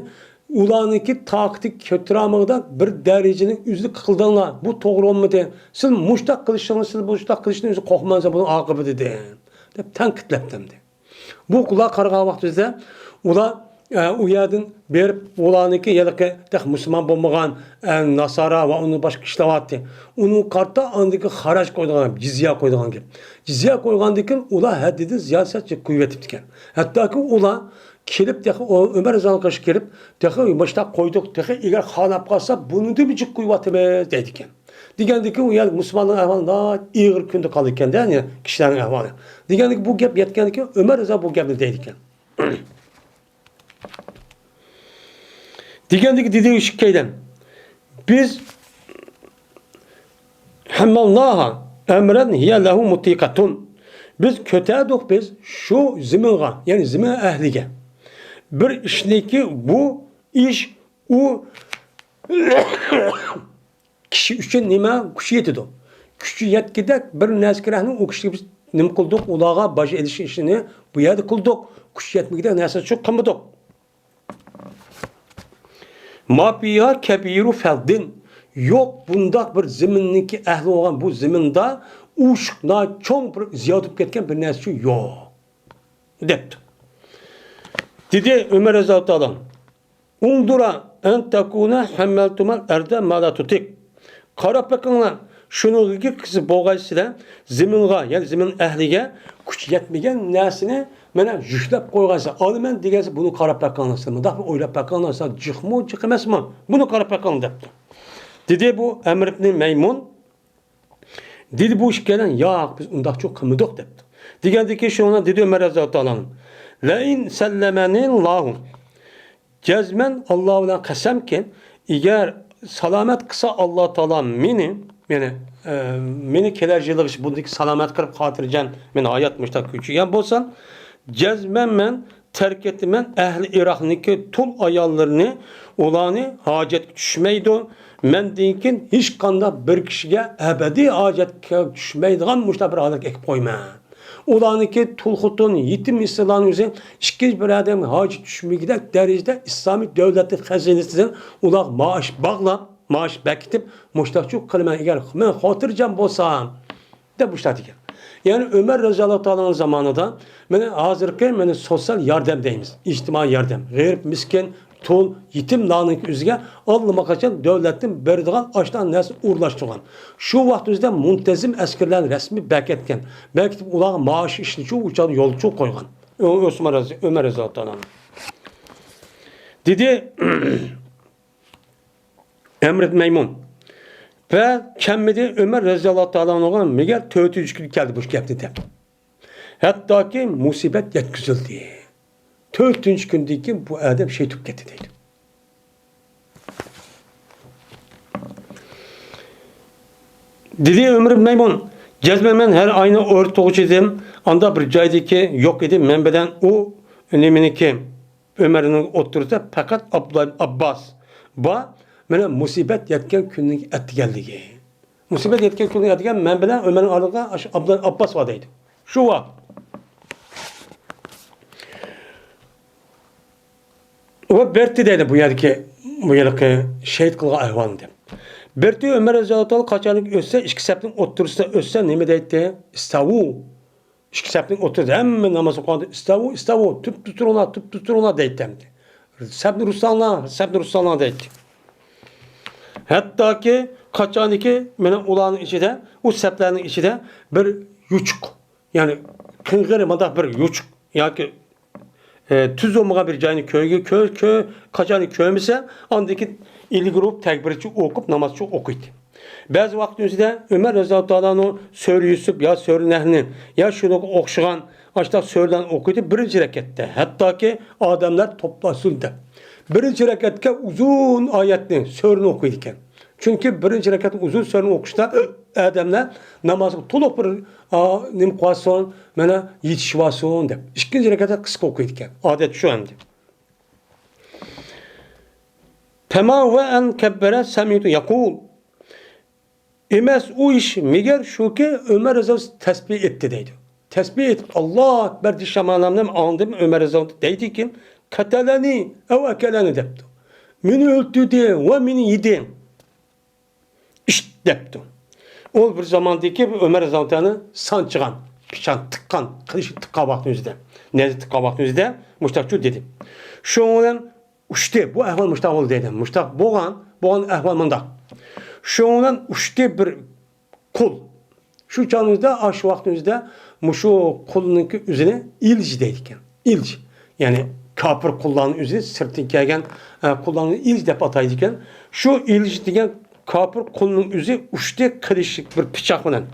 ئۇلارنىڭكى تاقىتى كۆتۈرەلمىگۈدەك بىر دەرىجىنىڭ ئۆزىدە قىلدىڭلار. بۇ توغرا بولمىدى. سىز مۇشتاق قىلىشىڭىز، سىز مۇشتاق قىلىشنى ئۆزى قورقمامسىلەر، بۇنىڭ ئاقىۋىتىدىن، دەپ تەنقىدلەپتۇ ئەمدى. بۇ ئۇلار قارىغان ۋاقتىمىزدا ئۇلار، ئە، ئۇ يەردىن بېرىپ ئۇلارنىڭكى ھېلىقى تېخى مۇسۇلمان بولمىغان، ئە، ناسارا ۋە ئۇنىڭ باشقا كىشىلەر بارتتى. ئۇنىڭغا قارىتا ئاندىكى خاراج قويىدىغان گەپ، جىزيە قويىدىغان گەپ. جىزيە قويغاندىن كېيىن ئۇلار ھەددىدىن زىيادە سەل جىق قويۇۋېتىپتىكەن. ھەتتاكى ئۇلار كېلىپ تېخى ئۆمەر رەزىياللاھۇ ئەنھۇغا كېلىپ، تېخى مۇشتاق قويدۇق، تېخى ئەگەر خالاپ قالسا بۇنىڭدىنمۇ جىق قويۇۋاتىمىز دەيدىكەن. دېگەندىكىن، يا مۇسۇلماننىڭ ئەھۋالى ناھايىتى ئېغىر كۈندە قالىدىكەن-دە، يەنى كىشىلەرنىڭ ئەھۋالى. دېگەندىكىن، بۇ گەپ يەتكەندىكىن، ئۆمەر رەزىياللاھۇ بۇ گەپنى دەيدىكەن. دېگەندىكىن دېدى ئىككىيلەن، بىز ھەممالناھا ئەمرەن ھىيە لەھۇ مۇتىقەتۇن. بىز كۆتەردۇق بىز شۇ زېمىنغا، يەنى زېمىن ئەھلىگە بىر ئىشنىكى، بۇ ئىش ئۇ كىشى ئۈچۈن نېمە كۈچى يېتىدۇ؟ كۈچى يەتكۈدەك بىر نەرسە كېرەكنى ئۇ كىشىگە بىز نېمە قىلدۇق؟ ئۇلارغا باج ئېلىش ئىشىنى بۇ يەردە قىلدۇق. كۈچى يەتمىگۈدەك نەرسە شۇ قىلمىدۇق. ما فىھا كەبىرۇ فەردىن. يوق، بۇنداق بىر زېمىننىڭكى ئەھلى بولغان بۇ زېمىندا ئوشۇق، ناھايىتى چوڭ بىر زىيادە بولۇپ كەتكەن بىر نەرسە يوق، دەپتۇ. دېدى ئۆمەر رەزىياللاھۇ تائالا، ئۇنزۇرا ئەن تەكۇنە ھەممەلتۇمەل ئەردە ما لا تۇتىق. قاراپ بېقىڭلار، شۇنىڭغا قىزىپ بولغايسىلەر، زېمىنغا، يەنى زېمىن ئەھلىگە كۈچ يەتمىگەن نەرسىنى مانا يۈكلەپ قويغايسىلەر، ئالىمەن دېگەنسىلەر، بۇنى قاراپ بېقىڭلار، مۇنداق بىر ئويلاپ بېقىڭلار، جىقمۇ جىق ئەمەسمۇ؟ بۇنى قاراپ بېقىڭلار، دەپتۇ. دېدى بۇ ئەمر ئىبنى مەيمۇن. دېدى بۇ ئىككىيلەن، ياق، بىز ئۇنداقچۇ قىلمىدۇق، دەپتۇ. دېگەندىكىن شۇڭا دېدى ئۆمەر رەزىياللاھۇ تائالا، لەئىن سەللەمەنىللاھۇ. جەزمەن ئاللا بىلەن قەسەمكى، ئەگەر سالامەت قىلسا ئاللا تائالا مېنى، يەنى، ئە، مېنى كېلەر يىللىغىچە بۇندىكى سالامەت قىلىپ، خاتىرجەم مېنى ھايات مۇشتاق كۆچۈرگەن بولسام، جەزمەن مەن تەرك ئېتىمەن ئەھلى ئىراقنىڭكى تۇل ئاياللىرىنى، ئۇلارنى ھاجەتكە چۈشمەيدۇ. مەندىن كېيىن ھېچقانداق بىر كىشىگە ئەبەدىي ھاجەتكە چۈشمەيدىغان مۇشۇنداق بىر ھالەتكە ئېلىپ قويىمەن. ئۇلارنىڭكى تۇل خوتۇن، يېتىم يېسىرلارنىڭ ئۆزى ئىككىنچى بىر ئادەمگە ھاجەت چۈشمىگۈدەك دەرىجىدە ئىسلامىي دۆلەتنىڭ خەزىنىسىدىن ئۇلارغا مائاش باغلاپ، مائاش بېكىتىپ، مۇشۇنداقچۇ قىلىمەن، ئەگەر مەن خاتىرجەم بولسام، دەپ مۇشۇنداق دېگەن. يەنى ئۆمەر رەزىياللاھۇ تائالا زامانىدا، مانا ھازىرقى، مانا سوتسىيال ياردەم دەيمىز، ئىجتىمائىي ياردەم، غېرىب، مىسكىن، تۇل، يېتىملارنىڭ ئۆزىگە ئاللىماقاچان دۆلەتتىن بېرىدىغان ئاشۇنداق نەرسە ئورۇنلاشتۇرغان. شۇ ۋاقىت ئۆزىدە مۇنتەزىم ئەسكەرلەرنى رەسمىي بەكىتكەن. بەكىتىپ ئۇلارغا مائاش ئىشىنى شۇ چاغدا يولغا قويغان. ئۆ-، ئۆسمان رەزى-، ئۆمەر رەزىياللاھۇ تائالا. دېدى، ئەمر ئىبن مەيمۇن. ۋە كەلمىدى ئۆمەر رەزىياللاھۇ تائالا ئەنھۇغا، مەگەر تۆتىنچى كۈنى كەلدى بۇ گەپنى دەپ. ھەتتاكى مۇسىبەت يەتكۈزۈلدى. تۆتىنچى كۈندىن كېيىن بۇ ئادەم شېھىت بولۇپ كەتتى دەيدۇ. دېدى ئۆمەر ئىبن مەيمۇن، جەزمەن مەن ھەر ئاينىڭ ئورتىغۇچىدىن ئاندا بىر جايدىكى يوق ئىدى، مەن بىلەن ئۇ نېمىنىڭكى ئۆمەرنىڭ ئوتتۇرىسىدا پەقەت ئابدۇللا ئىبن ئابباس بار، مانا مۇسىبەت يەتكەن كۈننىڭ ئەتىگەنلىكى. مۇسىبەت يەتكەن كۈننىڭ ئەتىگەن مەن بىلەن ئۆمەرنىڭ ئارىلىقىدا ئاشۇ ئابدۇللا ئىبن ئابباس بار دەيدۇ. شۇ ۋاقىت. ۋە بېرتى دەيدۇ بۇ يەردىكى، بۇ يەردىكى شېھىت قىلغان ئەھۋالنى دەپ. بېرتى ئۆمەر رەزىياللاھۇ تائالا قاچانكى ئۆتسە، ئىككى سەپنىڭ ئوتتۇرىسىدا ئۆتسە نېمە دەيتتى؟ ئىستەۋۇ. ئىككى سەپنىڭ ئوتتۇرىسىدا ھەممە ناماز ئوقۇغاندا ئىستەۋۇ، ئىستەۋۇ، تۈپتە تۇرۇڭلار، تۈپتە تۇرۇڭلار دەيتتى ئەمدى. سەپنى رۇسلاڭلار، سەپنى رۇسلاڭلار دەيتتى. ھەتتاكى قاچانكى مانا ئۇلارنىڭ ئىچىدە، ئۇ سەپلەرنىڭ ئىچىدە بىر يوچۇق، يەنى قىڭغىر مۇنداق بىر يوچۇق ياكى ئى، تۈز بولمىغان بىر جاينى كۆرگە-، كۆ-، كۆ-، قاچان كۆرمىسە، ئاندىن كېيىن ئىلگىرى ئۇرۇپ، تەكبىرچە ئوقۇپ، نامازچە ئوقۇيتتى. بەزى ۋاقىت ئۆزىدە ئۆمەر رەزىياللاھۇ تائالا ئەنھۇ سۈرە يۈسۈپ يا سۈرە نەھلنى يا شۇنىڭغا ئوخشىغان ئاشۇنداق سۈرىلەرنى ئوقۇيتتى بىرىنچى رەكەتتە. ھەتتاكى ئادەملەر توپلاشسۇن دەپ. بىرىنچى رەكەتكە ئۇزۇن ئايەتنى، سۈرىنى ئوقۇيدىكەن. چۈنكى بىرىنچى رەكەتنىڭ ئۇزۇن سۈرىنى ئوقۇشتا ئادەملەر نامازغا تولۇق بىر، ئا، نېمە قىلىۋالسۇن، مانا يېتىشىۋالسۇن دەپ. ئىككىنچى رەكەتتە قىسقا ئوقۇيدىكەن. ئادەت شۇ ئەمدى. پەما ۋە ئەن كەببەرە سەمىئتۇ يەقۇل. ئەمەس ئۇ ئىش، مەگەر شۇكى، ئۆمەر رەزىياللاھۇ تەسبىھ ئېيتتى دەيدۇ. تەسبىھ ئېيتىپ، ئاللاھۇ ئەكبەر دېيىش شاماللارنى ئاڭلىدىم، ئۆمەر رەزىياللاھۇ دەيدىكى، قەتەلەنى ئەۋ ئەكەلەنى دەپتۇ. مېنى ئۆلتۈردى ۋە مېنى يېدى. ئىشت دەپتۇ. ئۇ بىر زاماندىكى ئۆمەر رەزىياللاھۇ تائالانى سانچىغان، پىچان تىققان، قىلىچ تىققان ۋاقتىنىڭ ئۆزىدە، نەيزە تىققان ۋاقتىنىڭ ئۆزىدە مۇشتاقچۇ دېدى. شۇنىڭ بىلەن ئۇچتى. بۇ ئەھۋال مۇشتاق بولدى دەيدۇ. مۇشتاق بولغان، بولغان ئەھۋال مۇنداق. شۇنىڭ بىلەن ئۇچتى بىر قۇل. شۇ چاغنىڭىزدا، ئاشۇ ۋاقتىمىزدا مۇشۇ قۇلنىڭكى ئۆزىنى ئىلج دەيدىكەن. ئىلج. يەنى كاپىر قۇللارنىڭ ئۆزى، سىرتتىن كەلگەن، ئە، قۇللارنى ئىلج دەپ ئاتايدىكەن. شۇ ئىلج دېگەن كاپىر قۇلنىڭ ئۆزى ئۇچتى، قىلىچلىق بىر پىچاق بىلەن.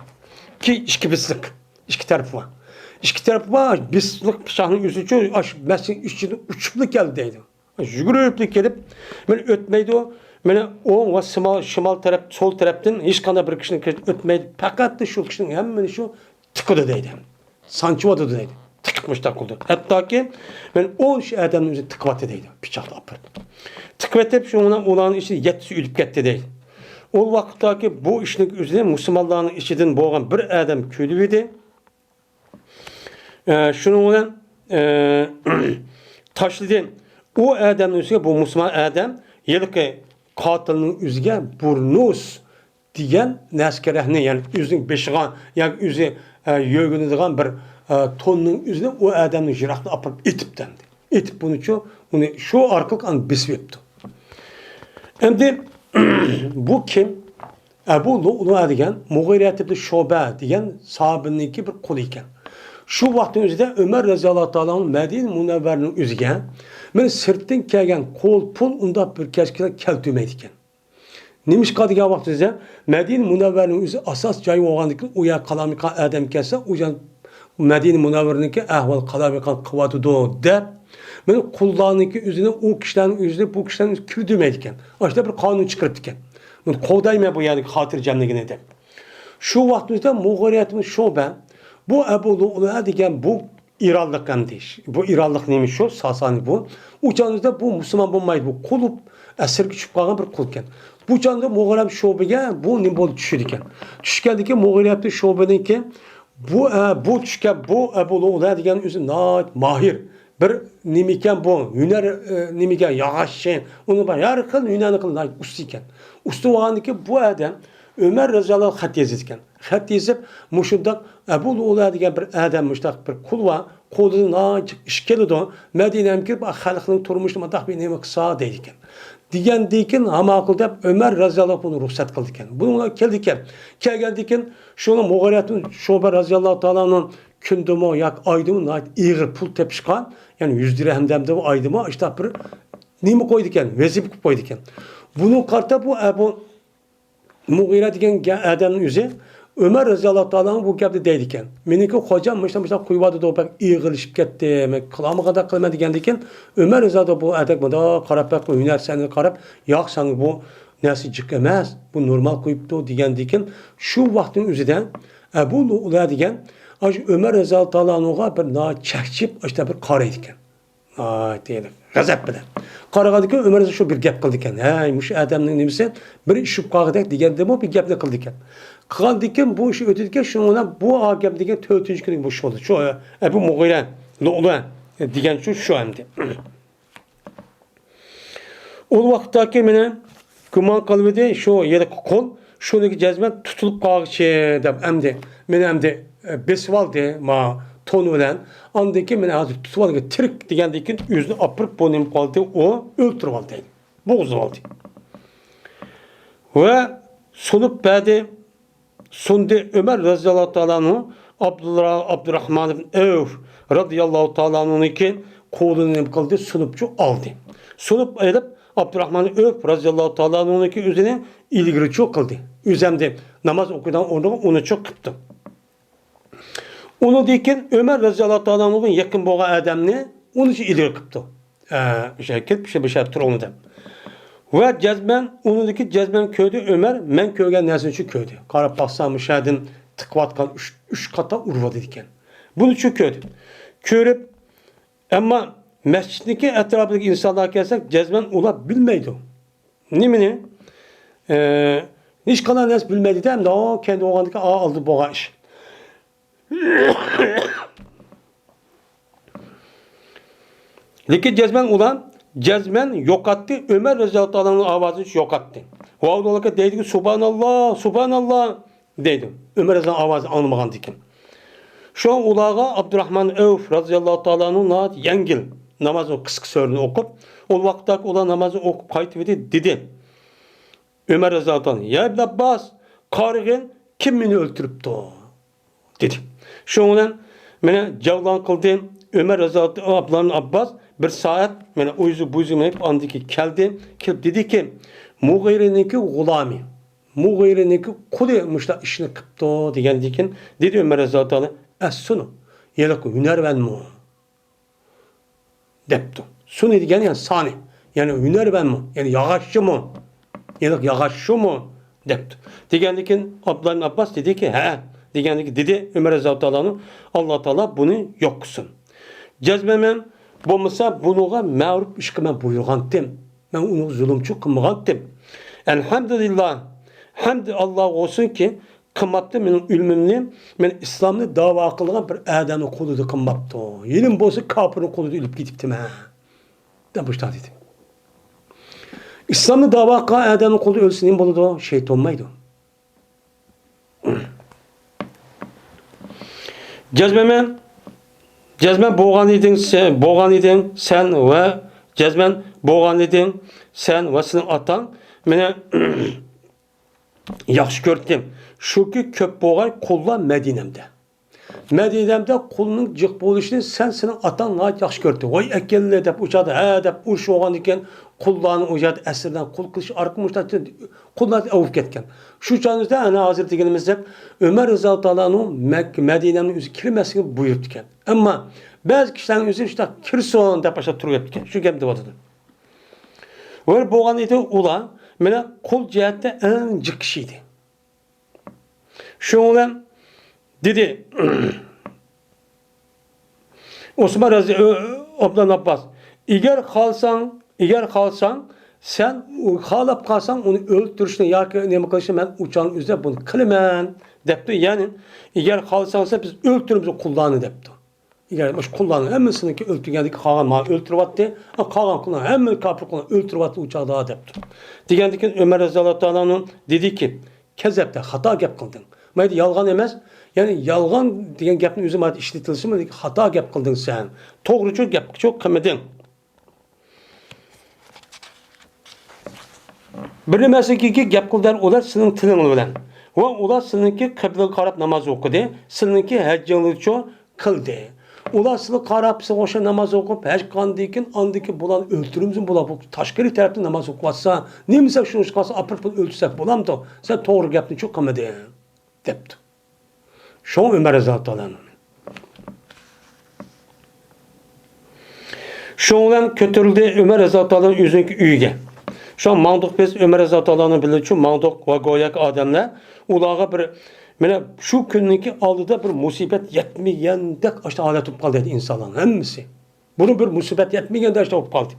كېيىن ئىككى بىسلىق، ئىككى تەرىپى بار. ئىككى تەرىپى بار، بىسلىق پىچاقنىڭ ئۆزىچۇ ئاشۇ مەسچىتنىڭ ئىچىدىن ئۇچۇپلا كەلدى دەيدۇ. يۈگۈرۈپلا كېلىپ، مېنى ئۆتمەيدۇ. مېنى ئوڭ ۋە شىمال، شىمال تەرەپ، سول تەرەپتىن ھېچقانداق بىر كىشىنى ئۆتمەيدۇ. پەقەت شۇ كىشىنىڭ ھەممىنى شۇ تىقىدۇ دەيدۇ. سانچىۋاتىدۇ دەيدۇ. تىقىپ مۇشتاق قىلدى. ھەتتاكى مەن ئون ئىش ئادەمنى ئۆزى تىقىۋەتتى دەيدۇ. پىچاقتا ئاپىرىپ. تىقىۋېتىپ، شۇنىڭ بىلەن ئۇلارنىڭ ئىچىدە يەتتىسى ئۆلۈپ كەتتى دەيدۇ. ئۇ ۋاقىتتاكى بۇ ئىشنىڭ ئۆزىنى مۇسۇلمانلارنىڭ ئىچىدىن بولغان بىر ئادەم كۆرۈۋىدى. ئە، شۇنىڭ بىلەن، ئە، تاشلىدى. ئۇ ئادەمنىڭ ئۈستىگە بۇ مۇسۇلمان ئادەم ھېلىقى قاتىلنىڭ ئۆزىگە بۇرنۇس دېگەن نەرسە كېرەكنى، يەنى ئۆزىنىڭ بېشىغا ياكى ئۆزى، ئە، يۆگىنىدىغان بىر، ئە، توننىڭ ئۆزىنى ئۇ ئادەمنى يىراقتا ئاپىرىپ ئېتىپتۇ ئەمدى. ئېتىپ بۇنىچۇ، ئۇنى شۇ ئارقىلىق ئاندىن بېسىپ ئۆپتۇ. ئەمدى بۇ كىم؟ ئەبۇ لۇئلۇئە دېگەن مۇغىرەت ئىبن شۇبە دېگەن ساھابىنىڭكى بىر قۇلى ئىكەن. شۇ ۋاقىتنىڭ ئۆزىدە ئۆمەر رەزىياللاھۇ تائالا ئەنھۇ مەدىنە مۇنەۋۋەرىنىڭ ئۆزىگە، مېنى سىرتتىن كەلگەن قول پۇل ئۇنداق بىر كەسكىلەر كەلتۈرمەيدىكەن. نېمىشقا دېگەن ۋاقتىمىزدا، مەدىنە مۇنەۋۋەرىنىڭ ئۆزى ئاساس جاي بولغاندىكىن، ئۇ يەر قالايمىقان ئادەم كەلسە، ئۇ يەر مەدىنە مۇنەۋۋەرىنىڭكى ئەھۋالى قالايمىقان قىلىۋاتىدۇ دەپ، مېنى قۇللارنىڭكى ئۆزىنى، ئۇ كىشىلەرنىڭ ئۆزىنى، بۇ كىشىلەرنى ئۆزى كىردۈرمەيدىكەن. ئاشۇنداق بىر قانۇن چىقىرىپتىكەن. بۇنى قوغدايمەن بۇ يەردىكى خاتىرجەملىكىنى دەپ. شۇ ۋاقتىمىزدا مۇغىرەت ئىبن شۇبە، بۇ ئەبۇ لۇئلۇئە دېگەن بۇ ئىرانلىق ئەمدى. بۇ ئىرانلىق نېمە شۇ؟ ساسانى بۇ. ئۇ چاغدا بۇ مۇسۇلمان بولمايدۇ. بۇ قۇل، ئەسىرگە چۈشۈپ قالغان بىر قۇل ئىكەن. بۇ چاغدا مۇغىرەت ئىبن شۇبەگە بۇ نېمە بولدى؟ چۈشىدىكەن. چۈشكەندىكىن مۇغىرەت ئىبن شۇبىنىڭكى بۇ، ئە، بۇ چۈشكەن بۇ ئەبۇ لۇئلۇئە دېگەن ئۆزى ناھايىتى ماھىر. بىر نېمە ئىكەن بۇ؟ ھۈنەر، ئە، نېمىگە ياغاچ، ئۇنى بار، ھەر خىل ھۈنەرنى قىلىدىغان ئۇستا ئىكەن. ئۇستا بولغاندىكىن بۇ ئادەم ئۆمەر رەزىياللاھۇ خەت يېزىدىكەن. خەت يېزىپ، مۇشۇنداق ئەبۇ لۇئلۇئە دېگەن بىر ئادەم، مۇشۇنداق بىر قۇل بار، قولىدىن ناھايىتى ئىش كېلىدۇ، مەدىنەگە كىرىپ، خەلقنىڭ تۇرمۇشىنى مۇنداق بىر نېمە قىلسا دەيدىكەن. دېگەندىكىن، ھاماقۇل دەپ ئۆمەر رەزىياللاھۇ بۇنى رۇخسەت قىلىدىكەن. بۇنىڭ بىلەن كەلدىكەن. كەلگەندىكىن، شۇنىڭ مۇغىرەت ئىبن شۇبە رەزىياللاھۇ تائالا ئەنھۇ كۈندىمۇ ياكى ئايدىمۇ ناھايىتى ئېغىر پۇل تېپىشقا، يەنى يۈز دىرھەم دەمدە ئايدىمۇ ئىشتاق بىر نېمە قويىدىكەن، ۋەزىپە قىلىپ قويىدىكەن. بۇنىڭغا قارىتا بۇ ئەبۇ مۇغىرە دېگەن گە-، ئادەمنىڭ ئۆزى ئۆمەر رەزىياللاھۇ تائالا ئەنھۇ بۇ گەپنى دەيدىكەن. مېنىڭكى خوجام مۇشۇنداق مۇشۇنداق قويۇۋاتىدۇ، بەك ئېغىرلىشىپ كەتتى، مەن قىلالمىغاندەك قىلىمەن دېگەندىكىن، ئۆمەر رەزىياللاھۇ بۇ ئادەمگە مۇنداق قاراپ، بەك ھۈنەر سەنئەتكە قاراپ، ياق، ساڭا بۇ نەرسە جىق ئەمەس، بۇ نورمال قويۇپتۇ دېگەندىكىن، شۇ ۋاقىتنىڭ ئۆزىدە ئەبۇ لۇئلۇئە دېگەن ئاشۇ ئۆمەر رەزىياللاھۇ تائالا ئەنھۇغا بىر ناھايىتى چەكچىيىپ، ئاشۇنداق بىر قارايدىكەن. ناھايىتى غەزەپ بىلەن قارىغاندىكىن، ئۆمەر رەزىياللاھۇ شۇ بىر گەپ قىلىدىكەن. ھەي، مۇشۇ ئادەمنىڭ نېمىسى، بىر ئىش بولۇپ قالغۇدەك دېگەندىمۇ بىر گەپنى قىلىدىكەن. قىلغاندىكىن بۇ ئىش ئۆتىدىكەن، شۇنىڭ بىلەن بۇ گەپ دېگەن تۆتىنچى كۈنى بۇ ئىش بولدى. شۇ ئەبۇ مۇغىرە، لۇئلۇئە دېگەن شۇ، شۇ ئەمدى. ئۇ ۋاقىتتاكى مېنى گۇمان قىلىۋىدى، شۇ ھېلىقى قۇل، شۇنىڭكى جەزمەن تۇتۇلۇپ قالغۇچى دەپ، ئەمدى مېنى ئەمدى، ئە، بېسىۋالدى، ما، تون بىلەن. ئاندىن كېيىن مېنى ھازىر تۇتۇۋالدى، تىرىك دېگەندىن كېيىن ئۆزىنى ئاپىرىپ، بۇ نېمە قىلدى، ئۇ ئۆلتۈرۈۋالدى، بوغۇزلىۋالدى. ۋە سۇنۇپ بەردى. سۇندى. ئۆمەر رەزىياللاھۇ تائالا ئەنھۇ ئابدۇللا-، ئابدۇراخمان ئىبن ئەۋف رەزىياللاھۇ تائالا ئەنھۇنىڭكى قولىنى نېمە قىلدى؟ سۇنۇپچۇ ئالدى. سۇنۇپ ئېلىپ، ئابدۇراخمان ئەۋف رەزىياللاھۇ تائالا ئەنھۇنىڭكى ئۆزىنى ئىلگىرىچۇ قىلدى. ئۆزى ئەمدى ناماز ئوقۇيدىغان ئورنىغا ئۇنىچۇ قىپتۇ. ئۇنىڭدىن كېيىن ئۆمەر رەزىياللاھۇ تائالا ئەنھۇغا يېقىن بولغان ئادەمنى ئۇنىچۇ ئىلگىرى قىپتۇ. ئە، ئۆشە كېتىپ، شۇ بىر شەرت تۇرۇڭ دەپ. ۋە جەزمەن، ئۇنىڭدىكى جەزمەن كۆردى ئۆمەر، مەن كۆرگەن نەرسىنى شۇ كۆردى. قاراپ باقسا، مۇشۇ يەردىن تىقىۋاتقان ئۈچ، ئۈچ قاتا ئۇرۇۋاتىدىكەن. بۇنى شۇ كۆردى. كۆرۈپ، ئەمما مەسچىتنىڭكى ئەتراپىدىكى ئىنسانلارغا كەلسەك، جەزمەن ئۇلار بىلمەيدۇ. نېمىنى؟ ئە، ھېچقانداق نەرسە بىلمەيدۇ-دە، ئەمدى ئۇ كەينىدە بولغاندىكىن، ئا، ئالدىدا بولغان ئىش. لېكىن جەزمەن ئۇلار، جەزمەن يوقاتتى، ئۆمەر رەزىياللاھۇ تائالانىڭ ئاۋازىنى يوقاتتى. ۋە ئۇلارغا دەيدىكى، سۇبھاناللا، سۇبھاناللا دەيدۇ، ئۆمەر رەزىياللاھۇ ئاۋازى ئاڭلىمىغاندىكىن. شۇڭا ئۇلارغا ئابدۇراخمان ئەۋف رەزىياللاھۇ تائالانىڭ ناھايىتى يەڭگىل نامازنىڭ قىسقا سۈرىنى ئوقۇپ، ئۇ ۋاقىتتاكى ئۇلار نامازنى ئوقۇپ قايتىۋىدى، دېدى. ئۆمەر رەزىياللاھۇ تائالا، يا ئىبن ئابباس، قارىغىن، كىم مېنى ئۆلتۈرۈپتۇ؟ دېدى. شۇنىڭ بىلەن مېنى جەۋلان قىلدى. ئۆمەر رەزىياللاھۇ تائالا ئابدۇللا ئىبن ئابباس بىر سائەت مېنى ئۇ يۈزى بۇ يۈزى مېڭىپ، ئاندىن كېيىن كەلدى. كېلىپ دېدىكى، مۇغىرىنىڭكى غۇلامى، مۇغىرىنىڭكى قۇلى مۇشۇنداق ئىشنى قىپتۇ» دېگەندىن كېيىن دېدى ئۆمەر رەزىياللاھۇ تائالا: «ئەسسۇنۇ، ھېلىقى ھۈنەرۋەنمۇ؟» دەپتۇ. سۇنى دېگەن يەنى سانى. يەنى ھۈنەرۋەنمۇ؟ يەنى ياغاچچىمۇ؟ يەنى ياغاچچىمۇ؟ دەپتۇ. دېگەندىن كېيىن ئابدۇللا ئىبن ئابباس دېدىكى، ھە. دېگەندىن كېيىن دېدى ئۆمەر رەزىياللاھۇ تائالانى، ئاللا تائالا بۇنى يوق قىلسۇن. جەزمەن مەن بولمىسا بۇنىڭغا مەرۇپ ئىشقا مەن بۇيرۇغانتىم. مەن ئۇنىڭغا زۇلۇمچىلىق قىلمىغانتىم. ئەلھەمدۇلىللا. ھەمدى ئاللاغا بولسۇنكى، قىلماپتۇ مېنىڭ ئۆلۈمۈمنى، مەن ئىسلامنى داۋا قىلغان بىر ئادەمنىڭ قولىدا قىلماپتۇ. ھېلىمۇ بولسا كاپىرنىڭ قولىدا ئۆلۈپ كېتىپتىمەن، دەپ مۇشۇنداق دېدى. ئىسلامنى داۋا قىلغان ئادەمنىڭ قولىدا ئۆلسە نېمە بولىدۇ؟ شېھىت بولمايدۇ. جەزمەن، جەزمەن بولغان ئىدىڭ سەن، بولغان ئىدىڭ سەن ۋە جەزمەن بولغان ئىدىڭ سەن ۋە سېنىڭ ئاتاڭ مېنى ياخشى كۆرەتتى. شۇكى كۆپ بولغاي قۇللار مەدىنەمدە. مەدىنەمدە قۇلنىڭ جىق بولۇشىنى سەن، سېنىڭ ئاتاڭ ناھايىتى ياخشى كۆرەتتى. ۋاي ئەكەللى دەپ ئۇ چاغدا، ھە دەپ ئۇرۇش بولغاندىكىن قۇللارنى ئۇ يەردە ئەسىردىن قۇل قىلىش ئارقىلىق مۇشۇنداق قۇللار ئاۋۇپ كەتكەن. شۇ چاغىمىزدا ئەنە ھازىر دېگىنىمىزدەك ئۆمەر رەزىياللاھۇ تائالانىڭ مەك-، مەدىنەمنىڭ ئۆزىگە كىرمەسلىكىنى بۇيرۇپتىكەن. ئەمما بەزى كىشىلەرنىڭ ئۆزى شۇنداق كىرسۇن دەپ ئاشۇنداق تۇرۇۋەتتىكەن. شۇ گەپنى دەۋاتىدۇ. ۋە بولغان ئىدى ئۇلار مانا قۇل جەھەتتە ئەڭ جىق كىشى ئىدى. شۇنىڭ بىلەن دېدى ئوسمان رەزى-، ئابدۇللا ئابباس، ئەگەر خالىساڭ، ئەگەر خالىساڭ، سەن خالاپ قالساڭ ئۇنى ئۆلتۈرۈشنى ياكى نېمە قىلىشنى مەن ئۇ چاغنىڭ ئۆزىدە بۇنى قىلىمەن، دەپتۇ. يەنى ئەگەر خالىساڭ سەن، بىز ئۆلتۈرىمىز قۇللارنى، دەپتۇ. ئەگەر مۇشۇ قۇللارنى ھەممىسىنىڭكى ئۆلتۈرگەندىكى قالغان مانا ئۆلتۈرۈۋاتتى. قالغان قۇللارنى ھەممە كاپىر قۇللارنى ئۆلتۈرۈۋاتتى ئۇ چاغدا دەپتۇ. دېگەندىكىن ئۆمەر رەزىياللاھۇ تائالا ئەنھۇ دېدىكى، كەززەپتە، خاتا گەپ قىلدىڭ. مايدا يالغان ئەمەس، يەنى يالغان دېگەن گەپنى ئۆزى مايدا ئىشلىتىلسىمۇ، خاتا گەپ قىلدىڭ سەن. توغرىچۇ گەپچۇ قىلمىدىڭ. بىر نېمە ئەسلىگە گەپ قىلدى ئۇلار سېنىڭ تىلىڭ بىلەن. ۋە ئۇلار سېنىڭكى قىبلىگە قاراپ ناماز ئوقۇدى، سېنىڭكى ھەججىڭلارچۇ قىلدى. ئۇلار سىلىگە قاراپ، سىلىگە ئوخشاپ ناماز ئوقۇپ، ھەج قىلغاندىن كېيىن، ئاندىن كېيىن بۇلارنى ئۆلتۈرىمىزمۇ؟ بۇلار بۇ تاشقىرى تەرەپتە ناماز ئوقۇۋاتسا، نېمە سەۋەب شۇنىڭ ئۈچۈن قالسا، ئاپىرىپ بۇنى ئۆلتۈرسەك بولامدۇ؟ سەن توغرا گەپنىچۇ قىلمىدىڭ، دەپتۇ. شۇڭا ئۆمەر رەزىياللاھۇ تائالا ئەنھۇ. شۇنىڭ بىلەن كۆتۈرۈلدى ئۆمەر رەزىياللاھۇ تائالا ئۆزىنىڭكى ئۆيىگە. شۇڭا ماڭدۇق بىز ئۆمەر رەزىياللاھۇ تائالا بىلەن شۇ ماڭدۇق ۋە گوياكى ئادەملەر ئۇلارغا بىر، مانا شۇ كۈننىڭكى ئالدىدا بىر مۇسىبەت يەتمىگەندەك ئاشۇ ھالەت بولۇپ قالدى ئىنسانلارنىڭ ھەممىسى. بۇرۇن بىر مۇسىبەت يەتمىگەندەك ئاشۇ بولۇپ قالدى.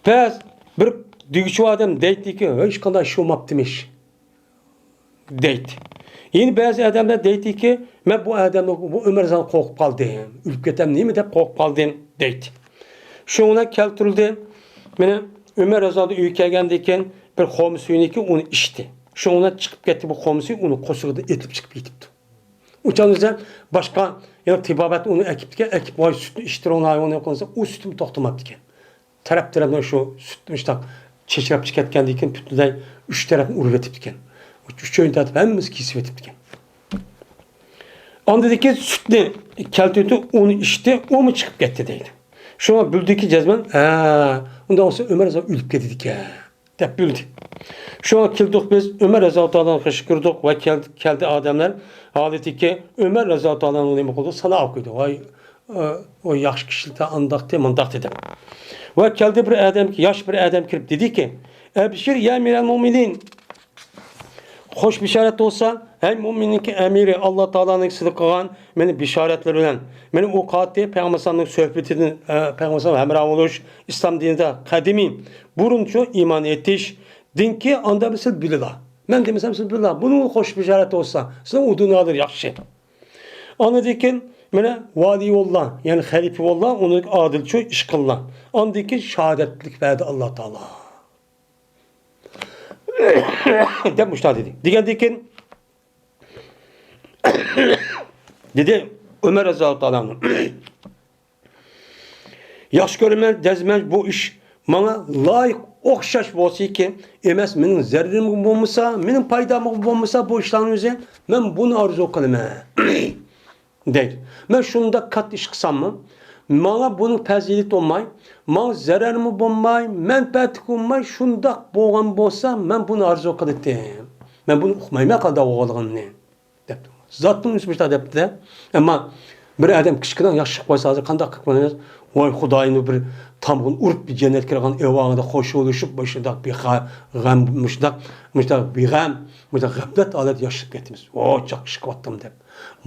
بەزى بىر دېگۈچى ئادەم دەيتتىكى، ھېچقانداق ئىش بولماپتىمىش. دەيدۇ. يەنە بەزى ئادەملەر دەيدۇكى، مەن بۇ ئادەمنى، بۇ ئۆمەر رەزىياللاھۇ قورقۇپ قالدىم، ئۆلۈپ كېتەم نېمە دەپ قورقۇپ قالدىم دەيدۇ. شۇنىڭ بىلەن كەلتۈرۈلدى. مانا ئۆمەر رەزىياللاھۇ ئۆيگە كەلگەندىن كېيىن بىر خورما سۈيىنىكى ئۇنى ئىچتى. شۇنىڭ بىلەن چىقىپ كەتتى، بۇ خورما سۈيى ئۇنىڭ قورسىقىدىن ئېتىلىپ چىقىپ كېتىپتۇ. ئۇ چاغدا باشقا يەنە تېبابەت ئۇنى ئەكىپتىكەن، ئەكىپ، ۋاي سۈتنى ئىچتۈرۈڭلار ھايۋان يوق قىلسا، ئۇ سۈتىمۇ توختىماپتىكەن. تەرەپ-تەرەپنى شۇ سۈت مۇشتاق چېچىراپ چىقىۋەتكەندىن كېيىن پۈتۈنلەي ئۈچ تەرەپنى ئۇرۇۋېتىپتىكەن. ئۈچىنچى تەرەپ ھەممىسى كېسىۋېتىپتىكەن. ئاندىن كېيىن سۈتنى كەلتۈردى، ئۇنى ئىچتى، ئۇمۇ چىقىپ كەتتى دەيدۇ. شۇڭا بىلدىكى جەزمەن، ھە، ئۇنداق بولسا ئۆمەر رەزىياللاھۇ ئۆلۈپ كېتىدىكەن دەپ بىلدى. شۇڭا كېلدۇق بىز، ئۆمەر رەزىياللاھۇ تائالانى قىچقىردۇق ۋە كەلدى، كەلدى ئادەملەر ھالىتىكى ئۆمەر رەزىياللاھۇ تائالانى نېمە قىلدى؟ ساناپ قويدى. ۋاي، ئۇ ياخشى كىشىلىكتە ئانداقتى، مۇنداقتى دەپ. ۋە كەلدى بىر ئادەم، ياش بىر ئادەم كىرىپ دېدىكى، ئەبشىر يا ئەمىرەل مۇئمىنىن، خوش بېشارەت بولسا، ھەي مۇئمىننىڭكى ئەمىرى، ئاللا تائالانىڭ سىلىگە قىلغان مېنى بېشارەتلىرى بىلەن، مېنى ئۇ قاتى پەيغەمبەرنىڭ سۆھبىتىدىن، ئە، پەيغەمبەر ھەمراھ بولۇش، ئىسلام دىنىدا قەدىمىي، بۇرۇنچۇ ئىمان ئېيتىش، دىنكى ئاندا بىر سىز بىلىلا. مەن دېمىسەم سىز بىلىلا. بۇنىڭ خوش بېشارەت بولسا، سىزنىڭ ئۇ دۇنيالىرى ياخشى. ئاندىن كېيىن مانا ۋالىيۇللا، يەنى خەلىپىۋاللا، ئۇنىڭ ئادىلچۇ ئىش قىللا. ئاندىن كېيىن شاھادەتلىك بەردى ئاللا تائالا. دەپ مۇشۇنداق دېدى. دېگەندىن كېيىن دېدى ئۆمەر رەزىياللاھۇ تائالا ئەنھۇ. ياخشى كۆرىمەن، جەزمەن بۇ ئىش ماڭا لايىق ئوخشاش بولسىكى، ئەمەس مېنىڭ زەرىرىمگە بولمىسا، مېنىڭ پايدامغا بولمىسا، بۇ ئىشلارنى ئۆزى مەن بۇنى ئارزۇ قىلىمەن دەيدۇ. مەن شۇنداق كاتتا ئىش قىلساممۇ، ماڭا بۇنىڭ پەزىلىتى بولماي، ماڭا زەرەرمۇ بولماي، مەنپەئەتلىك بولماي، شۇنداق بولغان بولسا، مەن بۇنى ئارزۇ قىلاتتىم. مەن بۇنى ئۇقمايمەن قانداق بولغانلىقىنى، دەپتۇ. زاتتىن ئۆزى مۇشۇنداق دەپتۇ-دە. ئەمما بىر ئادەم كىچىكىدىن ياخشى چىقىپ قالسا، ھازىر قانداق قىلىپ قالىمىز؟ ۋاي خۇدايىم، بىر تامغىنى ئۇرۇپ، بىر جەننەتكە كىرگەن ئەھۋالىدا خوشلىشىپ، مۇشۇنداق بىغە-، غەم، مۇشۇنداق، مۇشۇنداق بىغەم، مۇشۇنداق غەپلەت ھالەتتە ياشاپ كېتىمىز. ۋاي چاق ئىش قىلىۋاتتىم دەپ.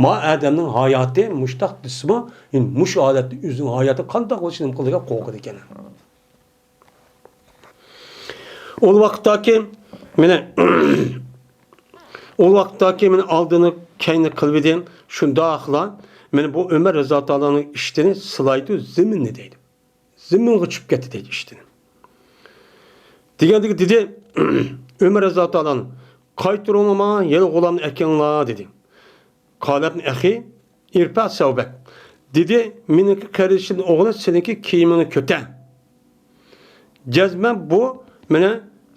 ما ئادەمنىڭ ھاياتى مۇشتاق دېسىمۇ، مۇشۇ ھالەتتە ئۆزىنىڭ ھاياتى قانداق بولۇشىنى نېمە قىلىدىكەن، قورقىدىكەن. ئۇ ۋاقىتتاكى مېنى، ئۇ ۋاقىتتاكى مېنى ئالدىنى كەينى قىلىۋىدى، شۇنداقلا مېنى بۇ ئۆمەر رەزىياللاھۇ تائالانىڭ ئىشتىنى سىلايدۇ زېمىننى دەيدۇ. زېمىنغا چۈشۈپ كەتتى دەيدۇ ئىشتىنى. دېگەندىكى دېدى، ئۆمەر رەزىياللاھۇ تائالا، قايتۇرۇڭلار ماڭا يەنە غۇلامنى ئەكىلىڭلار دېدى. قالەبنى ئەخى، ئىرپە سەۋبەك. دېدى، مېنىڭكى قېرىندىشىمنىڭ ئوغلى سېنىڭكى كىيىمىڭنى كۆتە. جەزمەن بۇ مېنىڭ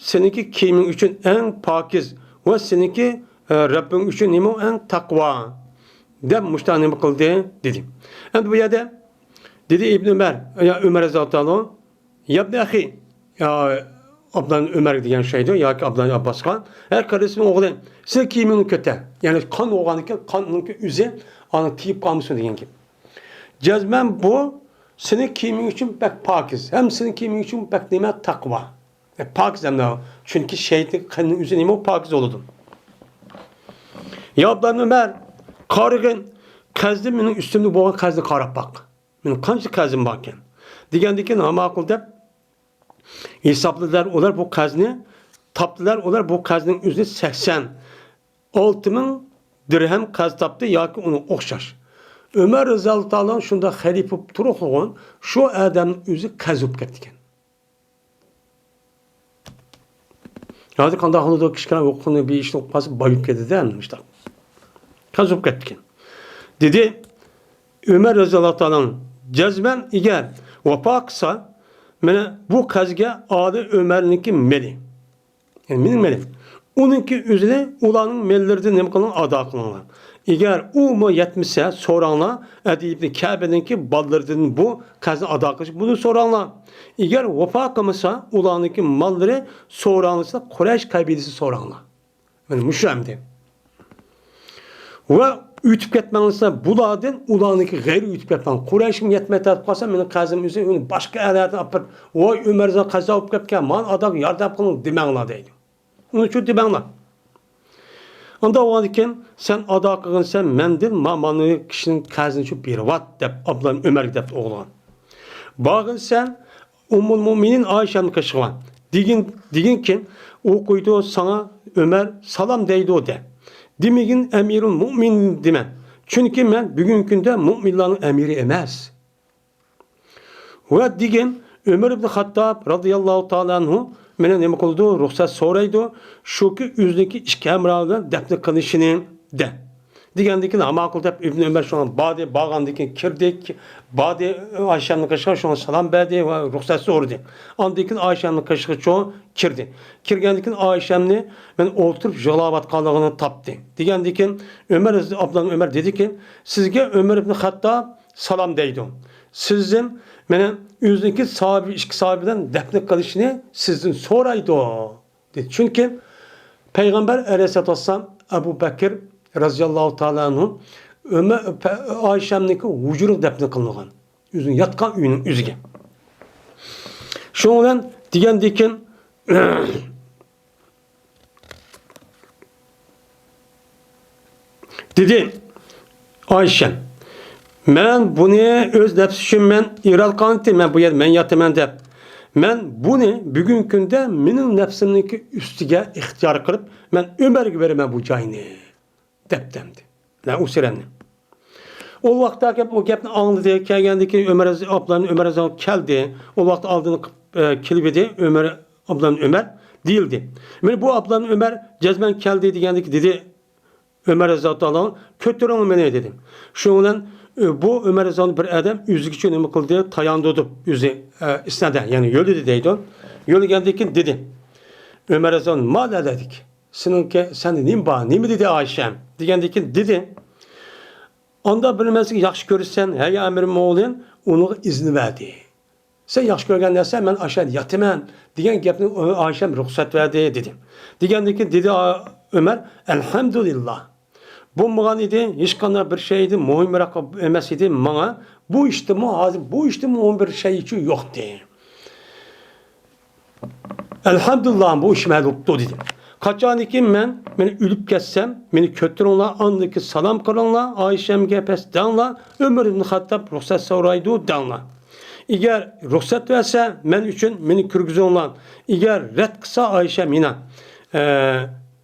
سېنىڭكى كىيىمىڭ ئۈچۈن ئەڭ پاكىز ۋە سېنىڭكى، ئە، رەببىڭ ئۈچۈن نېمە ئەڭ تەقۋا. دەپ مۇشۇنداق نېمە قىلدى دېدى. ئەمدى بۇ يەردە دېدى ئىبن ئۆمەر، يا ئۆمەر رەزىياللاھۇ تائالا، يابنى ئەخى، يا ئابدۇللا ئۆمەر دېگەن شەيدۇ ياكى ئابدۇللا ئابباسقا، ھەي قېرىندىشىمنىڭ ئوغلى، سېنىڭ كىيىمىڭنى كۆتە. يەنى قان بولغاندىكىن قاننىڭكى ئۆزى ئانا تېگىپ قالمىسۇن دېگەن گەپ. جەزمەن بۇ سېنىڭ كىيىمىڭ ئۈچۈن بەك پاكىز، ھەم سېنىڭ كىيىمىڭ ئۈچۈن بەك نېمە تەقۋا. ئە، پاكىز ئەمدى. چۈنكى شەيتان قېنىنىڭ ئۆزى نېمە پاكىز بولىدۇ. يا ئابدۇللا ئۆمەر، قارىغىن، قەرزدىن مېنىڭ ئۈستۈمدە بولغان قەرزنى قاراپ باق. مېنىڭ قانچە قەرزىم باركەن؟ دېگەندىكىن، ھا ماقۇل دەپ ھېسابلىدىلەر ئۇلار بۇ قەرزنى، تاپتىلار ئۇلار بۇ قەرزنىڭ ئۆزىنى سەكسەن ئالتە مىڭ دىرھەم قەرز تاپتى ياكى ئۇنىڭ ئوخشاش. ئۆمەر رەزىياللاھۇ تائالا شۇنداق خەلىپە بولۇپ تۇرۇقلىغان شۇ ئادەمنىڭ ئۆزى قەرز بولۇپ كەتكەن. ھازىر قانداق قىلىدۇ، كىچىككىنە ئوقۇغىنى بىر ئىشنى ئوقۇپ قالسا بايىپ كېتىدۇ-دە، مۇشۇنداق. قەرز بولۇپ كەتكەن. دېدى، ئۆمەر رەزىياللاھۇ تائالا، جەزمەن ئەگەر ۋاپا قىلسا، مانا بۇ قەرزگە ئالى ئۆمەرنىڭكى مېلى، يەنى مېنىڭ مېلىم، ئۇنىڭكى ئۆزىنى ئۇلارنىڭ مېللىرىدىن نېمە قىلىڭ، ئادا قىلىڭلار. ئەگەر ئۇمۇ يەتمىسە، سوراڭلار، ئەدىبنى كەبىنىڭكى بالىلىرىدىن بۇ قەرزنى ئادا قىلىش، بۇنى سوراڭلار. ئەگەر ۋاپا قىلمىسا، ئۇلارنىڭكى ماللىرى سوراڭلىسا، قۇرەيش قەبىلىسى سوراڭلار. مانا مۇشۇ ئەمدى. ۋە ئۆتۈپ كەتمەڭلىسە، بۇلاردىن ئۇلارنىڭكى غەيرى ئۆتۈپ كەتمەڭ. قۇرەيشىم يەتمەي تارتىپ قالسا، مېنىڭ قەرزىم ئۆزى ئۇنى باشقا ئەرلەردىن ئاپىرىپ، ۋاي، ئۆمەر رەزىياللاھۇ قازا بولۇپ كەتكەن، مانا ئاداغا ياردەم قىلىڭ دېمەڭلار دەيدۇ. ئۇنى شۇ دېمەڭلار. ئانداق بولغاندىكىن، سەن ئادا قىلغىنسەن مەندىن، ما-، مانا كىشىنىڭ قەرزىنى شۇ بېرىۋات، دەپ ئابدۇللا ئۆمەرگە دەپتۇ ئوغلىغا. بارغىنسەن ئۇممۇل مۇئمىنىن ئائىشەمنىڭ قېشىغا دېگىن، دېگىنكىن، ئۇ قويىدۇ ساڭا ئۆمەر سالام دەيدۇ دە. دېمىگىن ئەمىرۇل مۇئمىنىن دېمە. چۈنكى مەن بۈگۈنكى كۈندە مۇئمىنلارنىڭ ئەمىرى ئەمەس. ۋە دېگىن ئۆمەر ئىبن خاتتاب رازىياللاھۇ تائالا ئەنھۇ مېنى نېمە قىلىدۇ؟ رۇخسەت سورايدۇ. شۇكى ئۆزىنىڭكى ئىككى ھەمراھى بىلەن دەپنە قىلىشىنى دە. دېگەندىن كېيىن، ھاماقۇل دەپ ئىبن ئۆمەر شۇڭا باردى، بارغاندىن كېيىن كىردى، باردى ئائىشەمنىڭ قېشىغا، شۇڭا سالام بەردى ۋە رۇخسەت سورىدى. ئاندىن كېيىن ئائىشەمنىڭ قېشىغا چوڭ كىردى. كىرگەندىن كېيىن ئائىشەمنى مەن ئولتۇرۇپ يىغلاۋاتقانلىقىنى تاپتى. دېگەندىن كېيىن ئۆمەر، ئابدۇللا ئۆمەر دېدىكى، سىزگە ئۆمەر ئىبن خەتتاب سالام دەيدۇ. سىزدىن مېنى ئۆزىنىڭكى ساھابى، ئىككى ساھابى بىلەن دەپنە قىلىشنى سىزدىن سورايدۇ. دېدى. چۈنكى پەيغەمبەر ئەلەيھىسسالاتۇ ۋەسسالام ئەبۇ بەكىر رەزىياللاھۇ تائالا ئەنھۇ ئۆمە-، پە-، ئائىشەمنىڭكى ھۇجرىغا دەپنە قىلىنغان. ئۆزىنىڭ ياتقان ئۆيىنىڭ ئۆزىگە. شۇنىڭ بىلەن دېگەندىكىن، دېدى ئائىشەم، مەن بۇنى ئۆز نەپسى ئۈچۈن مەن ئىرادە قىلغانتىم، مەن بۇ يەردە مەن ياتىمەن دەپ. مەن بۇنى بۈگۈنكى كۈندە مېنىڭ نەپسىمنىڭكى ئۈستىگە ئىختىيار قىلىپ، مەن ئۆمەرگە بېرىمەن بۇ جاينى، دەپتىمدى. مەن ئۇ سىرەننى. ئۇ ۋاقىتتا گەپ، ئۇ گەپنى ئاڭلىدى. كەلگەندىكى ئۆمەر رەزى-، ئابدۇللا ئۆمەر رەزىياللاھۇ كەلدى. ئۇ ۋاقىتتا ئالدىن، ئە، كېلىۋىدى ئۆمەر، ئابدۇللا ئۆمەر دېيىلدى. مانا بۇ ئابدۇللا ئۆمەر جەزمەن كەلدى دېگەندىكى دېدى. ئۆمەر رەزىياللاھۇ تائالا، كۆتۈرۈڭ مېنى دېدى. شۇنىڭ بىلەن، ئۆ، بۇ ئۆمەر رەزىياللاھۇ بىر ئادەم ئۆزىگىچە نېمە قىلدى، تاياندۇردى ئۆزى، ئە، ئىسنەدە، يەنى يۆلىدى دەيدۇ. يۆلىگەندىن كېيىن دېدى. ئۆمەر رەزىياللاھۇ، ما لەدەيك؟ سېنىڭكى، سەندە نېمە بار؟ نېمە دېدى ئائىشەم؟ دېگەندىن كېيىن دېدى. ئاندا بىر نېمىسىگە ياخشى كۆرىسەن، ھەي ئەمىرۇل مۆمىنىن، ئۇنىڭغا ئىزنى بەردى. «سەن ياخشى كۆرگەن نەرسە، مەن ئاشۇ يەردە ياتىمەن» دېگەن گەپنى ئايشەم رۇخسەت بەردى، دېدى. دېگەندىن كېيىن دېدى ئۆمەر، «ئەلھەمدۇلىللا. بولمىغان ئىدى، ھېچقانداق بىر شەي ئىدى، مۇھىمراق ئەمەس ئىدى ماڭا. بۇ ئىشتىمۇ ھازىر، بۇ ئىشتىمۇ مۇھىم بىر شەي ئىچى يوقتى. ئەلھەمدۇلىللا، بۇ ئىشىم ھەل بوپتۇ» دېدى. «قاچانكى مەن، مېنى ئۆلۈپ كەتسەم، مېنى كۆتۈرۈڭلار، ئاندىن كېيىن سالام قىلىڭلار، ئائىشەمگە پەس دەڭلار، ئۆمەر ئىبن خەتتاب رۇخسەت سورايدۇ دەڭلار. ئەگەر رۇخسەت بەرسە، مەن ئۈچۈن مېنى كىرگۈزۈڭلار. ئەگەر رەت قىلسا، ئائىشەم يەنە، ئە،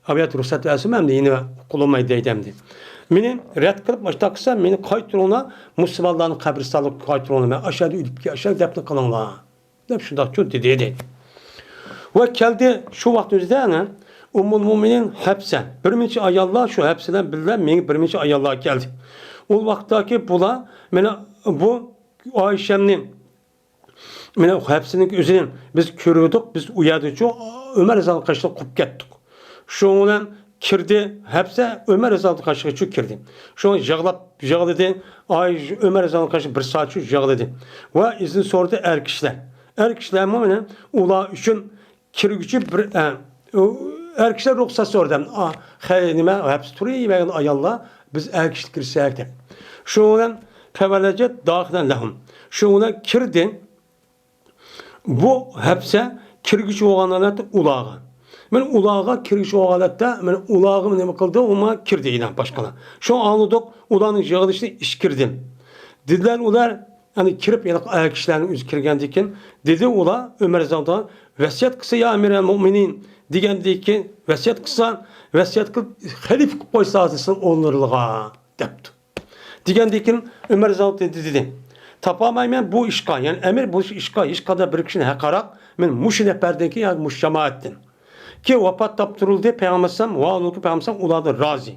ئەمەلىيەتتە رۇخسەت بەرسىمۇ، ئەمدى يەنە قۇلىماي دەيدۇ ئەمدى. مېنى رەت قىلىپ، مۇشۇنداق قىلسا، مېنى قايتۇرۇڭلار، مۇسۇلمانلارنىڭ قەبرىستانلىقىغا قايتۇرۇڭلار. مەن ئاشۇ يەردە ئۆلۈپ كېتىپ، ئاشۇ يەردە دەپنە قىلىڭلار» دەپ شۇنداقچۇ دېدى، دەيدۇ. ۋە كەلدى، شۇ ۋاقىت ئۆزىدە ئەنە ئۇممۇل مۆمىنىن ھەپسە، بىر نەچچە ئاياللار، شۇ ھەپسە بىلەن بىللە مېڭىپ بىر نەچچە ئاياللار كەلدى. ئۇ ۋاقىتتاكى بۇلار، مانا بۇ ئائىشەمنى، مانا ھەپسىنىڭ ئۆزىنى بىز كۆرۈۋىدۇق، بىز ئۇ يەردىچۇ ئۆمەر رەزىياللاھۇ ئەنھۇ قېشىدا قوپۇپ كەتتۇق. شۇنىڭ بىلەن كىردى ھەپسە، ئۆمەر رەزىياللاھۇ ئەنھۇ قېشىغىچۇ كىردى. شۇڭا يىغلاپ، يىغلىدى. ئاي، ئۆمەر رەزىياللاھۇ ئەنھۇ قېشىدا بىر سائەتچۇ يىغلىدى. ۋە ئىزنى سورىدى ئەر كىشىلەر. ئەر كىشىلەرمۇ مانا ئۇلار ئۈچۈن كىرگۈچى بىر، ئە، ئەر كىشىلەر رۇخسەت سورىدى. «ئا، خەي، نېمە، ھەپسە تۇرۇۋەرگەن ئاياللار، بىز ئەر كىشىلەر كىرسەك» دەپ. شۇنىڭ بىلەن فەۋەلەجەت داخىلەن لەھۇم. شۇنىڭ بىلەن كىردى. بۇ ھەپسە كىرگۈچى بولغان ھالەتتە ئۇلارغا. مانا ئۇلارغا كىرگۈچى بولغان ھالەتتە، مانا ئۇلارغا نېمە قىلدى؟ ئۇما كىردى يەنە باشقىلار. شۇ ئاڭلىدۇق، ئۇلارنىڭ يىغىلىشىنى ئىچكىردى. دېدىلەر ئۇلار، يەنى كىرىپ، يەنە ئەر كىشىلەرنىڭ ئۆزى كىرگەندىن كېيىن، دېدى ئۇلار ئۆمەر رەزىياللاھۇ ئەنھۇغا، «ۋەسىيەت قىلسا يا ئەمىرەل مۆمىنىن» دېگەندىن كېيىن، «ۋەسىيەت قىلسا، ۋەسىيەت قىلىپ، خەلىپە قىلىپ قويسا سىزنىڭ ئورنىڭىزغا» دەپتۇ. دېگەندىن كېيىن ئۆمەر رەزىياللاھۇ ئەنھۇ دېدى، «تاپالمايمەن بۇ ئىشقا، يەنى ئەمىر بولۇش ئىشقا ھېچقانداق بىر كىشىنى ھەققىراق، مەن مۇشۇ نەپەردىن كېيىن ياكى مۇشۇ جامائەتتىن. كېيىن ۋاپات تاپتۇرۇلدى پەيغەمبەر ئەلەيھىسسالام، ۋە ئۇنىڭ پەيغەمبەر ئەلەيھىسسالام ئۇلاردىن رازى»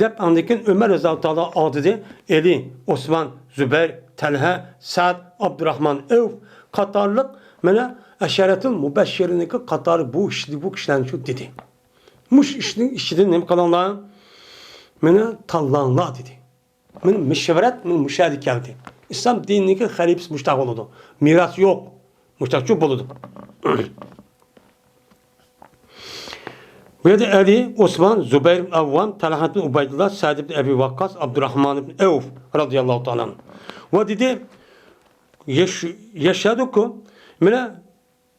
دەپ، ئاندىن كېيىن ئۆمەر رەزىياللاھۇ تائالا ئالدىدى ئەلى، ئوسمان، زۇبەير، تەلھە، سەئد، ئابدۇراخمان ئەۋف قاتارلىق، مانا، ئەشەرەتۇل مۇبەششىرىنىڭكى قاتارى بۇ ئىشتى، بۇ كىشىلەرنى شۇ دېدى. «مۇشۇ ئىشنىڭ ئىچىدىن نېمە قىلىڭلار؟ مېنى تاللاڭلار» دېدى. مانا مۇشۇ ئىبرەت، مانا مۇشۇ يەردە كەلدى. ئىسلام دىنىنىڭكى خەلىپىسى مۇشۇنداق بولىدۇ. مىراس يوق. مۇشۇنداقچۇ بولىدۇ. بۇ يەردە ئەلى، ئوسمان، زۇبەير ئىبن ئەۋۋام، تەلھەت ئىبن ئۇبەيدۇللا، سەئد ئىبن ئەبى ۋەققاس، ئابدۇراخمان ئىبن ئەۋف رازىياللاھۇ تائالا ئەنھۇ. ۋە دېدى، يەش-، يەشھەدۇكۇم، مانا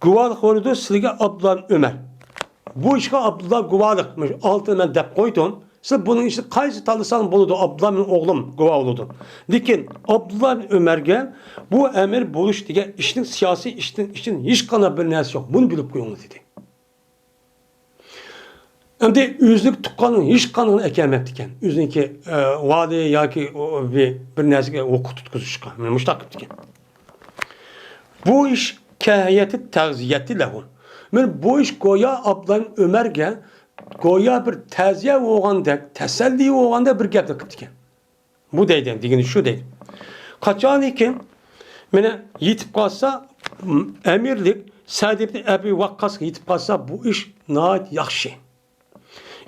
گۇۋاھلىق بېرىدۇ سىلىگە ئابدۇللا ئۆمەر. بۇ ئىشقا ئابدۇللا گۇۋاھلىق، مۇشۇ ئالتىنى مەن دەپ قويدۇم. سىز بۇنىڭ ئىچىدە قايسى تاللىساڭ بولىدۇ، ئابدۇللا مېنىڭ ئوغلۇم گۇۋاھ بولىدۇ. لېكىن ئابدۇللا ئۆمەرگە بۇ ئەمىر بولۇش دېگەن ئىشنىڭ سىياسىي ئىشتىن، ئىشتىن ھېچقانداق بىر نەرسە يوق. بۇنى بىلىپ قويۇڭلار دېدى. ئەمدى ئۆزىنىڭ تۇغقاننىڭ ھېچقاندىقىنى ئەكەلمەپتىكەن. ئۆزىنىڭكى، ئە، ۋالىي ياكى ئۇ، بىر، بىر نەرسىگە ھوقۇق تۇتقۇزۇشقا. مانا مۇشۇنداق قىپتىكەن. بۇ ئىش كەھەيئەتى تەزىيەتى لەھۇ. مانا بۇ ئىش گويا ئابدۇللا ئۆمەرگە گويا بىر تەزىيە بولغاندەك، تەسەللى بولغاندەك بىر گەپنى قىپتىكەن. بۇ دەيدۇ، دېگىنى شۇ دەيدۇ. قاچانكى مانا يېتىپ قالسا، ئەمىرلىك سەئد ئىبن ئەبى ۋەققاسقا يېتىپ قالسا، بۇ ئىش ناھايىتى ياخشى.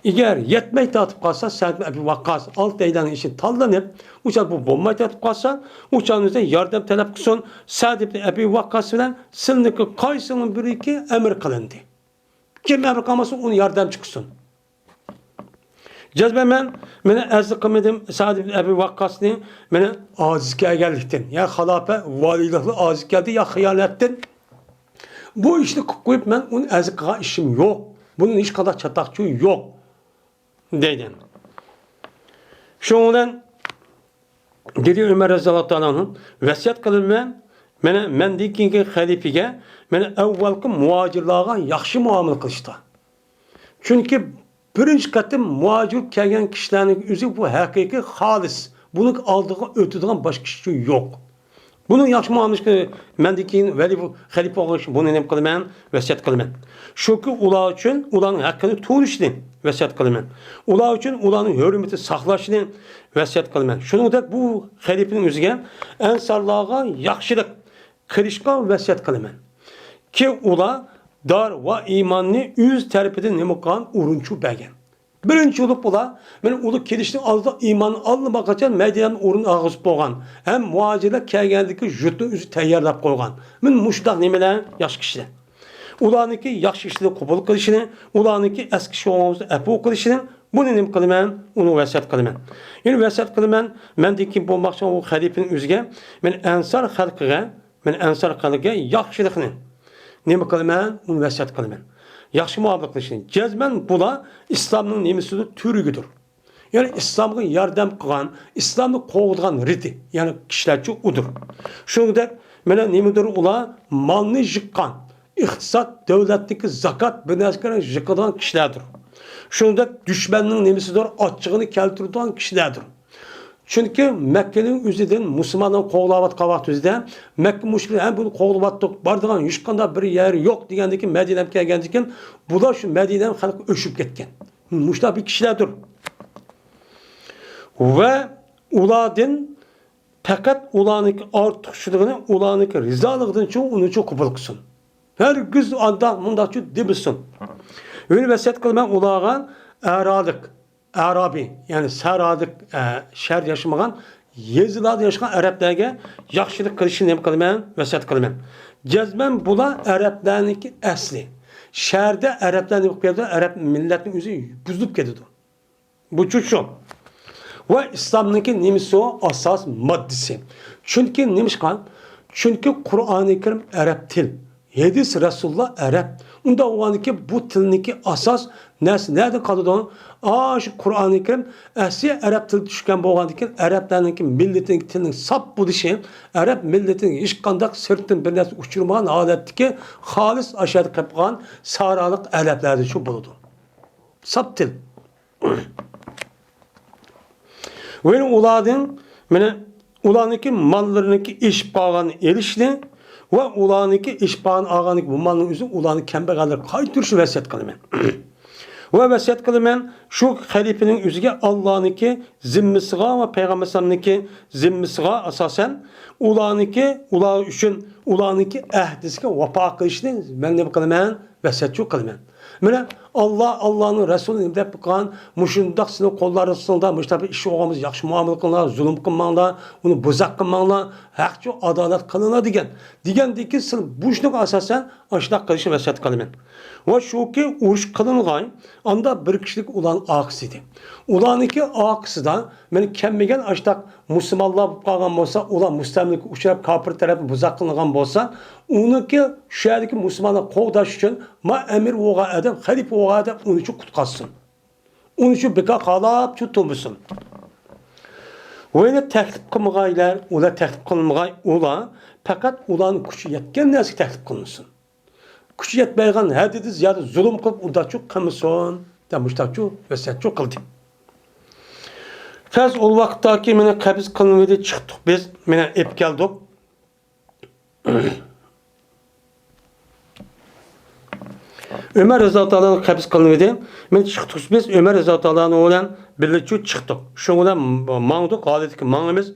ئەگەر يەتمەي تارتىپ قالسا، سەئد ئىبن ئەبى ۋەققاس ئالتەيلەننىڭ ئىچىدىن تاللىنىپ، ئۇ چاغ بۇ بولماي تارتىپ قالسا، ئۇ چاغنىڭ ئۆزىدە ياردەم تەلەپ قىلسۇن. سەئد ئىبن ئەبى ۋەققاس بىلەن سىلىنىڭكى قايسىنىڭ بىرىكى ئەمىر قىلىندى. كىم ئەمىر قىلمىسۇن، ئۇنى ياردەمچى قىلسۇن. جەزمەن مەن، مانا ئەرز قىلمىدىم سەئد ئىبن ئەبى ۋەققاسنى، مانا ئاجىز كەلگەنلىكتىن، يا خىلاپەت ۋالىيلىقلا ئاجىز كەلدى، يا خىيانەتتىن. بۇ ئىشنى قىلىپ قويۇپ، مەن ئۇنى ئەرز قىلغان ئىشىم يوق. بۇنىڭ ھېچقانداق چاتاقچۇ يوق، دەيدۇ. شۇنىڭ بىلەن دېدى ئۆمەر رەزىياللاھۇ تائالا ئەنھۇ، ۋەسىيەت قىلىمەن، مانا مەندىن كېيىنكى خەلىپىگە، مانا ئەۋۋەلقى مۇھاجىرلارغا ياخشى مۇئامىلە قىلىشتا. چۈنكى بىرىنچى قېتىم مۇھاجىر كەلگەن كىشىلەرنىڭ ئۆزى بۇ ھەقىقىي خالىس، بۇنىڭ ئالدىغا ئۆتىدىغان باشقا كىشى يوق. بۇنىڭ ياخشى مۇئامىلە قىلىشقا مەندىن كېيىن ۋەلى خەلىپە بولغان كىشى بۇنى نېمە قىلىمەن؟ ۋەسىيەت قىلىمەن. شۇكى ئۇلار ئۈچۈن ئۇلارنىڭ ھەققىنى تونۇشنى ۋەسىيەت قىلىمەن. ئۇلار ئۈچۈن ئۇلارنىڭ ھۆرمىتىنى ساقلاشنى ۋەسىيەت قىلىمەن. شۇنىڭدەك بۇ خەلىپىنىڭ ئۆزىگە ئەنسارلارغا ياخشىلىق قىلىشقا ۋەسىيەت قىلىمەن. كى ئۇلار دار ۋە ئىماننى ئۆز تەرىپىدىن نېمە قىلغان ئورۇنچۇ بەرگەن. بىرىنچى بولۇپ ئۇلار، مانا ئۇلار كېلىشنىڭ ئالدىدا ئىماننى ئاللىماقاچان مەدىنەدىن ئورۇن ئالغۇزۇپ بولغان ھەم مۇھاجىرلار كەلگەندىكى يۇرتنى ئۆزى تەييارلاپ قويغان. مانا مۇشۇنداق نېمىلەر ياخشى كىشىلەر. ئۇلارنىڭكى ياخشى ئىشلىرىنى قوبۇل قىلىشىنى، ئۇلارنىڭكى ئەسكى ئىشلىرىنى ئەپۇ قىلىشىنى، بۇنى نېمە قىلىمەن؟ ئۇنى ۋەسىيەت قىلىمەن. يەنە ۋەسىيەت قىلىمەن، مەندىن كېيىن بولماقچى بولغان ئۇ خەلىپىنىڭ ئۆزىگە، مەن ئەنسار خەلقىگە، مەن ئەنسار خەلقىگە ياخشىلىقنى نېمە قىلىمەن؟ ئۇنى ۋەسىيەت قىلىمەن. ياخشى مۇئامىلە قىلىشنى. جەزمەن بۇلار ئىسلامنىڭ نېمىسىدۇر؟ تۈۋرۈكىدۇر. يەنى ئىسلامغا ياردەم قىلغان، ئىسلامنى قوغدىغان رېتى، يەنى كىشىلەرچۇ ئۇدۇر. شۇنىڭدەك، مانا نېمىدۇر ئۇلار؟ مالنى يىغقان، ئىقتىساد، دۆلەتتىكى زاكات، بىر نەرسىگە يىغىدىغان كىشىلەردۇر. شۇنىڭدەك دۈشمەننىڭ نېمىسىدۇر؟ ئاچچىقىنى كەلتۈرىدىغان كىشىلەردۇر. چۈنكى مەككىنىڭ ئۆزىدىن مۇسۇلمانلارنى قوغلاۋاتقان ۋاقتىمىزدا، مەككە مۇشرىكلار ھەم بۇنى قوغلىۋاتتۇق، بارىدىغان ھېچقانداق بىر يەر يوق دېگەندىكىن، مەدىنەگە كەلگەندىكىن، بۇلار شۇ مەدىنە خەلقى ئۆچۈپ كەتكەن. مۇشۇنداق بىر كىشىلەردۇر. ۋە ئۇلاردىن پەقەت ئۇلارنىڭكى ئارتۇقچىلىقىنى، ئۇلارنىڭكى رىزالىقىدىنچۇ ئۇنىچۇ قوبۇل قىلسۇن. ھەرگىز ئانداق مۇنداقچۇ دېمىسۇن. يەنە ۋەسىيەت قىلىمەن ئۇلارغا ئەرالىق، ئەرابىي، يەنى سەھرالىق، ئە، شەھەردە ياشىمىغان، يېزىلاردا ياشىغان ئەرەبلەرگە ياخشىلىق قىلىشنى نېمە قىلىمەن؟ ۋەسىيەت قىلىمەن. جەزمەن بۇلار ئەرەبلەرنىڭكى ئەسلى. شەھەردە ئەرەبلەر نېمە قىلىپ كېتىدۇ؟ ئەرەب مىللەتنىڭ ئۆزى بۇزۇلۇپ كېتىدۇ. بۇچۇ شۇ. ۋە ئىسلامنىڭكى نېمىسى ئۇ؟ ئاساس ماددىسى. چۈنكى نېمىشقا؟ چۈنكى قۇرئانى كەرىم ئەرەب تىل. ھەدىس رەسۇلۇللا ئەرەب. ئۇنداق بولغاندىكىن بۇ تىلنىڭكى ئاساس نەرسە نەدە قالىدۇ؟ ئاشۇ قۇرئانى كەرىم ئەسلى ئەرەب تىلى چۈشكەن بولغاندىكىن ئەرەبلەرنىڭكى مىللىتىنىڭكى تىلىنىڭ ساپ بولۇشى، ئەرەب مىللىتىنىڭ ھېچقانداق سىرتتىن بىر نەرسە ئۇچرىمىغان ھالەتتىكى خالىس ئاشۇ يەردە قېلىپ قالغان ساھرالىق ئەرەبلەردە شۇ بولىدۇ. ساپ تىل. ۋە ئۇلاردىن، مانا، ئۇلارنىڭكى ماللىرىنىڭكى ئېشىپ قالغان ئېلىشنى ۋە ئۇلارنىڭكى ئېشىپ قالغان ئالغاندىكى بۇ مالنىڭ ئۆزى ئۇلارنى كەمبەغەللەرگە قايتۇرۇشنى ۋەسىيەت قىلىمەن. ۋە ۋەسىيەت قىلىمەن شۇ خەلىپىنىڭ ئۆزىگە ئاللانىڭكى زىممىسىغا ۋە پەيغەمبەر ئەلەيھىسسالامنىڭكى زىممىسىغا ئاساسەن ئۇلارنىڭكى، ئۇلار ئۈچۈن ئۇلارنىڭكى ئەھدىسىگە ۋاپا قىلىشنى مەن نېمە قىلىمەن؟ ۋەسىيەتچۇ قىلىمەن. مانا، ئاللا، ئاللانىڭ رەسۇلى نېمە دەپ قىلغان؟ مۇشۇنداق سىزنىڭ قوللارىڭىزدا مۇشۇنداق بىر ئىش بولغان بولسا، ياخشى مۇئامىلە قىلىڭلار، زۇلۇم قىلماڭلار، ئۇنى بۇزاق قىلماڭلار، ھەقچۇ ئادالەت قىلىڭلار دېگەن. دېگەندىن كېيىن سىز بۇ ئىشنىڭ ئاساسەن ئاشۇنداق قىلىشنى ۋەسىيەت قىلىمەن. ۋە شۇكى، ئۇرۇش قىلىنغاي، ئاندا بىر كىشىلىك ئۇلارنىڭ ئارقىسى ئىدى. ئۇلارنىڭكى ئارقىسىدا مانا كەلمىگەن ئاشۇنداق مۇسۇلمانلار بولۇپ قالغان بولسا، ئۇلار مۇستەملىكىگە ئۇچراپ، كاپىر تەرەپتىن بۇزاق قىلىنغان بولسا، ئۇنىڭكى شۇ يەردىكى مۇسۇلمانلارنى قوغداش ئۈچۈن، ما ئەمىر بولغان ئادەم، خەلىپە بولغان ئادەم ئۇنى شۇ قۇتقازسۇن. ئۇنى شۇ بىكار قالاپ شۇ تۇرمىسۇن. ۋە يەنە تەكلىپ قىلمىغايلار، ئۇلار تەكلىپ قىلمىغاي، ئۇلار پەقەت ئۇلارنىڭ كۈچى يەتكەن نەرسىگە تەكلىپ قىلىنسۇن. كۈچى يەتمەيدىغان ھەددىدىن زىيادە زۇلۇم قىلىپ، ئۇنداقچۇ قىلمىسۇن، دەپ مۇشۇنداقچۇ ۋەسىيەتچۇ قىلدى. فەز ئۇ ۋاقىتتاكى مېنى قەبز قىلىنىۋىدى، چىقتۇق بىز، مېنى ئېلىپ كەلدۇق. ئۆمەر رەزىياللاھۇ تائالا قەبز قىلىنىۋىدى. مېنى چىقتۇق بىز، ئۆمەر رەزىياللاھۇ تائالا بىلەن بىللە چىقتۇق. شۇ بىلەن ماڭدۇق، ھالىتىكى ماڭىمىز.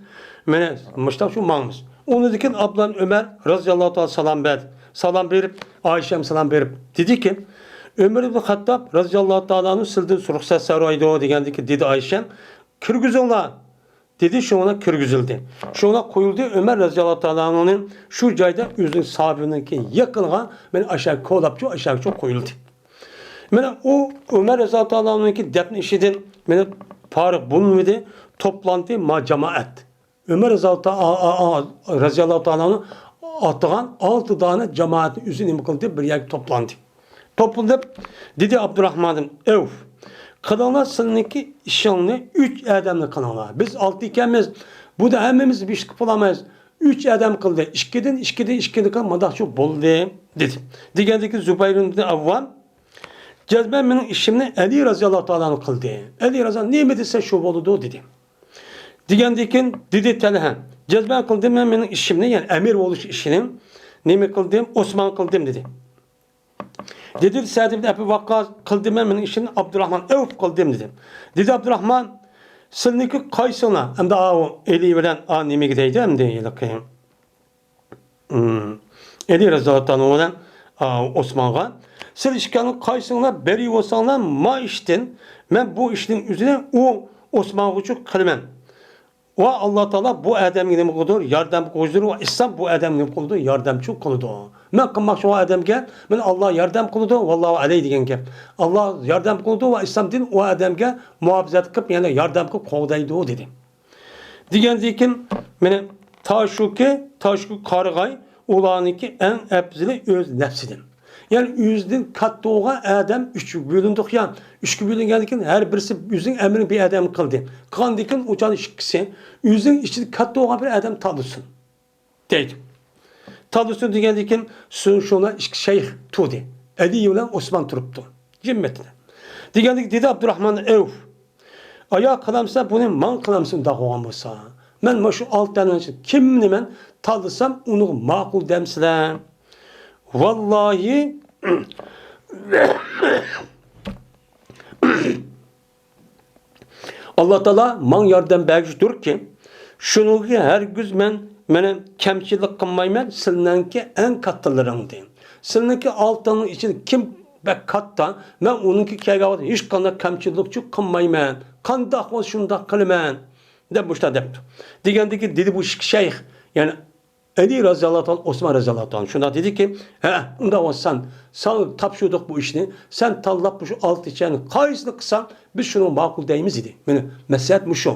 مېنى مۇشتاق شۇ ماڭىمىز. ئۇنىڭدىن كېيىن ئابدۇللا ئۆمەر رەزىياللاھۇ تائالا سالام بەردى. سالام بېرىپ، ئائىشەم سالام بېرىپ دېدىكى، ئۆمەر ئىبن خەتتاب رەزىياللاھۇ تائالا سىلدىن رۇخسەت سورايدۇ دېگەندىكى دېدى ئائىشەم، كىرگۈزۈڭلار دېدى، شۇڭا كىرگۈزۈلدى. شۇڭا قويۇلدى. ئۆمەر رەزىياللاھۇ تائالا ئەنھۇنى شۇ جايدا ئۆزىنىڭ ساھابىنىڭكى يېقىنىغا، مانا ئاشۇ كولاپچۇ، ئاشۇچۇ قويۇلدى. مانا ئۇ ئۆمەر رەزىياللاھۇ تائالا ئەنھۇنىڭكى دەپنە ئىشىدىن مانا پارىغ بولمىدى، توپلاندى ما جامائەت. ئۆمەر رەزىياللاھۇ تا-، ئا-، ئا-، ئا-، رەزىياللاھۇ تائالا ئەنھۇ ئاتىغان ئالتە دانە جامائەتنى ئۆزى نېمە قىلدى؟ بىر يەرگە توپلاندى. توپلىنىپ، دېدى ئابدۇراخماندىن، ئەۋف، قىلىڭلار سىلىنىڭكى ئىشىڭنى، ئۈچ ئادەمنى قىلىڭلار. بىز ئالتە ئىكەنمىز، بۇدا ھەممىمىز بىر ئىش قىلىپ بولالمايمىز. ئۈچ ئادەم قىلدى، ئىككىدىن، ئىككىدىن، ئىككىدىن قىل، مۇنداقچۇ بولدى، دېدى. دېگەندىكىن زۇبەير ئىبن ئەۋۋام، جەزمەن مېنىڭ ئىشىمنى ئەلى رەزىياللاھۇ تائالا ئەنھۇ قىلدى. ئەلى رەزىياللاھۇ نېمە دېسە شۇ بولىدۇ، دېدى. دېگەندىكىن دېدى تەلھە، جەزمەن قىلدىم مەن مېنىڭ ئىشىمنى، يەنى ئەمىر بولۇش ئىشىنى. نېمە قىلدىم؟ ئوسمان قىلدىم، دېدى. دېدى سەئد ئىبن ئەبى ۋەققاس، قىلدىم مەن مېنىڭ ئىشىمنى، ئابدۇراخمان ئەۋف قىلدىم، دېدى. دېدى ئابدۇراخمان، سىلىنىڭكى قايسىڭلار؟ ئەمدى ئاۋۇ ئەلى بىلەن ئا نېمىگە دەيدۇ ئەمدى ھېلىقى. ئەلى رەزىياللاھۇ تائالا بىلەن، ئا، ئوسمانغا، سىلەر ئىككىڭلار قايسىڭلار بىرى بولساڭلار، ما ئىشتىن، مەن بۇ ئىشنىڭ ئۆزىنى ئۇ ئوسمانغىچۇ قىلىمەن. ۋە ئاللا تائالا بۇ ئادەمگە نېمە قىلىدۇ؟ ياردەم قىلغۇچىدۇر ۋە ئىسلام بۇ ئادەمگە نېمە قىلىدۇ؟ ياردەمچى قىلىدۇ. مەن قىلماقچى بولغان ئادەمگە، مەن ئاللا ياردەم قىلىدۇ، ۋاللاھۇ ئەلەي دېگەن گەپ. ئاللا ياردەم قىلىدۇ ۋە ئىسلام دىن ئۇ ئادەمگە مۇھاپىزەت قىلىپ، يەنى ياردەم قىلىپ قوغدايدۇ، دېدى. دېگەندىن كېيىن، مانا، تاشۇكى، تاشۇكى قارىغاي، ئۇلارنىڭكى ئەڭ ئەپزىلى ئۆز نەپسىدىن. يەنى ئۆزىدىن كاتتا بولغان ئادەم ئۈچكە بۆلۈندۇق يا، ئۈچكە بۆلۈنگەندىن كېيىن ھەر بىرسى ئۆزىنىڭ ئەمرىنى بىر ئادەم قىلدى. قىلغاندىن كېيىن ئۇ چاغدا ئىككىسى ئۆزىنىڭ ئىچىدە كاتتا بولغان بىر ئادەم تاللىسۇن، دەيدۇ. تاللىسۇن دېگەندىن كېيىن شۇ-، شۇلار ئىككى شەيخ تۇردى. ئەلى بىلەن ئوسمان تۇرۇپتۇ. جىممىتىدە. دېگەندىن كېيىن دېدى ئابدۇراخمان ئەۋف، ئايا قىلامسىلەر بۇنى، ماڭا قىلامسىلەر ئۇنداق بولغان بولسا؟ مەن مانا شۇ ئالتە ئادەمنىڭ ئىچىدىن كىمنى مەن تاللىسام ئۇنىڭغا ماقۇل دەمسىلەر؟ ۋاللاھى، ئاللا تائالا ماڭا ياردەم بەرگۈچىدۇركى، شۇنىڭغا ھەرگىز مەن، مەن كەمچىلىك قىلمايمەن، سىلىنىڭكى ئەڭ كاتتىلىرىڭدىن. سىلىنىڭكى ئالتىنىڭ ئىچىدە كىم بەك كاتتا، مەن ئۇنىڭكى كەلگەن ۋاقىتتا ھېچقانداق كەمچىلىكچۇ قىلمايمەن. قانداق بولسا شۇنداق قىلىمەن، دەپ مۇشۇنداق دەپتۇ. دېگەندىكى دېدى بۇ ئىككى شەيخ، يەنى ئەلى رەزىياللاھۇ تائالا، ئوسمان رەزىياللاھۇ تائالا شۇنداق دېدىكى، ھە، ئۇنداق بولسا ساڭا تاپشۇردۇق بۇ ئىشنى، سەن تاللاپ مۇشۇ ئالتە ئىچىدىن قايسىنى قىلساڭ، بىز شۇنىڭغا ماقۇل دەيمىز، دېدى. مانا مەسلىھەت مۇشۇ.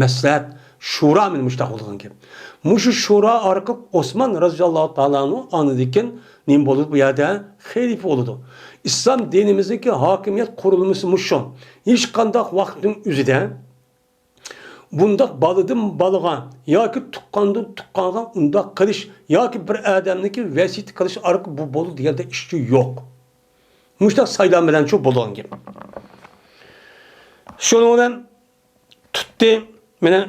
مەسلىھەت، شورا مانا مۇشۇنداق بولىدىغان گەپ. مۇشۇ شورا ئارقىلىق ئوسمان رەزىياللاھۇ تائالا ئەنھۇ ئاندىن كېيىن نېمە بولىدۇ بۇ يەردە؟ خەلىپە بولىدۇ. ئىسلام دىنىمىزنىڭكى ھاكىمىيەت قۇرۇلمىسى مۇشۇ. ھېچقانداق ۋاقىتنىڭ ئۆزىدە بۇنداق بالىدىن بالىغا ياكى تۇغقاندىن تۇغقانغا ئۇنداق قىلىش ياكى بىر ئادەمنىڭكى ۋەسىيىتى قىلىش ئارقىلىق بۇ بولىدۇ دېگەندەك ئىشچۇ يوق. مۇشۇنداق سايلام بىلەنچۇ بولىدىغان گەپ. شۇنىڭ بىلەن تۇتتى، مانا،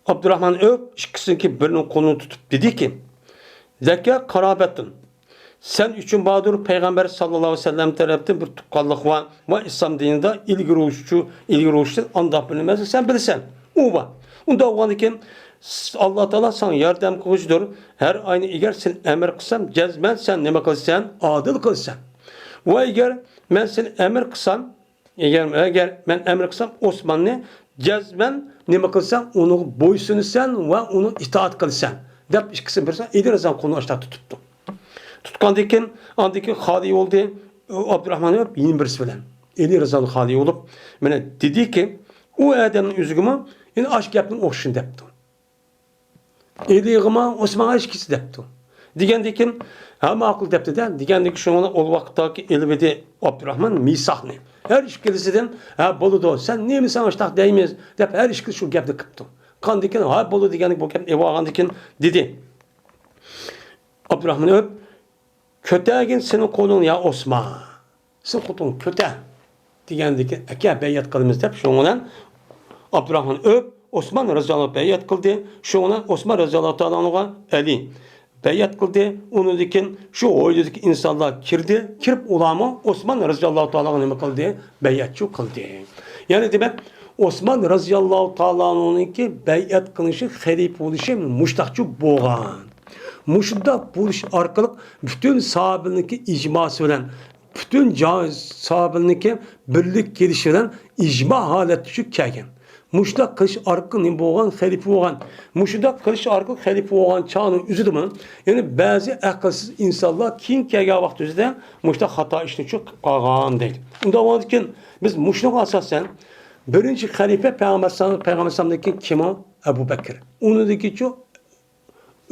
ئابدۇراخمان ئۆپ ئىككىسىنىڭكى بىرىنىڭ قولىنى تۇتۇپ دېدىكى، لەكە قارابەتۇن، سەن ئۈچۈن باردۇر، پەيغەمبەر ساللاللاھۇ ئەلەيھى ۋەسەللەم تەرەپتىن بىر تۇغقانلىق بار ۋە ئىسلام دىنىدا ئىلگىرى ئۇرۇشچۇ، ئىلگىرى ئۇرۇشتىن ئانداق بىلمەسلىك سەن بىلىسەن. ئۇ بار. ئۇنداق بولغاندىكىن، ئاللا تائالا ساڭا ياردەم قىلغۇچىدۇر. ھەر ئاينى ئەگەر سەن ئەمر قىلسام، جەزمەن سەن نېمە قىلىسەن؟ ئادىل قىلىسەن. ۋە ئەگەر مەن سېنى ئەمر قىلسام، ئەگەر، ئەگەر مەن ئەمر قىلسام، ئوسماننى جەزمەن نېمە قىلساڭ، ئۇنىڭغا بويسۇنىسەن ۋە ئۇنىڭغا ئىتائەت قىلىسەن، دەپ ئىككىسىنى بىرسى ئېلى رەزىياللاھۇ تۇتۇپتۇ. تۇتقاندىن كېيىن، ئاندىن كېيىن خالىي بولدى، ئابدۇراخمان يەنە بىرسى بىلەن. ئېلى رەزىياللاھۇ خالىي بولۇپ، مانا دېدىكى، ئۇ ئادەمنىڭ ئۆزىگىمۇ يەنە ئاشۇ گەپنىڭ ئوخشىشىنى دەپتۇ. ئېلىغىمۇ، ئوسمانغا ھېچ كىشى دەپتۇ. دېگەندىن كېيىن، ھە، ماقۇل دەپتۇ-دە. دېگەندىن كېيىن شۇڭا ئۇ ۋاقىتتاكى ئېلىۋىدى ئابدۇراخمان مىساقنى. ھەر ئىككىلىسىدىن، ھە، بولىدۇ، سەن نېمە ساڭا شۇنداق دەيمىز، دەپ ھەر ئىككىلىسى شۇ گەپنى قىپتۇ. قاندىكىن، ھە، بولدى دېگەندىن بۇ گەپنى ئېلىۋالغاندىن كېيىن دېدى. ئابدۇراخمان ئۆپ، كۆتەرگىن سېنىڭ قولۇڭنى يا ئوسمان. سېنىڭ قولۇڭنى كۆتەر. دېگەندىكىن، ئەكە، بەيئەت قىلىمىز دەپ، شۇنىڭ بىلەن ئابدۇراخمان ئۆپ، ئوسمان رەزىياللاھۇ بەيئەت قىلدى. شۇنىڭ بىلەن ئوسمان رەزىياللاھۇ تائالا ئەنھۇغا ئەلى بەيئەت قىلدى. ئۇنىڭدىن كېيىن شۇ ھويلىدىكى ئىنسانلار كىردى. كىرىپ ئۇلارمۇ ئوسمان رەزىياللاھۇ تائالاغا نېمە قىلدى؟ بەيئەتچۇ قىلدى. يەنى دېمەك، ئوسمان رەزىياللاھۇ تائالا ئەنھۇنىڭكى بەيئەت قىلىشى، خەلىپە بولۇشى مۇشۇنداقچۇ بولغان. مۇشۇنداق بولۇش ئارقىلىق پۈتۈن ساھابىنىڭكى ئىجماسى بىلەن، پۈتۈن جا-، ساھابىنىڭكى بىرلىك كېلىشى بىلەن ئىجما ھالەتكە چۈشۈپ كەلگەن. مۇشۇنداق قىلىش ئارقىلىق نېمە بولغان؟ خەلىپە بولغان. مۇشۇنداق قىلىش ئارقىلىق خەلىپە بولغان چاغنىڭ ئۆزىدىمۇ، يەنى بەزى ئەقىلسىز ئىنسانلار كېيىن كەلگەن ۋاقىت ئۆزىدە مۇشۇنداق خاتا ئىشنى چۈ قىلىپ قالغان دەيدۇ. ئۇنداق بولغاندىكىن بىز مۇشۇنىڭغا ئاساسەن بىرىنچى خەلىپە پەيغەمبەر، پەيغەمبەر ئەلەيھىسسالامدىن كېيىن كىم ئۇ؟ ئەبۇ بەكىر. ئۇنىڭدىن كېيىنچۇ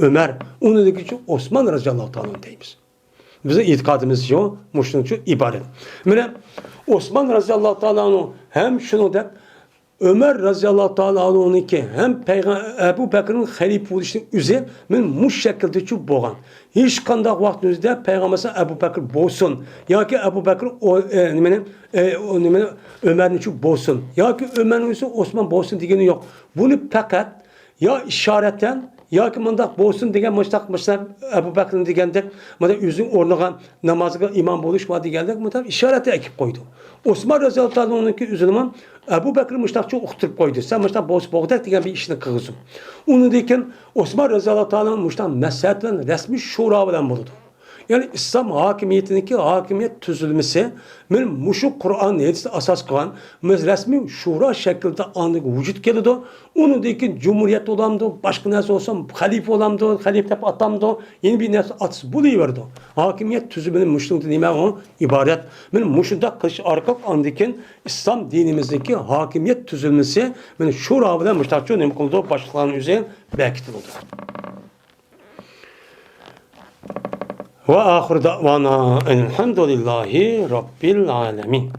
ئۆمەر، ئۇنىڭدىن كېيىنچۇ ئوسمان رەزىياللاھۇ تائالا ئەنھۇ دەيمىز. بىزنىڭ ئېتىقادىمىزچۇ مۇشۇنىڭچۇ ئىبارەت. مانا ئوسمان رەزىياللاھۇ تائالا ئەنھۇ ھەم شۇنىڭ دەپ، ئۆمەر رەزىياللاھۇ تائالا ئەنھۇنىڭكى ھەم پەيغە-، ئەبۇ بەكرىنىڭ خەلىپە بولۇشىنىڭ ئۆزى مانا مۇشۇ شەكىلدىچۇ بولغان. ھېچقانداق ۋاقىتنىڭ ئۆزىدە پەيغەمبەر ئەبۇ بەكرى بولسۇن ياكى ئەبۇ بەكرى ئو-، ئە، نېمىنى، ئە، ئۇ نېمىنى، ئۆمەرنىچۇ بولسۇن ياكى ئۆمەرنىڭ ئۆزى ئوسمان بولسۇن دېگىنى يوق. بۇنى پەقەت يا ئىشارەتەن ياكى مۇنداق بولسۇن دېگەن، مۇشتاق، مۇشتاق ئەبۇ بەكرىنى دېگەندەك، مانا ئۆزىنىڭ ئورنىغا نامازغا ئىمام بولۇش بار دېگەندەك، مۇنداق ئىشارەتەن ئەكىپ قويدى. ئوسمان رەزىياللاھۇ تائالا ئەنھۇنىڭكى ئۆزىنىمۇ ئەبۇ بەكرى مۇشتاقچە ئۇقتۇرۇپ قويدى. سەن مۇشتاق بولسا بولغۇدەك دېگەن بىر ئىشنى قىلغۇزۇپ. ئۇنىڭدىن كېيىن ئوسمان رەزىياللاھۇ تائالا ئەنھۇ مۇشتاق مەسلىھەت بىلەن، رەسمىي شورا بىلەن بولىدۇ. يەنى ئىسلام ھاكىمىيىتىنىڭكى ھاكىمىيەت تۈزۈلمىسى مانا مۇشۇ قۇرئان ھەدىسنى ئاساس قىلغان، مانا رەسمىي شورا شەكلىدە ئاندىن ۋۇجۇدقا كېلىدۇ. ئۇنىڭدىن كېيىن جۇمھۇرىيەت بولامدۇ، باشقا نەرسە بولسا خەلىپە بولامدۇ، خەلىپە دەپ ئاتامدۇ، يەنە بىر نەرسە ئاتىسى بولۇۋېرىدۇ. ھاكىمىيەت تۈزۈمىنى مۇشۇنىڭ نېمە ئۇ ئىبارەت. مانا مۇشۇنداق قىلىش ئارقىلىق ئاندىن كېيىن ئىسلام دىنىمىزدىكى ھاكىمىيەت تۈزۈلمىسى مانا شورا بىلەن مۇشتاقچۇ نېمە قىلىدۇ، باشقىلارنىڭ ئۆزى بەكىتىلىدۇ. وآخر دعوانا أن الحمد لله رب العالمين.